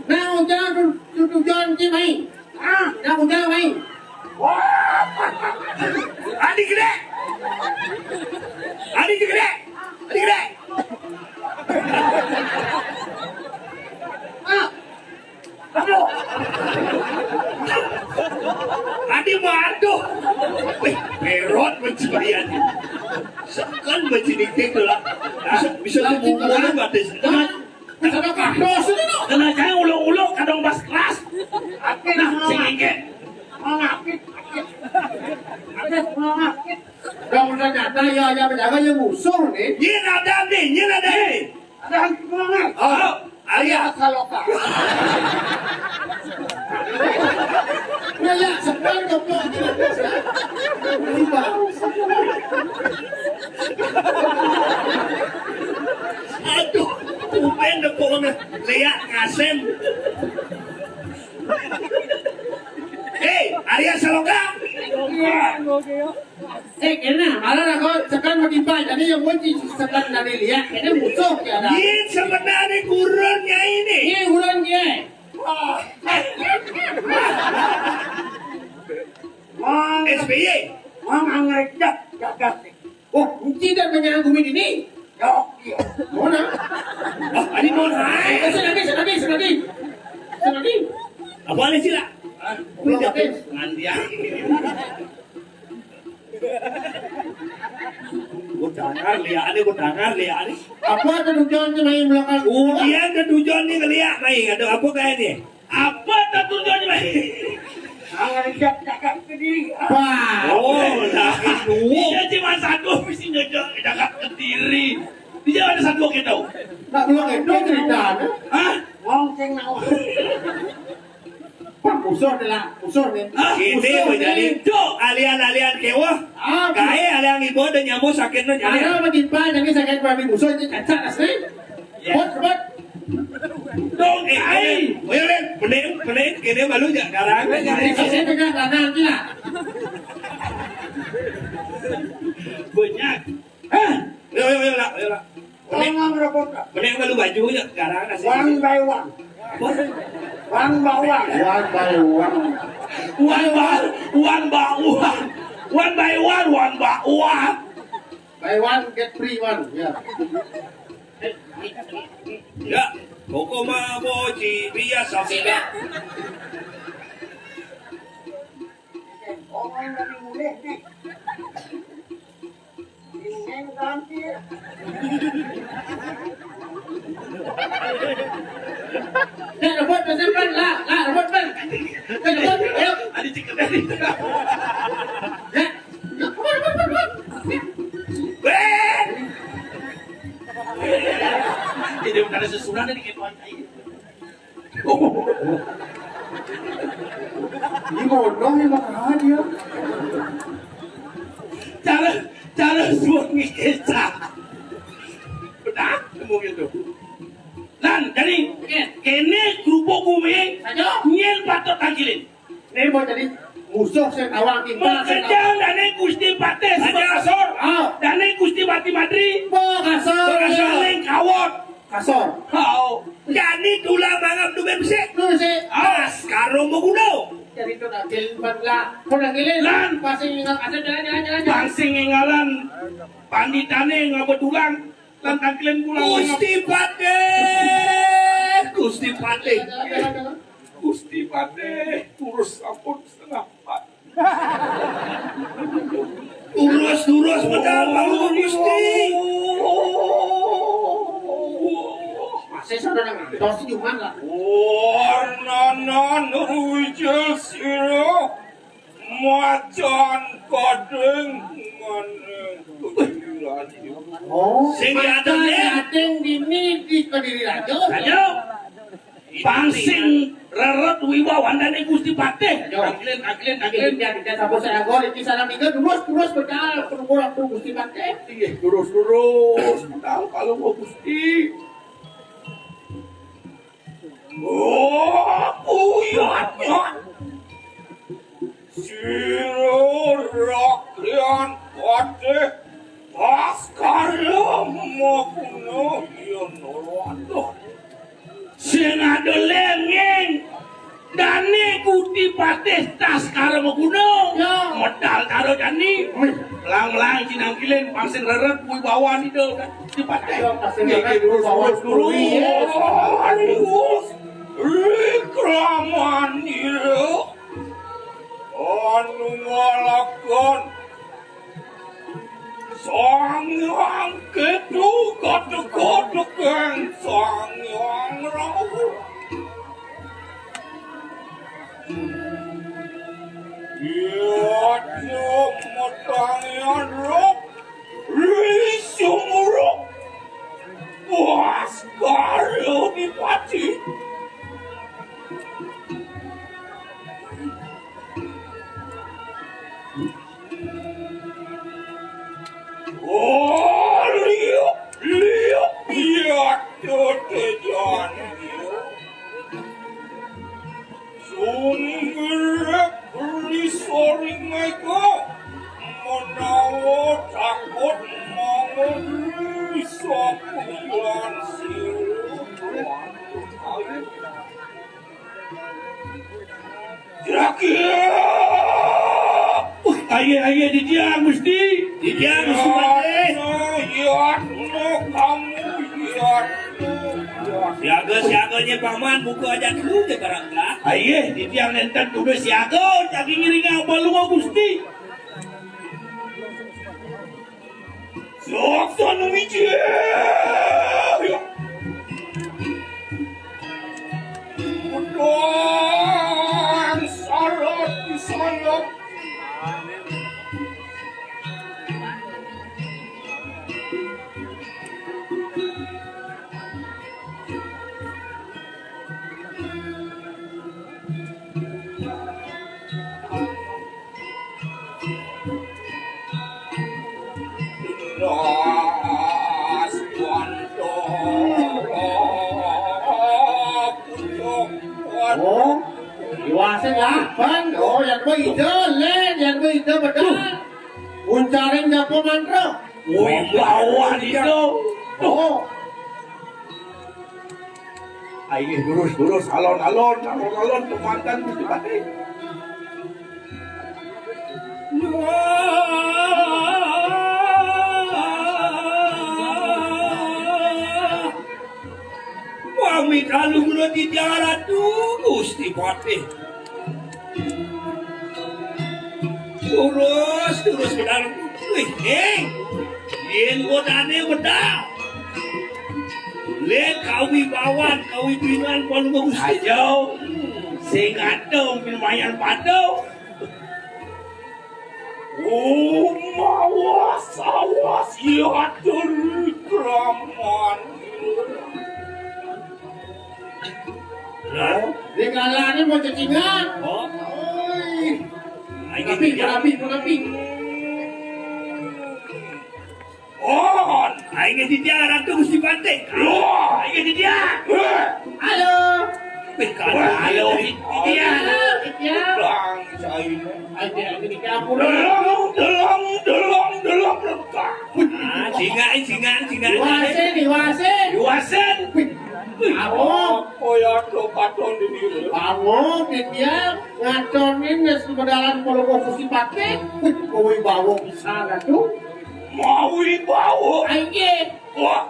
Nah, udah tuh, tuh, tuh, jangan sih main. Ah, nah, udah main. Wah. Adi gedé. Adi gedé. Adi gedé. Ah. Aduh. Adi waduh. Wih, merot mencibaya. Sekan mencinitik lah. Bisa, bisa bumbunya batis. Kena, kena kados ini, no. Kena cai uluk-uluk kadang pas kelas. Nah, sing engké. Mangapit. Mangapit. Dong udah nyata ya, ya menjaga ya musuh nih. Nyén ada nih, nyén ada nih. Ada hantu banget. Oh, Arya Saloka. Ya, ya, sekarang goblok. Aduh, tumben deh pokoknya. Léak kasén. Hei, Arya Saloka. Eh, kéné, malah aku sekan makin banyak. Ini yang kunci sekan dari lihat. Ini musuh ya ada. Yén sebenarnya gurun ya ini. Ini gurun ya. Wah. Mang S B Y. Mang angredak jagat. Oh, kunci dan menyerang bumi ini. Yo, iya. Mana? Wah, ini mau naik. Eh, senadi, senadi, senadi. Senadi. Apa nih sila? Kuwi dapet ngandian. Gua dangar liané, gua dangar liané. Apa ada tujuan sih main belakang? Ujian ada tujuan nih ngeliat main. Ada apa kayak nih? Apa ada tujuan main? Angin siap cakap ke diri. Wah. Oh, nah, itu. Iya, cuma satu mesti nyocok cakap ke diri. Dia ada satu kita. Nak belum itu ceritanya. Hah? Wong sing nawar. Pak, musuh adalah musuh nih. Ah, ini menjadi cuk alian-alian kéweh. Ah, kaé alian ibu ada nyamuk sakit tuh jadi. Ada makin pan jadi sakit babi musuh ini cacat asli. Ya. Bot, bot. Dong, eh, ai. Ayo, Len, mending, mending, gini malu ya, sekarang. Jadi saya pegang tangan, gila. Banyak. Hah? Ayo, ayo, ayo, lah, ayo, lah. Mending, mending malu baju ya, sekarang, asik. One by one. One by one. One by one. One by, one by one. One by one, one by one. Buy one, get free one. Ya. Ya, koko mah boji biasa. Sida. Orang lagi mulih nih. Ini ganti. Nak rebut, pesan pan, lah, lah, rebut pan. Nak rebut, ayo. Ada cek tadi. Nak. Weh! Ini bukan ada susunan ini kayak tuan tai. Ini bodoh nih, makanya dia. Cara, Terus wengi kecap. Bedak, ngomong gitu. Lan, jadi, oke, kéné kerupuk gumi, saja, nyén patut tangkilin. Né mau jadi musuh sing awang timpal sing. Makejang dané Gusti Patih. Raja Asor. Ah. Dané Gusti Patih Madri. Pak Asor. Pak Asor ning kawon. Kasor. Hao. Jani tulang mangap duwe besik. Duwe besik. Pas karo mengguno. Jadi to tangkil ban lah. Kok tangkilin? Lan. Pas sing ingat ada jalan, jalan, jalan. Pas sing ingalan panditané ngapa tulang. Lan tangkilin pulang. Gusti Patih. Gusti Patih. Jalan, jalan, jalan. Gusti Patih. Terus sampun setengah empat. Terus, terus, bener, Pak Gusti. Masih sadar ngantos, cuman lah. Warnanan wijil sira macan kading maning Kediri Raja. Oh, sing macan kading dini di Kediri Raja. Ayo. Pang sing rerep wibawané Gusti Patih. Ayo. Tangkilin, tangkilin, tangkilin. Biar kita sabar saya gol, iki salam tiga, terus, terus, betul, terus, terus, Gusti Patih. Iya, terus, terus. Tahu kalau mau Gusti. Oh, uyat, uyat. Sira rakyat Patih Baskara Maguna yen ora. Sing ada lengeng. Dane Gusti Patih Baskara Maguna. Ya. Medal karo jani. Wih. Melang-melang cinangkilin pang sing rerep kuwi bawan itu kan. Gusti Patih. Ya, pang sing rerep kuwi bawan. Terus, terus, terus. Iya. Terus. Wikramanira. Anu ngalaken Sang Hyang Ketu, kategor-tegeng Sang Hyang Rawa. Yadnya matang yadrop, risumuruk, Baskara Dipati. Oh, liuk, liuk, iya, tetejan, iya. Sunggerek risoring mega, menawa takut mangudri sapulan sirup. Ayo. Kira-kira. Uh, aye, aye, titiang, Gusti. Titiang, Gusti Patih. Yatno, yatno, kamu, yatno, yatno. Siaga-siaganya paman, buka aja dulu deh barang lah. Aye, titiang nenten kudu siaga, lagi ngiring apa lu mau, Gusti? Saksana wijaya. Pedang sarat di sana. Oh, diwasin lah, Bang. Oh, yang gue ide, Len, yang gue ide betul. Uncaring japa mantra. Wih, lawan itu. Oh. Ayo, lurus, lurus, alon, alon, alon, alon, pemantan Gusti Patih. Wah, mikalu kula titiang Ratu Gusti Patih. Terus, terus benar. Wih, eh. Yen kodane medal. Yen kawibawan, kawibinan, Palungguh Gusti. Ayo. Sing adem, lumayan padha. Oh, mawas, awas, ya, atur kraman. Lah, ning kalane mau cecingan. Oh. Oi. Ayo, rapi, ya. Rapi, rapi. Inggih titiang Ratu Gusti Patih. Loh, inggih titiang. Halo. Wih, kan halo titiang. Halo, titiang. Bang, saya ini. Aja, aja, titiang pun. Delong, delong, delong, delong, delong. Ah, singa, singa, singa. Diwasin, diwasin. Diwasin. Wih. Apa? Apa ya, lo katon ini? Bangun, titiang. Ngaconin wis semedalan polongo Gusti Patih. Wih, mawibawa pisan, Ratu. Mawibawa? Ah, inggih. Wah.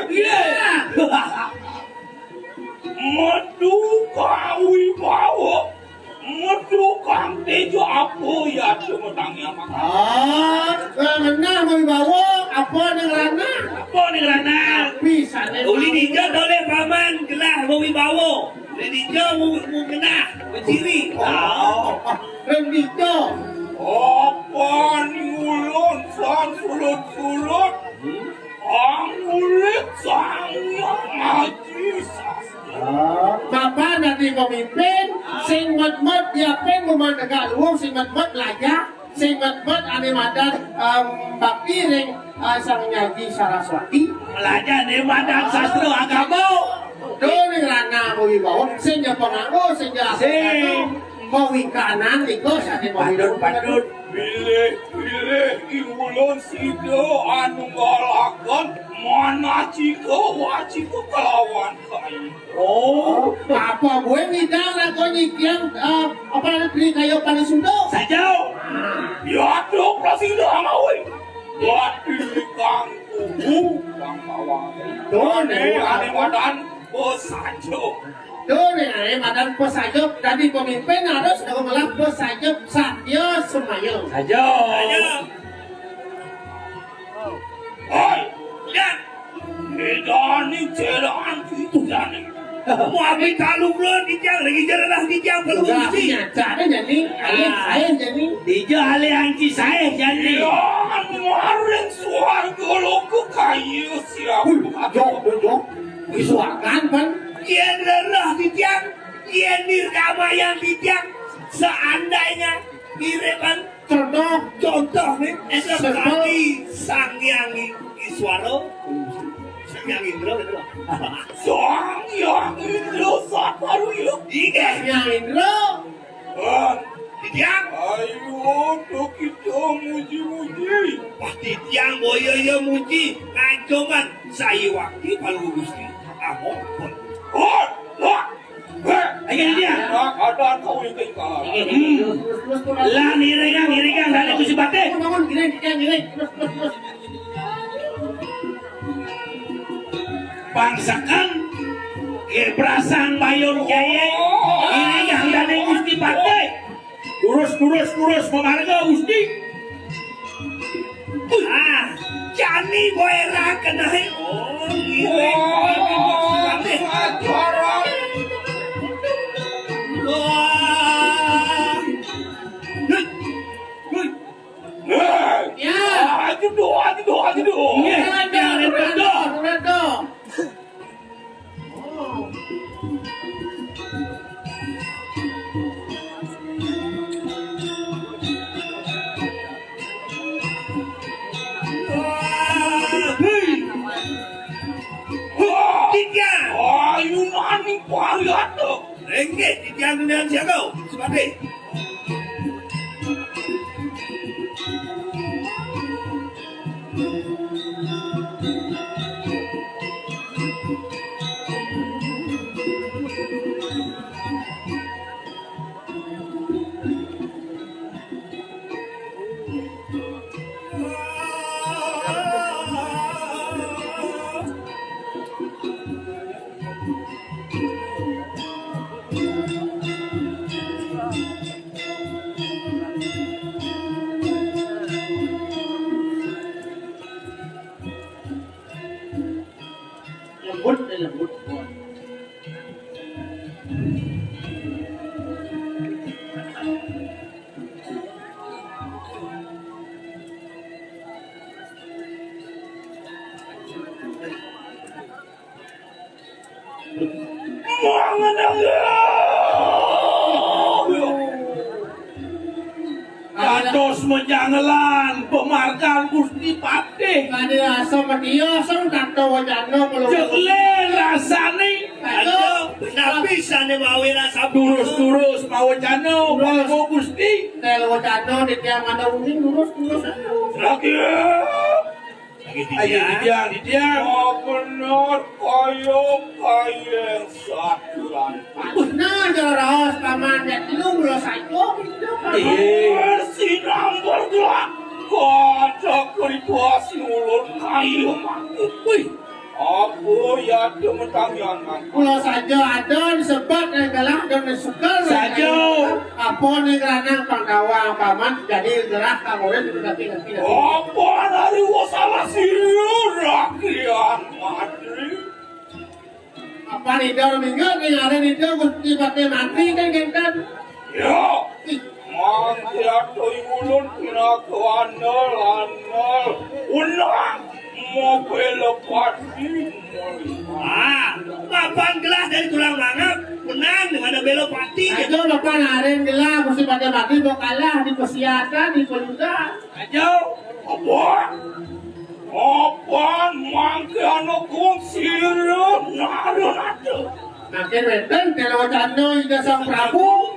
Iya. Metu kawibawa. Metu kang tejo apa ya semetangi amak? Ah, lah ngenah mawibawa, apa ning ranah? Apa ning ranah? Pisane. Uli dija toleh paman gelah mawibawa. Uli dija mu, mu genah, beciri. Oh. Ring dija. Apa ning ulun sang sulut-sulut? Angulit sang yang ngaji sastra. Ah, Bapak dadi pemimpin, sing met-met diapin, mun tegak luung, sing met-met lajah, sing met-met ane madan, em, bakti ring, eh, Sang Nyaji Saraswati. Lajah ane madan sastra agama. Tuh ning ranah mawibawa, sing ja panganggo, sing ja sing. Mawikanan nika sane mawibawa. Patut, patut. Pilih, pilih ing ulun sida anu nggalaken manacika wacika kelawan kai. Oh, apa gue ngidang atau nyikian, eh, apa namanya, beli kayu paling sudo? Saja. Ya tuh prasida ngawi. Wati kang kubu kang bawang. Tuh, ane, ane madan pesajo. Tuh nih, ae madan pesajo, dadi pemimpin harus ngelah pesajo satya semaya. Sajo. Sajo. Hoi, ya. Idani ceran itu jani. Muami kalung lo dijang lagi jalan dijang kalau mesti. Nyata ada jani, ae, ae jani. Dija ale anci sae jani. Ya, maring swarga loka kaya siap. Wih, jok, jok. Wisuakan, pan. Yen rereh titiang, yen nirkamayang titiang, seandainya iripan contoh, contoh nih, seperti Sang Hyang Iswara, Sang Hyang Indra, gitu loh. Sang Hyang Indra Satwaruya. Iya. Sang Hyang Indra. Ah, titiang. Ayo, to kita muji-muji. Wah, titiang boyo ya muji. Ngajoman sayi wakti palu Gusti. Ampun. Oh, wah. Ayo, titiang. Nah, kadang kau yang tinggal. Hmm. Lah, niringang, niringang, dane Gusti Patih. Bangun, bangun, giring, titiang, giring. Terus, terus, terus. Pangsekan, eh, brasang bayun jaye. Ini yang dane Gusti Patih. Lurus, lurus, lurus, pemarga Gusti. Ah, jani boera kenahe. Oh, ini. Wah. Wah. Hui. Hui. Ya. Aduh, aduh, aduh, aduh. Iya, iya, iya, iya. Tiga. Ayo, nani pariat. Enggih, titiang ngendiang siaga. Sebabnya. Lembut, lembut. Mangenang. Kang Tos majangelan pamargan Gusti Patih. Ane rasa matiya sang tato wacana kula. Jelé rasane. Aduh, napi sane mawi rasa durus-durus mawacana, Gusti. Tel wacana titiang ana uning durus-durus. Lagi. Lagi titiang, titiang. Oh, bener kaya kaya saturan. Nah, jero raos paman, nek lu kula saja. Iya. Sinambung gelak. Kaca kerituas nulur kayu mati. Wih. Apa ya demetang yang mati? Kula saja ada disebat yang galah dan suka. Saja. Apa ning lanang Pandawa paman jadi gerah kang urip tapi tapi. Apa dari salah sira rakyat mati? Apa nida minggat ning are nida Gusti Patih mati kan genten. Ya. Mangke atuh ulun pinaka andel andel. Unang mau bela pati. Ah, papan gelah dari tulang mangap, menang dengan bela pati. Aja papan aren gelah mesti pada mati mau kalah di pesiakan di peluda. Aja. Apa? Apan mangke ana kong sira narun atuh. Makin wenten telo wacana Ida Sang Prabu.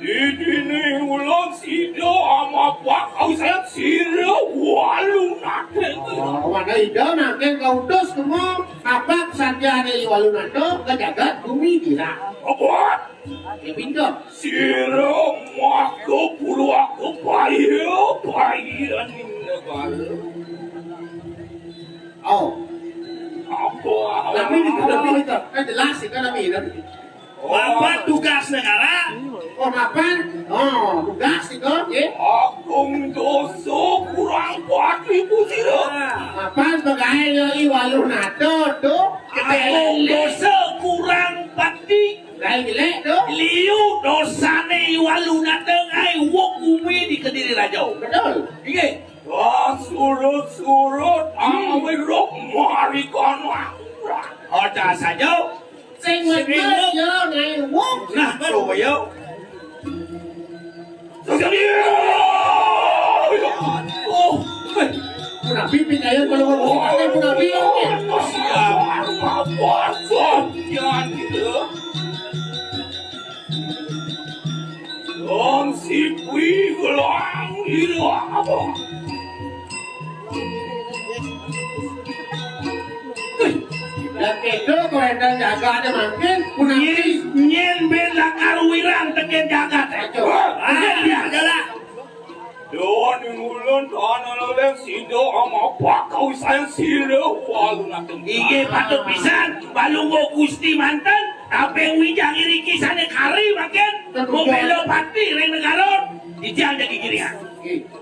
Didini ulun sida amapak ausep sira walu nate. Oh, wana Ida makin kautus kemo apak satyane walu nate ke jagat bumi dira. Apa? Ya pinter. Sira maka purwaka paya paya ning negara. Oh. Apa? Tapi di tapi itu kan jelas sih kan nabi kan. Mapan tugas negara. Oh, mapan? Oh, tugas itu, nggih. Agung dosa kurang pati pusira. Mapan pegawe yo i walu nata tuh. Agung dosa kurang pati. Lain jelek tuh. Liu dosane i walu nata ngai wong umi di Kediri Raja. Betul. Nggih. Wah, surut-surut, awi rok mari kono. Oca saja. Sing wedes ya ngai wong. Nah, coba ya. Sing dia. Oh, eh. Punapi pindayan kalau ngomong, punapi. Siap. Apa? Ya, gitu. Wong sipi gelang ira apa? Wih, ya kedo kok endang jaga ada mangkin, punapi. Nyen, nyen ben lakar wirang teken jagat. Ayo. Ah, dia jalan. Doa ning ulun doa noleng sida ama pakau saya sira walu natung. Inggih patut pisan, balungguh Gusti manten, tapi wijang iriki sane kari makin membela pati ring negara. Titiang dadi giringan.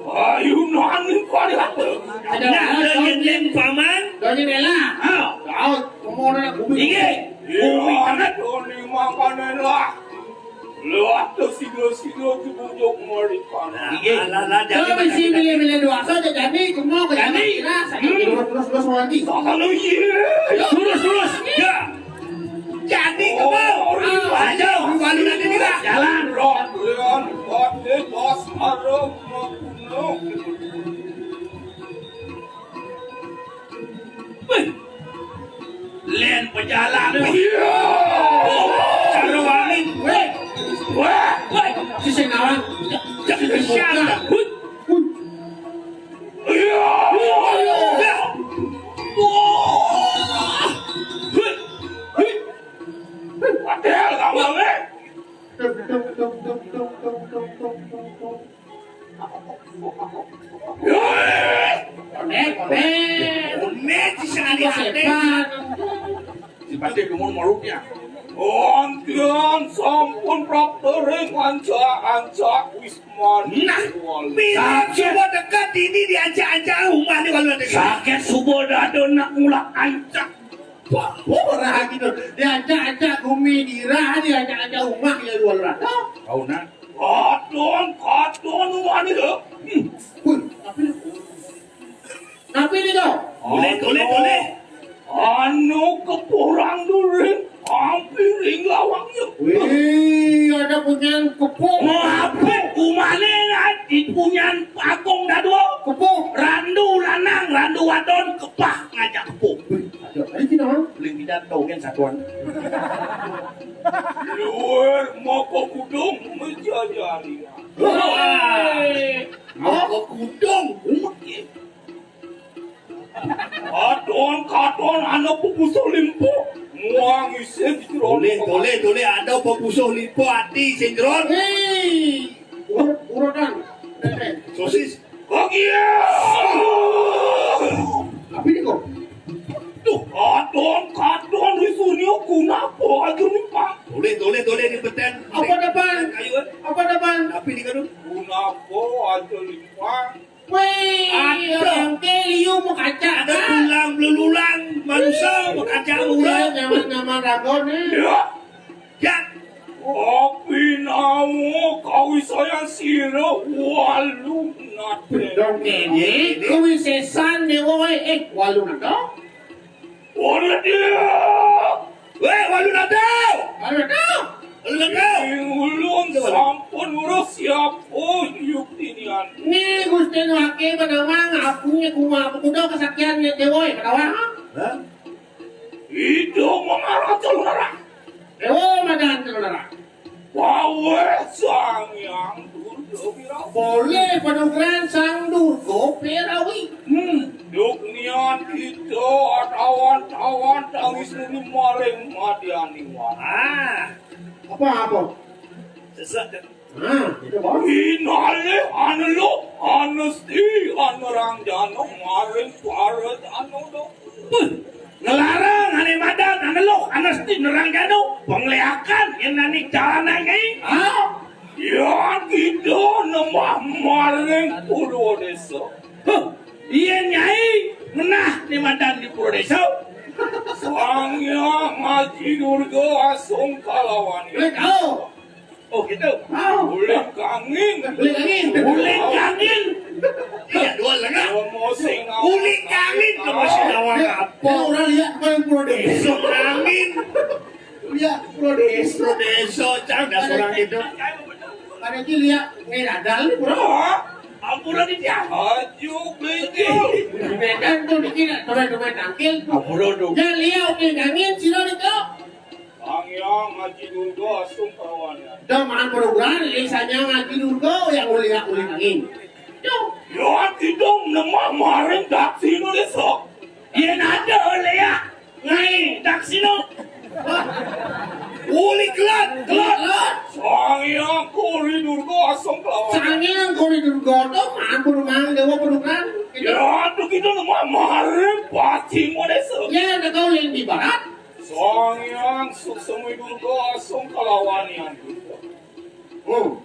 Ayo nani kari hati. Nah, yen yen paman. Doni bela. Ah. Kau, kemana bumi? Inggih. Bumi banget. Doni makanan lah. Lewat sida-sida dibujuk mereka. Nah, inggih. Alah, alah, jadi kalau bisi milih-milih dua saja jadi, cuma ke jadi. Terus, terus, terus, lagi. Kalau iya. Terus, terus. Ya. Jadi, oh, kebal. Ayo, baru nanti kita. Jalan. Roh, Leon, Bos, Harum, Makuno. Wih. Len pejalan. Wih. Oh, karo wangi. Wih. Wah. Wih. Sing nawang. Sing nawang. Wih. Wih. Iya. Wih. Wih. Wih. Wih. Padahal kamu, eh. Konek, konek. Konek, sing ada setan. Si Patih Dumun Maruknya. Antian sampun prapta ring anca-anca Wisman. Nah, mirip suba dekat ini di anca-anca rumah ni kalau ada. Sakit suba dada nak mulak ancak. Wah, ora gitu. Di anca-anca gumi dira, di anca-anca rumah ya luar rata. Kau nak. Katon, katon, wani lho. Hmm. Wih, tapi, tapi ni kau. Boleh, boleh, boleh. Anu kepuran dulu, hampir ring lawangnya. Wih, ada punya kepung. Mau apa? Umane ngadit. Jatuh kan satuan. Luar moko kudung menjajari. Wah, moko kudung. Katon, katon, ana pepusuh limpo. Muang isin di jero. Toleh, toleh, toleh, ada pepusuh limpo ati sing jeron. Hei, urut, urutan. Sosis. Kok iya? Tapi ni kok. Tuh, katon, katon, risunyo kunapa aja ni, Pak? Toleh, toleh, toleh, ni beten. Apa dapan? Kayu, eh. Apa dapan? Tapi ni kadu. Kunapa aja ni, Pak? Wih, ada. Orang ke liu makaca. Ada tulang belululang, manusia makaca murah. Nyaman-nyaman ragon ni. Ya. Ya. Tapi nawa kawisayan sira walu nate. Dong ini, kawisesan dewa, eh, walu nate. Ora dia. Weh, walu nate. Walu nate. Walu nate. Ing ulun sampun urus siapa yuk tinian. Ni Gusti Nuhake menawang, apunya kuma, apa kuda kesaktian ni dewa, menawang. Hah? Ida mangaraja lunarang. Dewa madan lunarang. Paweh Sang Hyang Durga Wirawi. Boleh panugrahan Sang Durga Wirawi. Hmm, duk niat kita atawan-tawan tangis nuni maring madianiwan. Ah, apa, apa? Sesat. Nah, itu baru. Inalih aneluk anesti anerangjana maring para danu. Puh, ngelarang ane madan aneluk anesti nerangjana pangliakan yen nani jalan nanging. Ah, yan kita nembah maring pura desa. Huh, iya nyai ngenah ni madan di pura desa. Sang Hyang Aji Durga asung kalawan. Lek, oh. Oh, gitu. Uling kangin. Uling kangin. Uling kangin. Iya, dua lagi. Uling kangin ke masih nawang apa? Orang lihat main pura desa kangin. Lihat pura desa. Pura desa, cerdas orang itu. Ada ki lihat ngeradal ni pura. Ampura di dia. Ajuk betul. Di Medan tu dikira tuan-tuan tangkil. Ampura tu. Jangan lihat uling kangin sila ni tu. Sang Hyang Aji Durga asung kalawan. Dah maan program, lisanya Aji Durga yang uling-uling angin. Yo. Yo, tidak nemah maring daksina desa. Yen ada leak ngai daksina. Uli kelat, kelat. Sang Hyang Kori Durga asung kalawan. Sang Hyang Kori Durga tu maan program dewa program. Yo, tu kita nemah maring pacima desa. Ya, ada kau yang di barat. Sang Hyang Suksemi Durga asung kalawan yang kita. Hmm.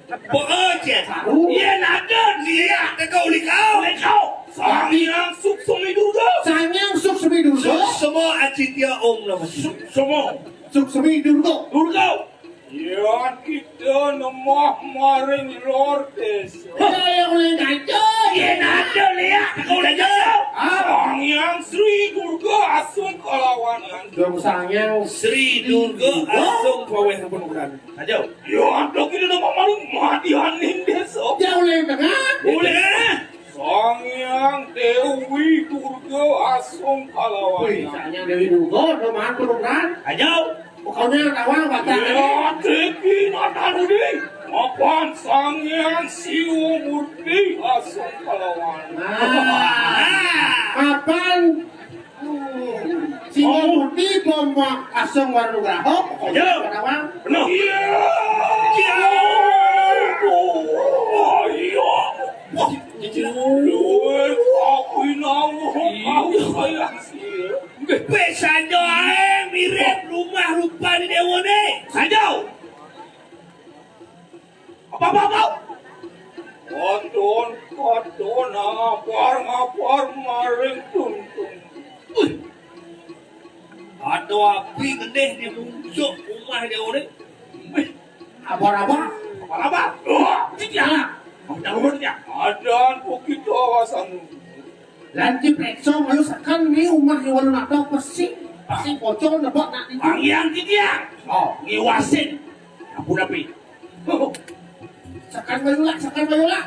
Bekerja. Baru. Iya, nada dia. Teka uli kau. Uli kau. Sang Hyang Suksemi Durga. Sang Hyang Suksemi Durga. Suksema Aditya Om Namah Shivaya. Suksema. Suksemi Durga. Durga. Yan kita nemah maring lor desa. Hei, ulih kaca. Yen ada liak, ulih kaca. Ah. Sang Hyang Sri Durga asung kalawan. Dong Sang Hyang Sri Durga asung paweh pun bukan. Aja. Yan kita nemah maring madianing desa. Ya ulih tengah. Ulih. Sang Hyang Dewi Durga asung kalawan. Wih, Sang Hyang Dewi Durga, udah makan penukaran. Aja. Pokoknya kawan baca. Ya, Dewi Natarudi. Mapan Sang Hyang Siwa Murti asung kalawan. Nah, mapan Siwa Murti, Boma asung Wanugraha, pokoknya kawan. Benar. Iya. Iya. Oh, iya. Wah, luar, aku inau. Aku sayang sih. Weh, sanjo ae mirip rumah rupane dewane. Sanjo. Apa, apa, apa? Katon, katon, ngapar, ngapar, maring tuntun. Wih. Ada api gedeh di muncuk rumah dewane. Wih. Apa-apa? Apa-apa? Wah, tidak. Kamu jangan ngomong tidak. Adan pokito awasan. Lan dipreksa malu sekan ni umah iwan nata pesi. Pesi pocong nebak nak ni. Pangian titiang. Oh. Ngiwasin. Ampun api. Sekan mayulak, sekan mayulak.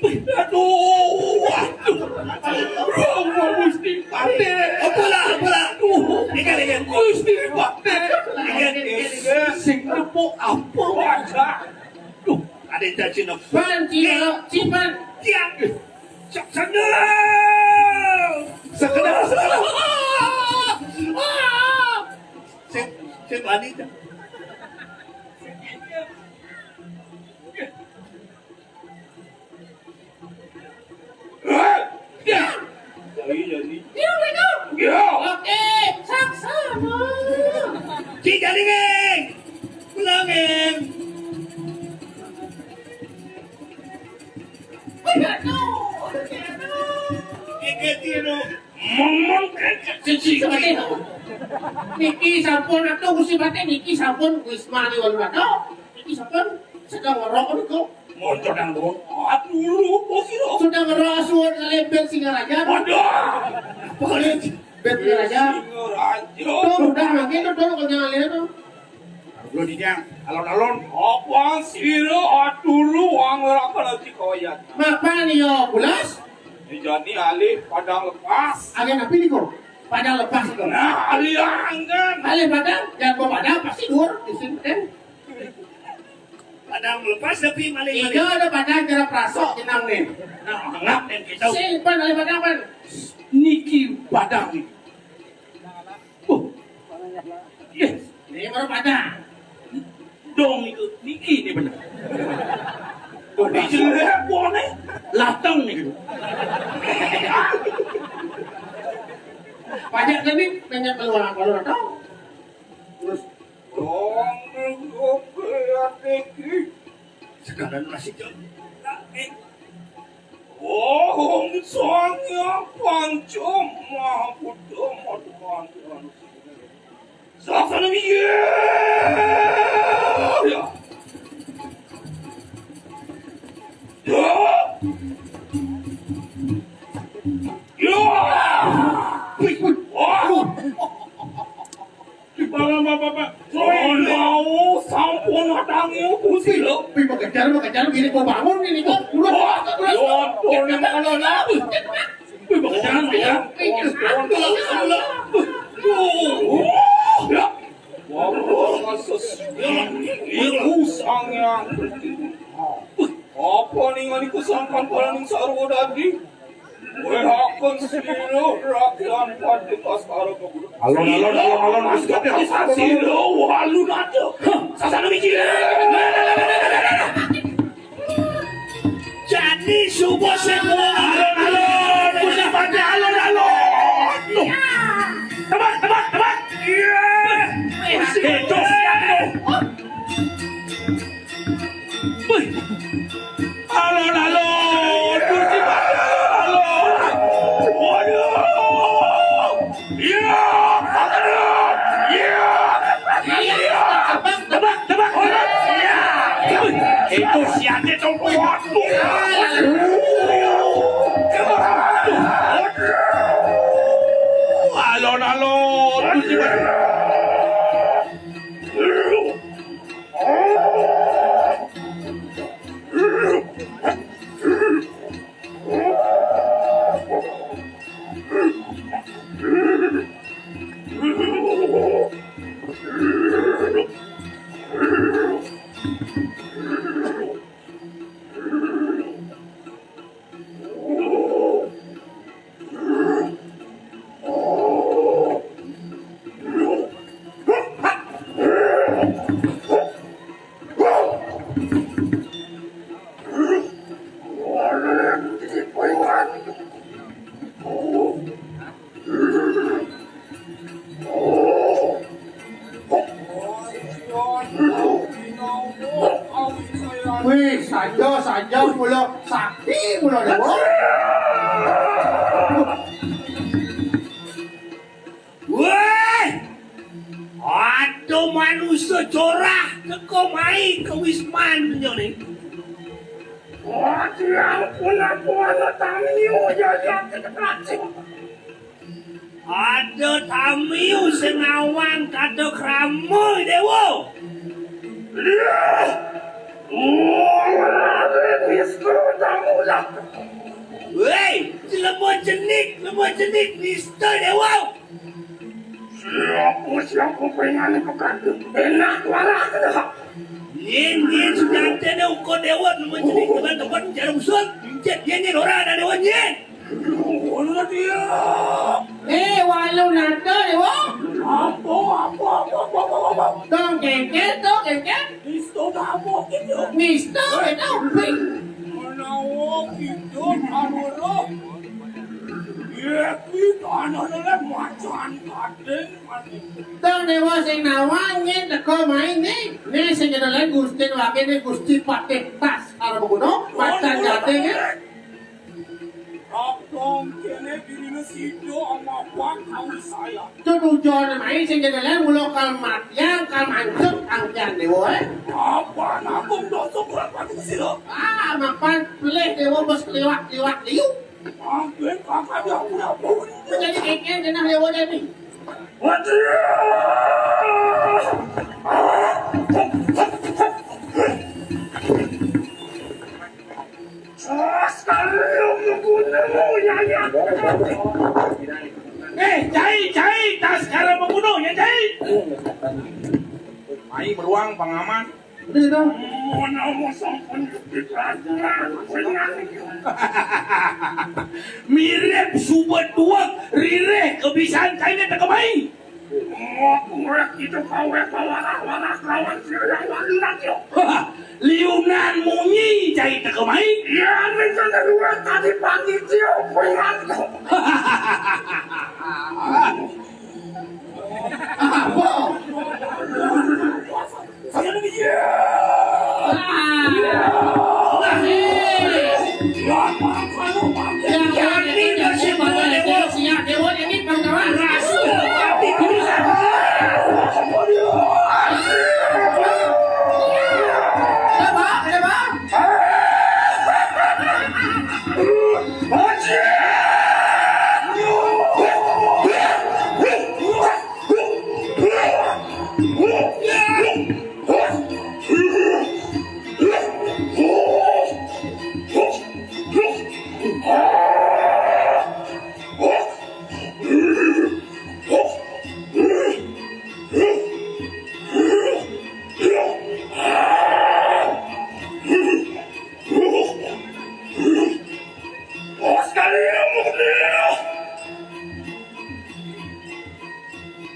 Aduh, aduh. Aduh, Gusti. Pate. Apalah, apalah. Duh, ingat, ingat. Gusti Pate. Ingat, ingat. Sing nepuk apa? Wadah. Duh, ada caci nepuk. Pan, Cina, Cipan. Ya. Cak sandal. Sekedar. Saya, saya bani dah. Ya. Jadi, jadi. Ya, betul. Ya. Oke, saksana. Ci, jadi, Ngeng. Pulang, Ngeng. Aduh, aduh. Ngeng, Ngeng, Ngeng. Mong, mong, Ngeng, Ngeng, Ngeng. Niki sampun atuh Gusti Patih, niki sampun wis mari walu atuh. Niki sampun sedang ngerok niku. Montor nang doang. Aduh, bos itu. Sedang ngerok suwun ngalih Ben Singaraja. Waduh. Apa nih? Ben Singaraja. Singaraja. Tuh, udah mangke tuh dulu kok jangan lihat tuh. Lu di nyang, alon-alon. Apa sira aturu wang ngerakan ati koyan? Mapan ya, bulas? Dijani alih padang lepas. Agen apa niku? Padang lepas niku. Nah, alih angin. Alih padang, yang mau padang pasti dur di sini, kan? Padang lepas tapi maling. Iya, ada padang cara prasok jenang nih. Nah, ngap yang kita. Sing pan alih padang pan. Niki padang nih. Uh. Yes. Ini baru padang. Dong itu niki ini bener. Di jelek bone. Lateng nih gitu. Pajak tadi nanya keluar kalau tahu. Terus dong, gue tinggi. Sekarang masih jauh. Om Sangya Panca Maha Buddha Madhumantra. Saksana Wijaya. Ya. Ya. Wih, wih. Wah. Di bawah bapak-bapak. Oh, no, sampun hadangi Gusti lho. Wih, mengejar, mengejar, ini mau bangun ini kok. Udah, udah, udah. Wah, ini makan lagi. Wih, mengejar, mengejar. Wah, ya. Wah, wah, wah, wah. Iku sang yang. Apa ning iku sangkan paraning sarwa dadi? Wéhaken sira rakyat Pati Baskara Kebun. Alon, alon, alon, alon, wis gak bisa sira, alon aja. Sasana miji. Jadi subuh sing alon, alon, wis pati alon, alon. Tuh. Tebak, tebak, tebak. Iya. Wis kedos ya, tuh. Wih. Alon-alon, Gusti Patih, alon-alon. Waduh. Iya, Patih. Iya. Iya. Tebak, tebak, tebak. Iya. Wih, itu si Ade tuh. Waduh. Alon-alon, Gusti Patih. Wih, sanja, sanja, mula sakti, mula dewa. Wéh! Ada manusia corah teka mai ke wisman nyone. Wah, tiang pun aku ana tamiu jajak ke keplacing. Ada tamiu sing awang kada krama, Dewa. Iya. Wong Raden Wisnu tamulah. Woi, jelema cenik, jelema cenik, nista dewa. Siapa, siapa pengen pekat? Enak warah kena. Nyen, nyen, sudah ada uko dewa, jelema cenik, teman-teman, jarum sun, encet, nyen, nyen, ora ada dewa, nyen. Ono dia. Eh, walu nata dewa. Apa, apa, apa, apa, apa, apa? Tong kengkeng, tong kengkeng. Misto kamu gitu. Misto itu. Menawa kita kawero. Ya, kita anak-anak macan kadeng. Tong dewa sing nawang nyen teko main nih. Nih sing kenalan Gusti Wage nih Gusti Patih Tas. Kalau begono, macan jateng ya. Abang kene dirinya sido ama Pak Kawi saya. Tujuan main sing kenalan mula kal matian, kal mancep angkian dewa. Apa nanggung dosa kurang pati sira? Ah, mapan pelih dewa bos liwat-liwat liu. Angkir kakak dia pura pun. Menjadi kengkeng kena dewa jadi. Waduh. Eh, cai, cai, tas kala membunuh ya, cai. Mai beruang pengaman. Udah, udah. Mirip subat duak rireh kebisan cai ne tekemai. Wah, kuwek itu kawek kawarak-warak lawan sira yang wali lagi. Liunan munyi cai tekemai. Ya, minta kedua tadi pagi dia kuingat. Apa?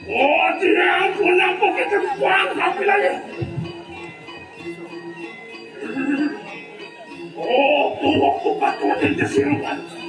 Oh, dia ampun, ampun, kita buang, tapi lagi. Oh, waktu, waktu, waktu, waktu, waktu,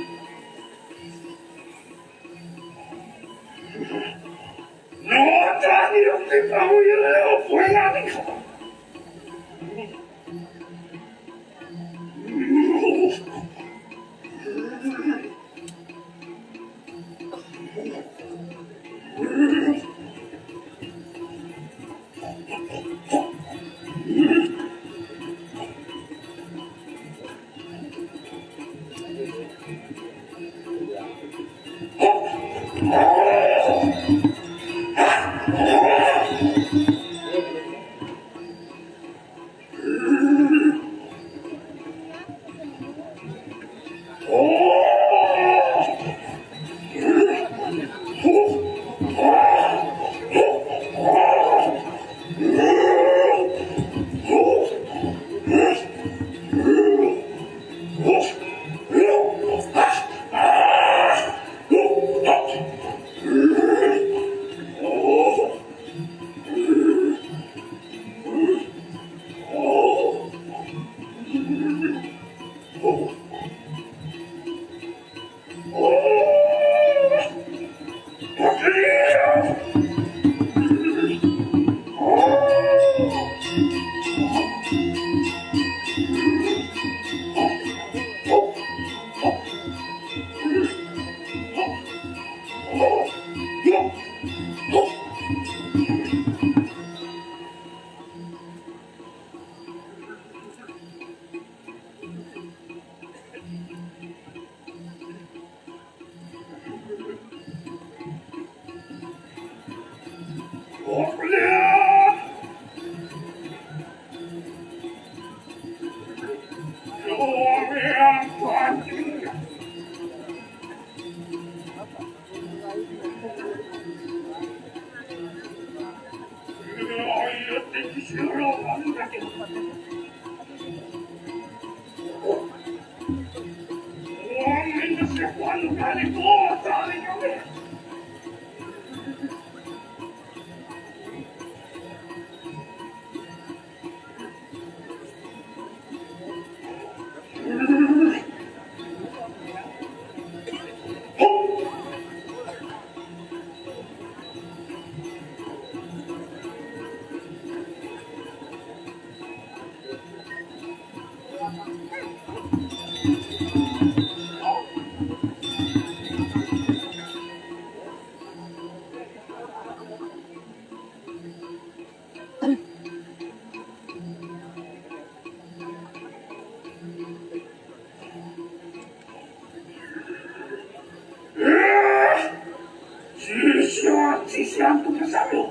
Sisian, sisian tu pesamu.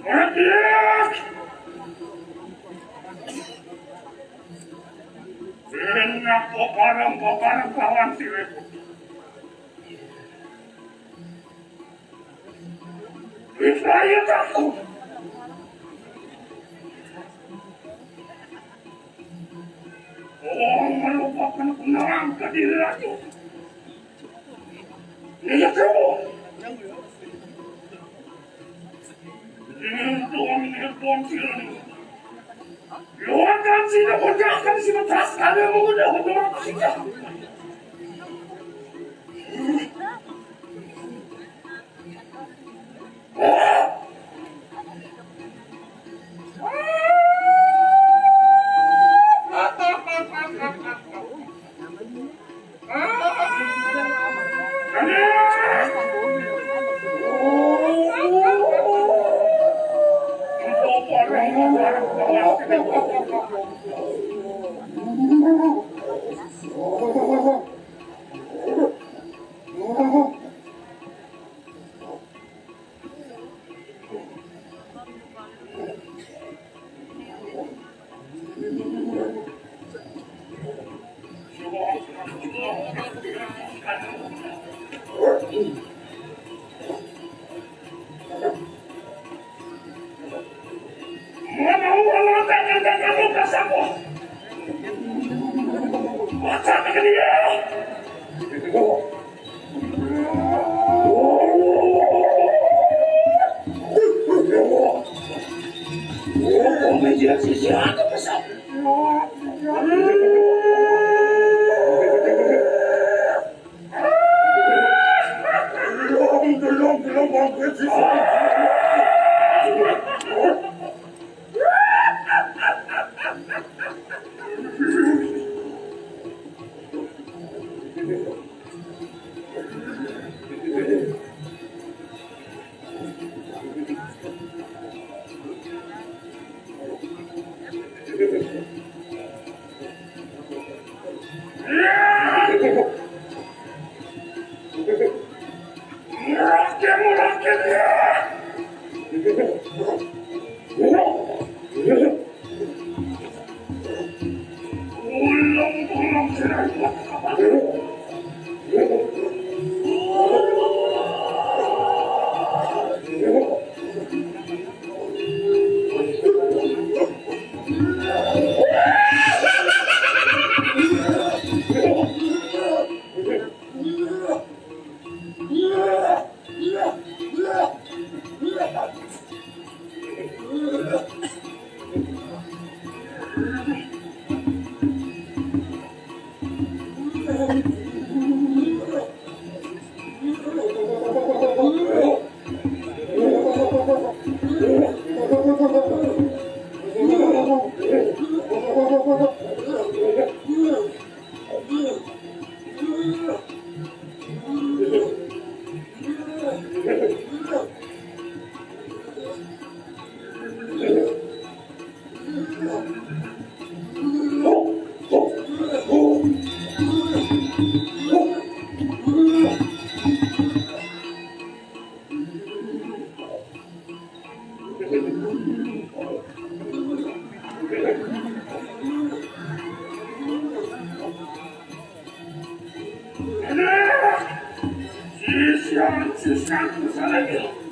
Mati! Enak kok barang, kok barang kawan si Rebut. Israel takut. Oh, melupakan penang ke diri lagi. Iya, kamu. Ini tuan, ini tuan sila ni. Luar kan sila, kerjakan sila, tas kalian mau udah, udah, udah. Sisian, sisian, sisian.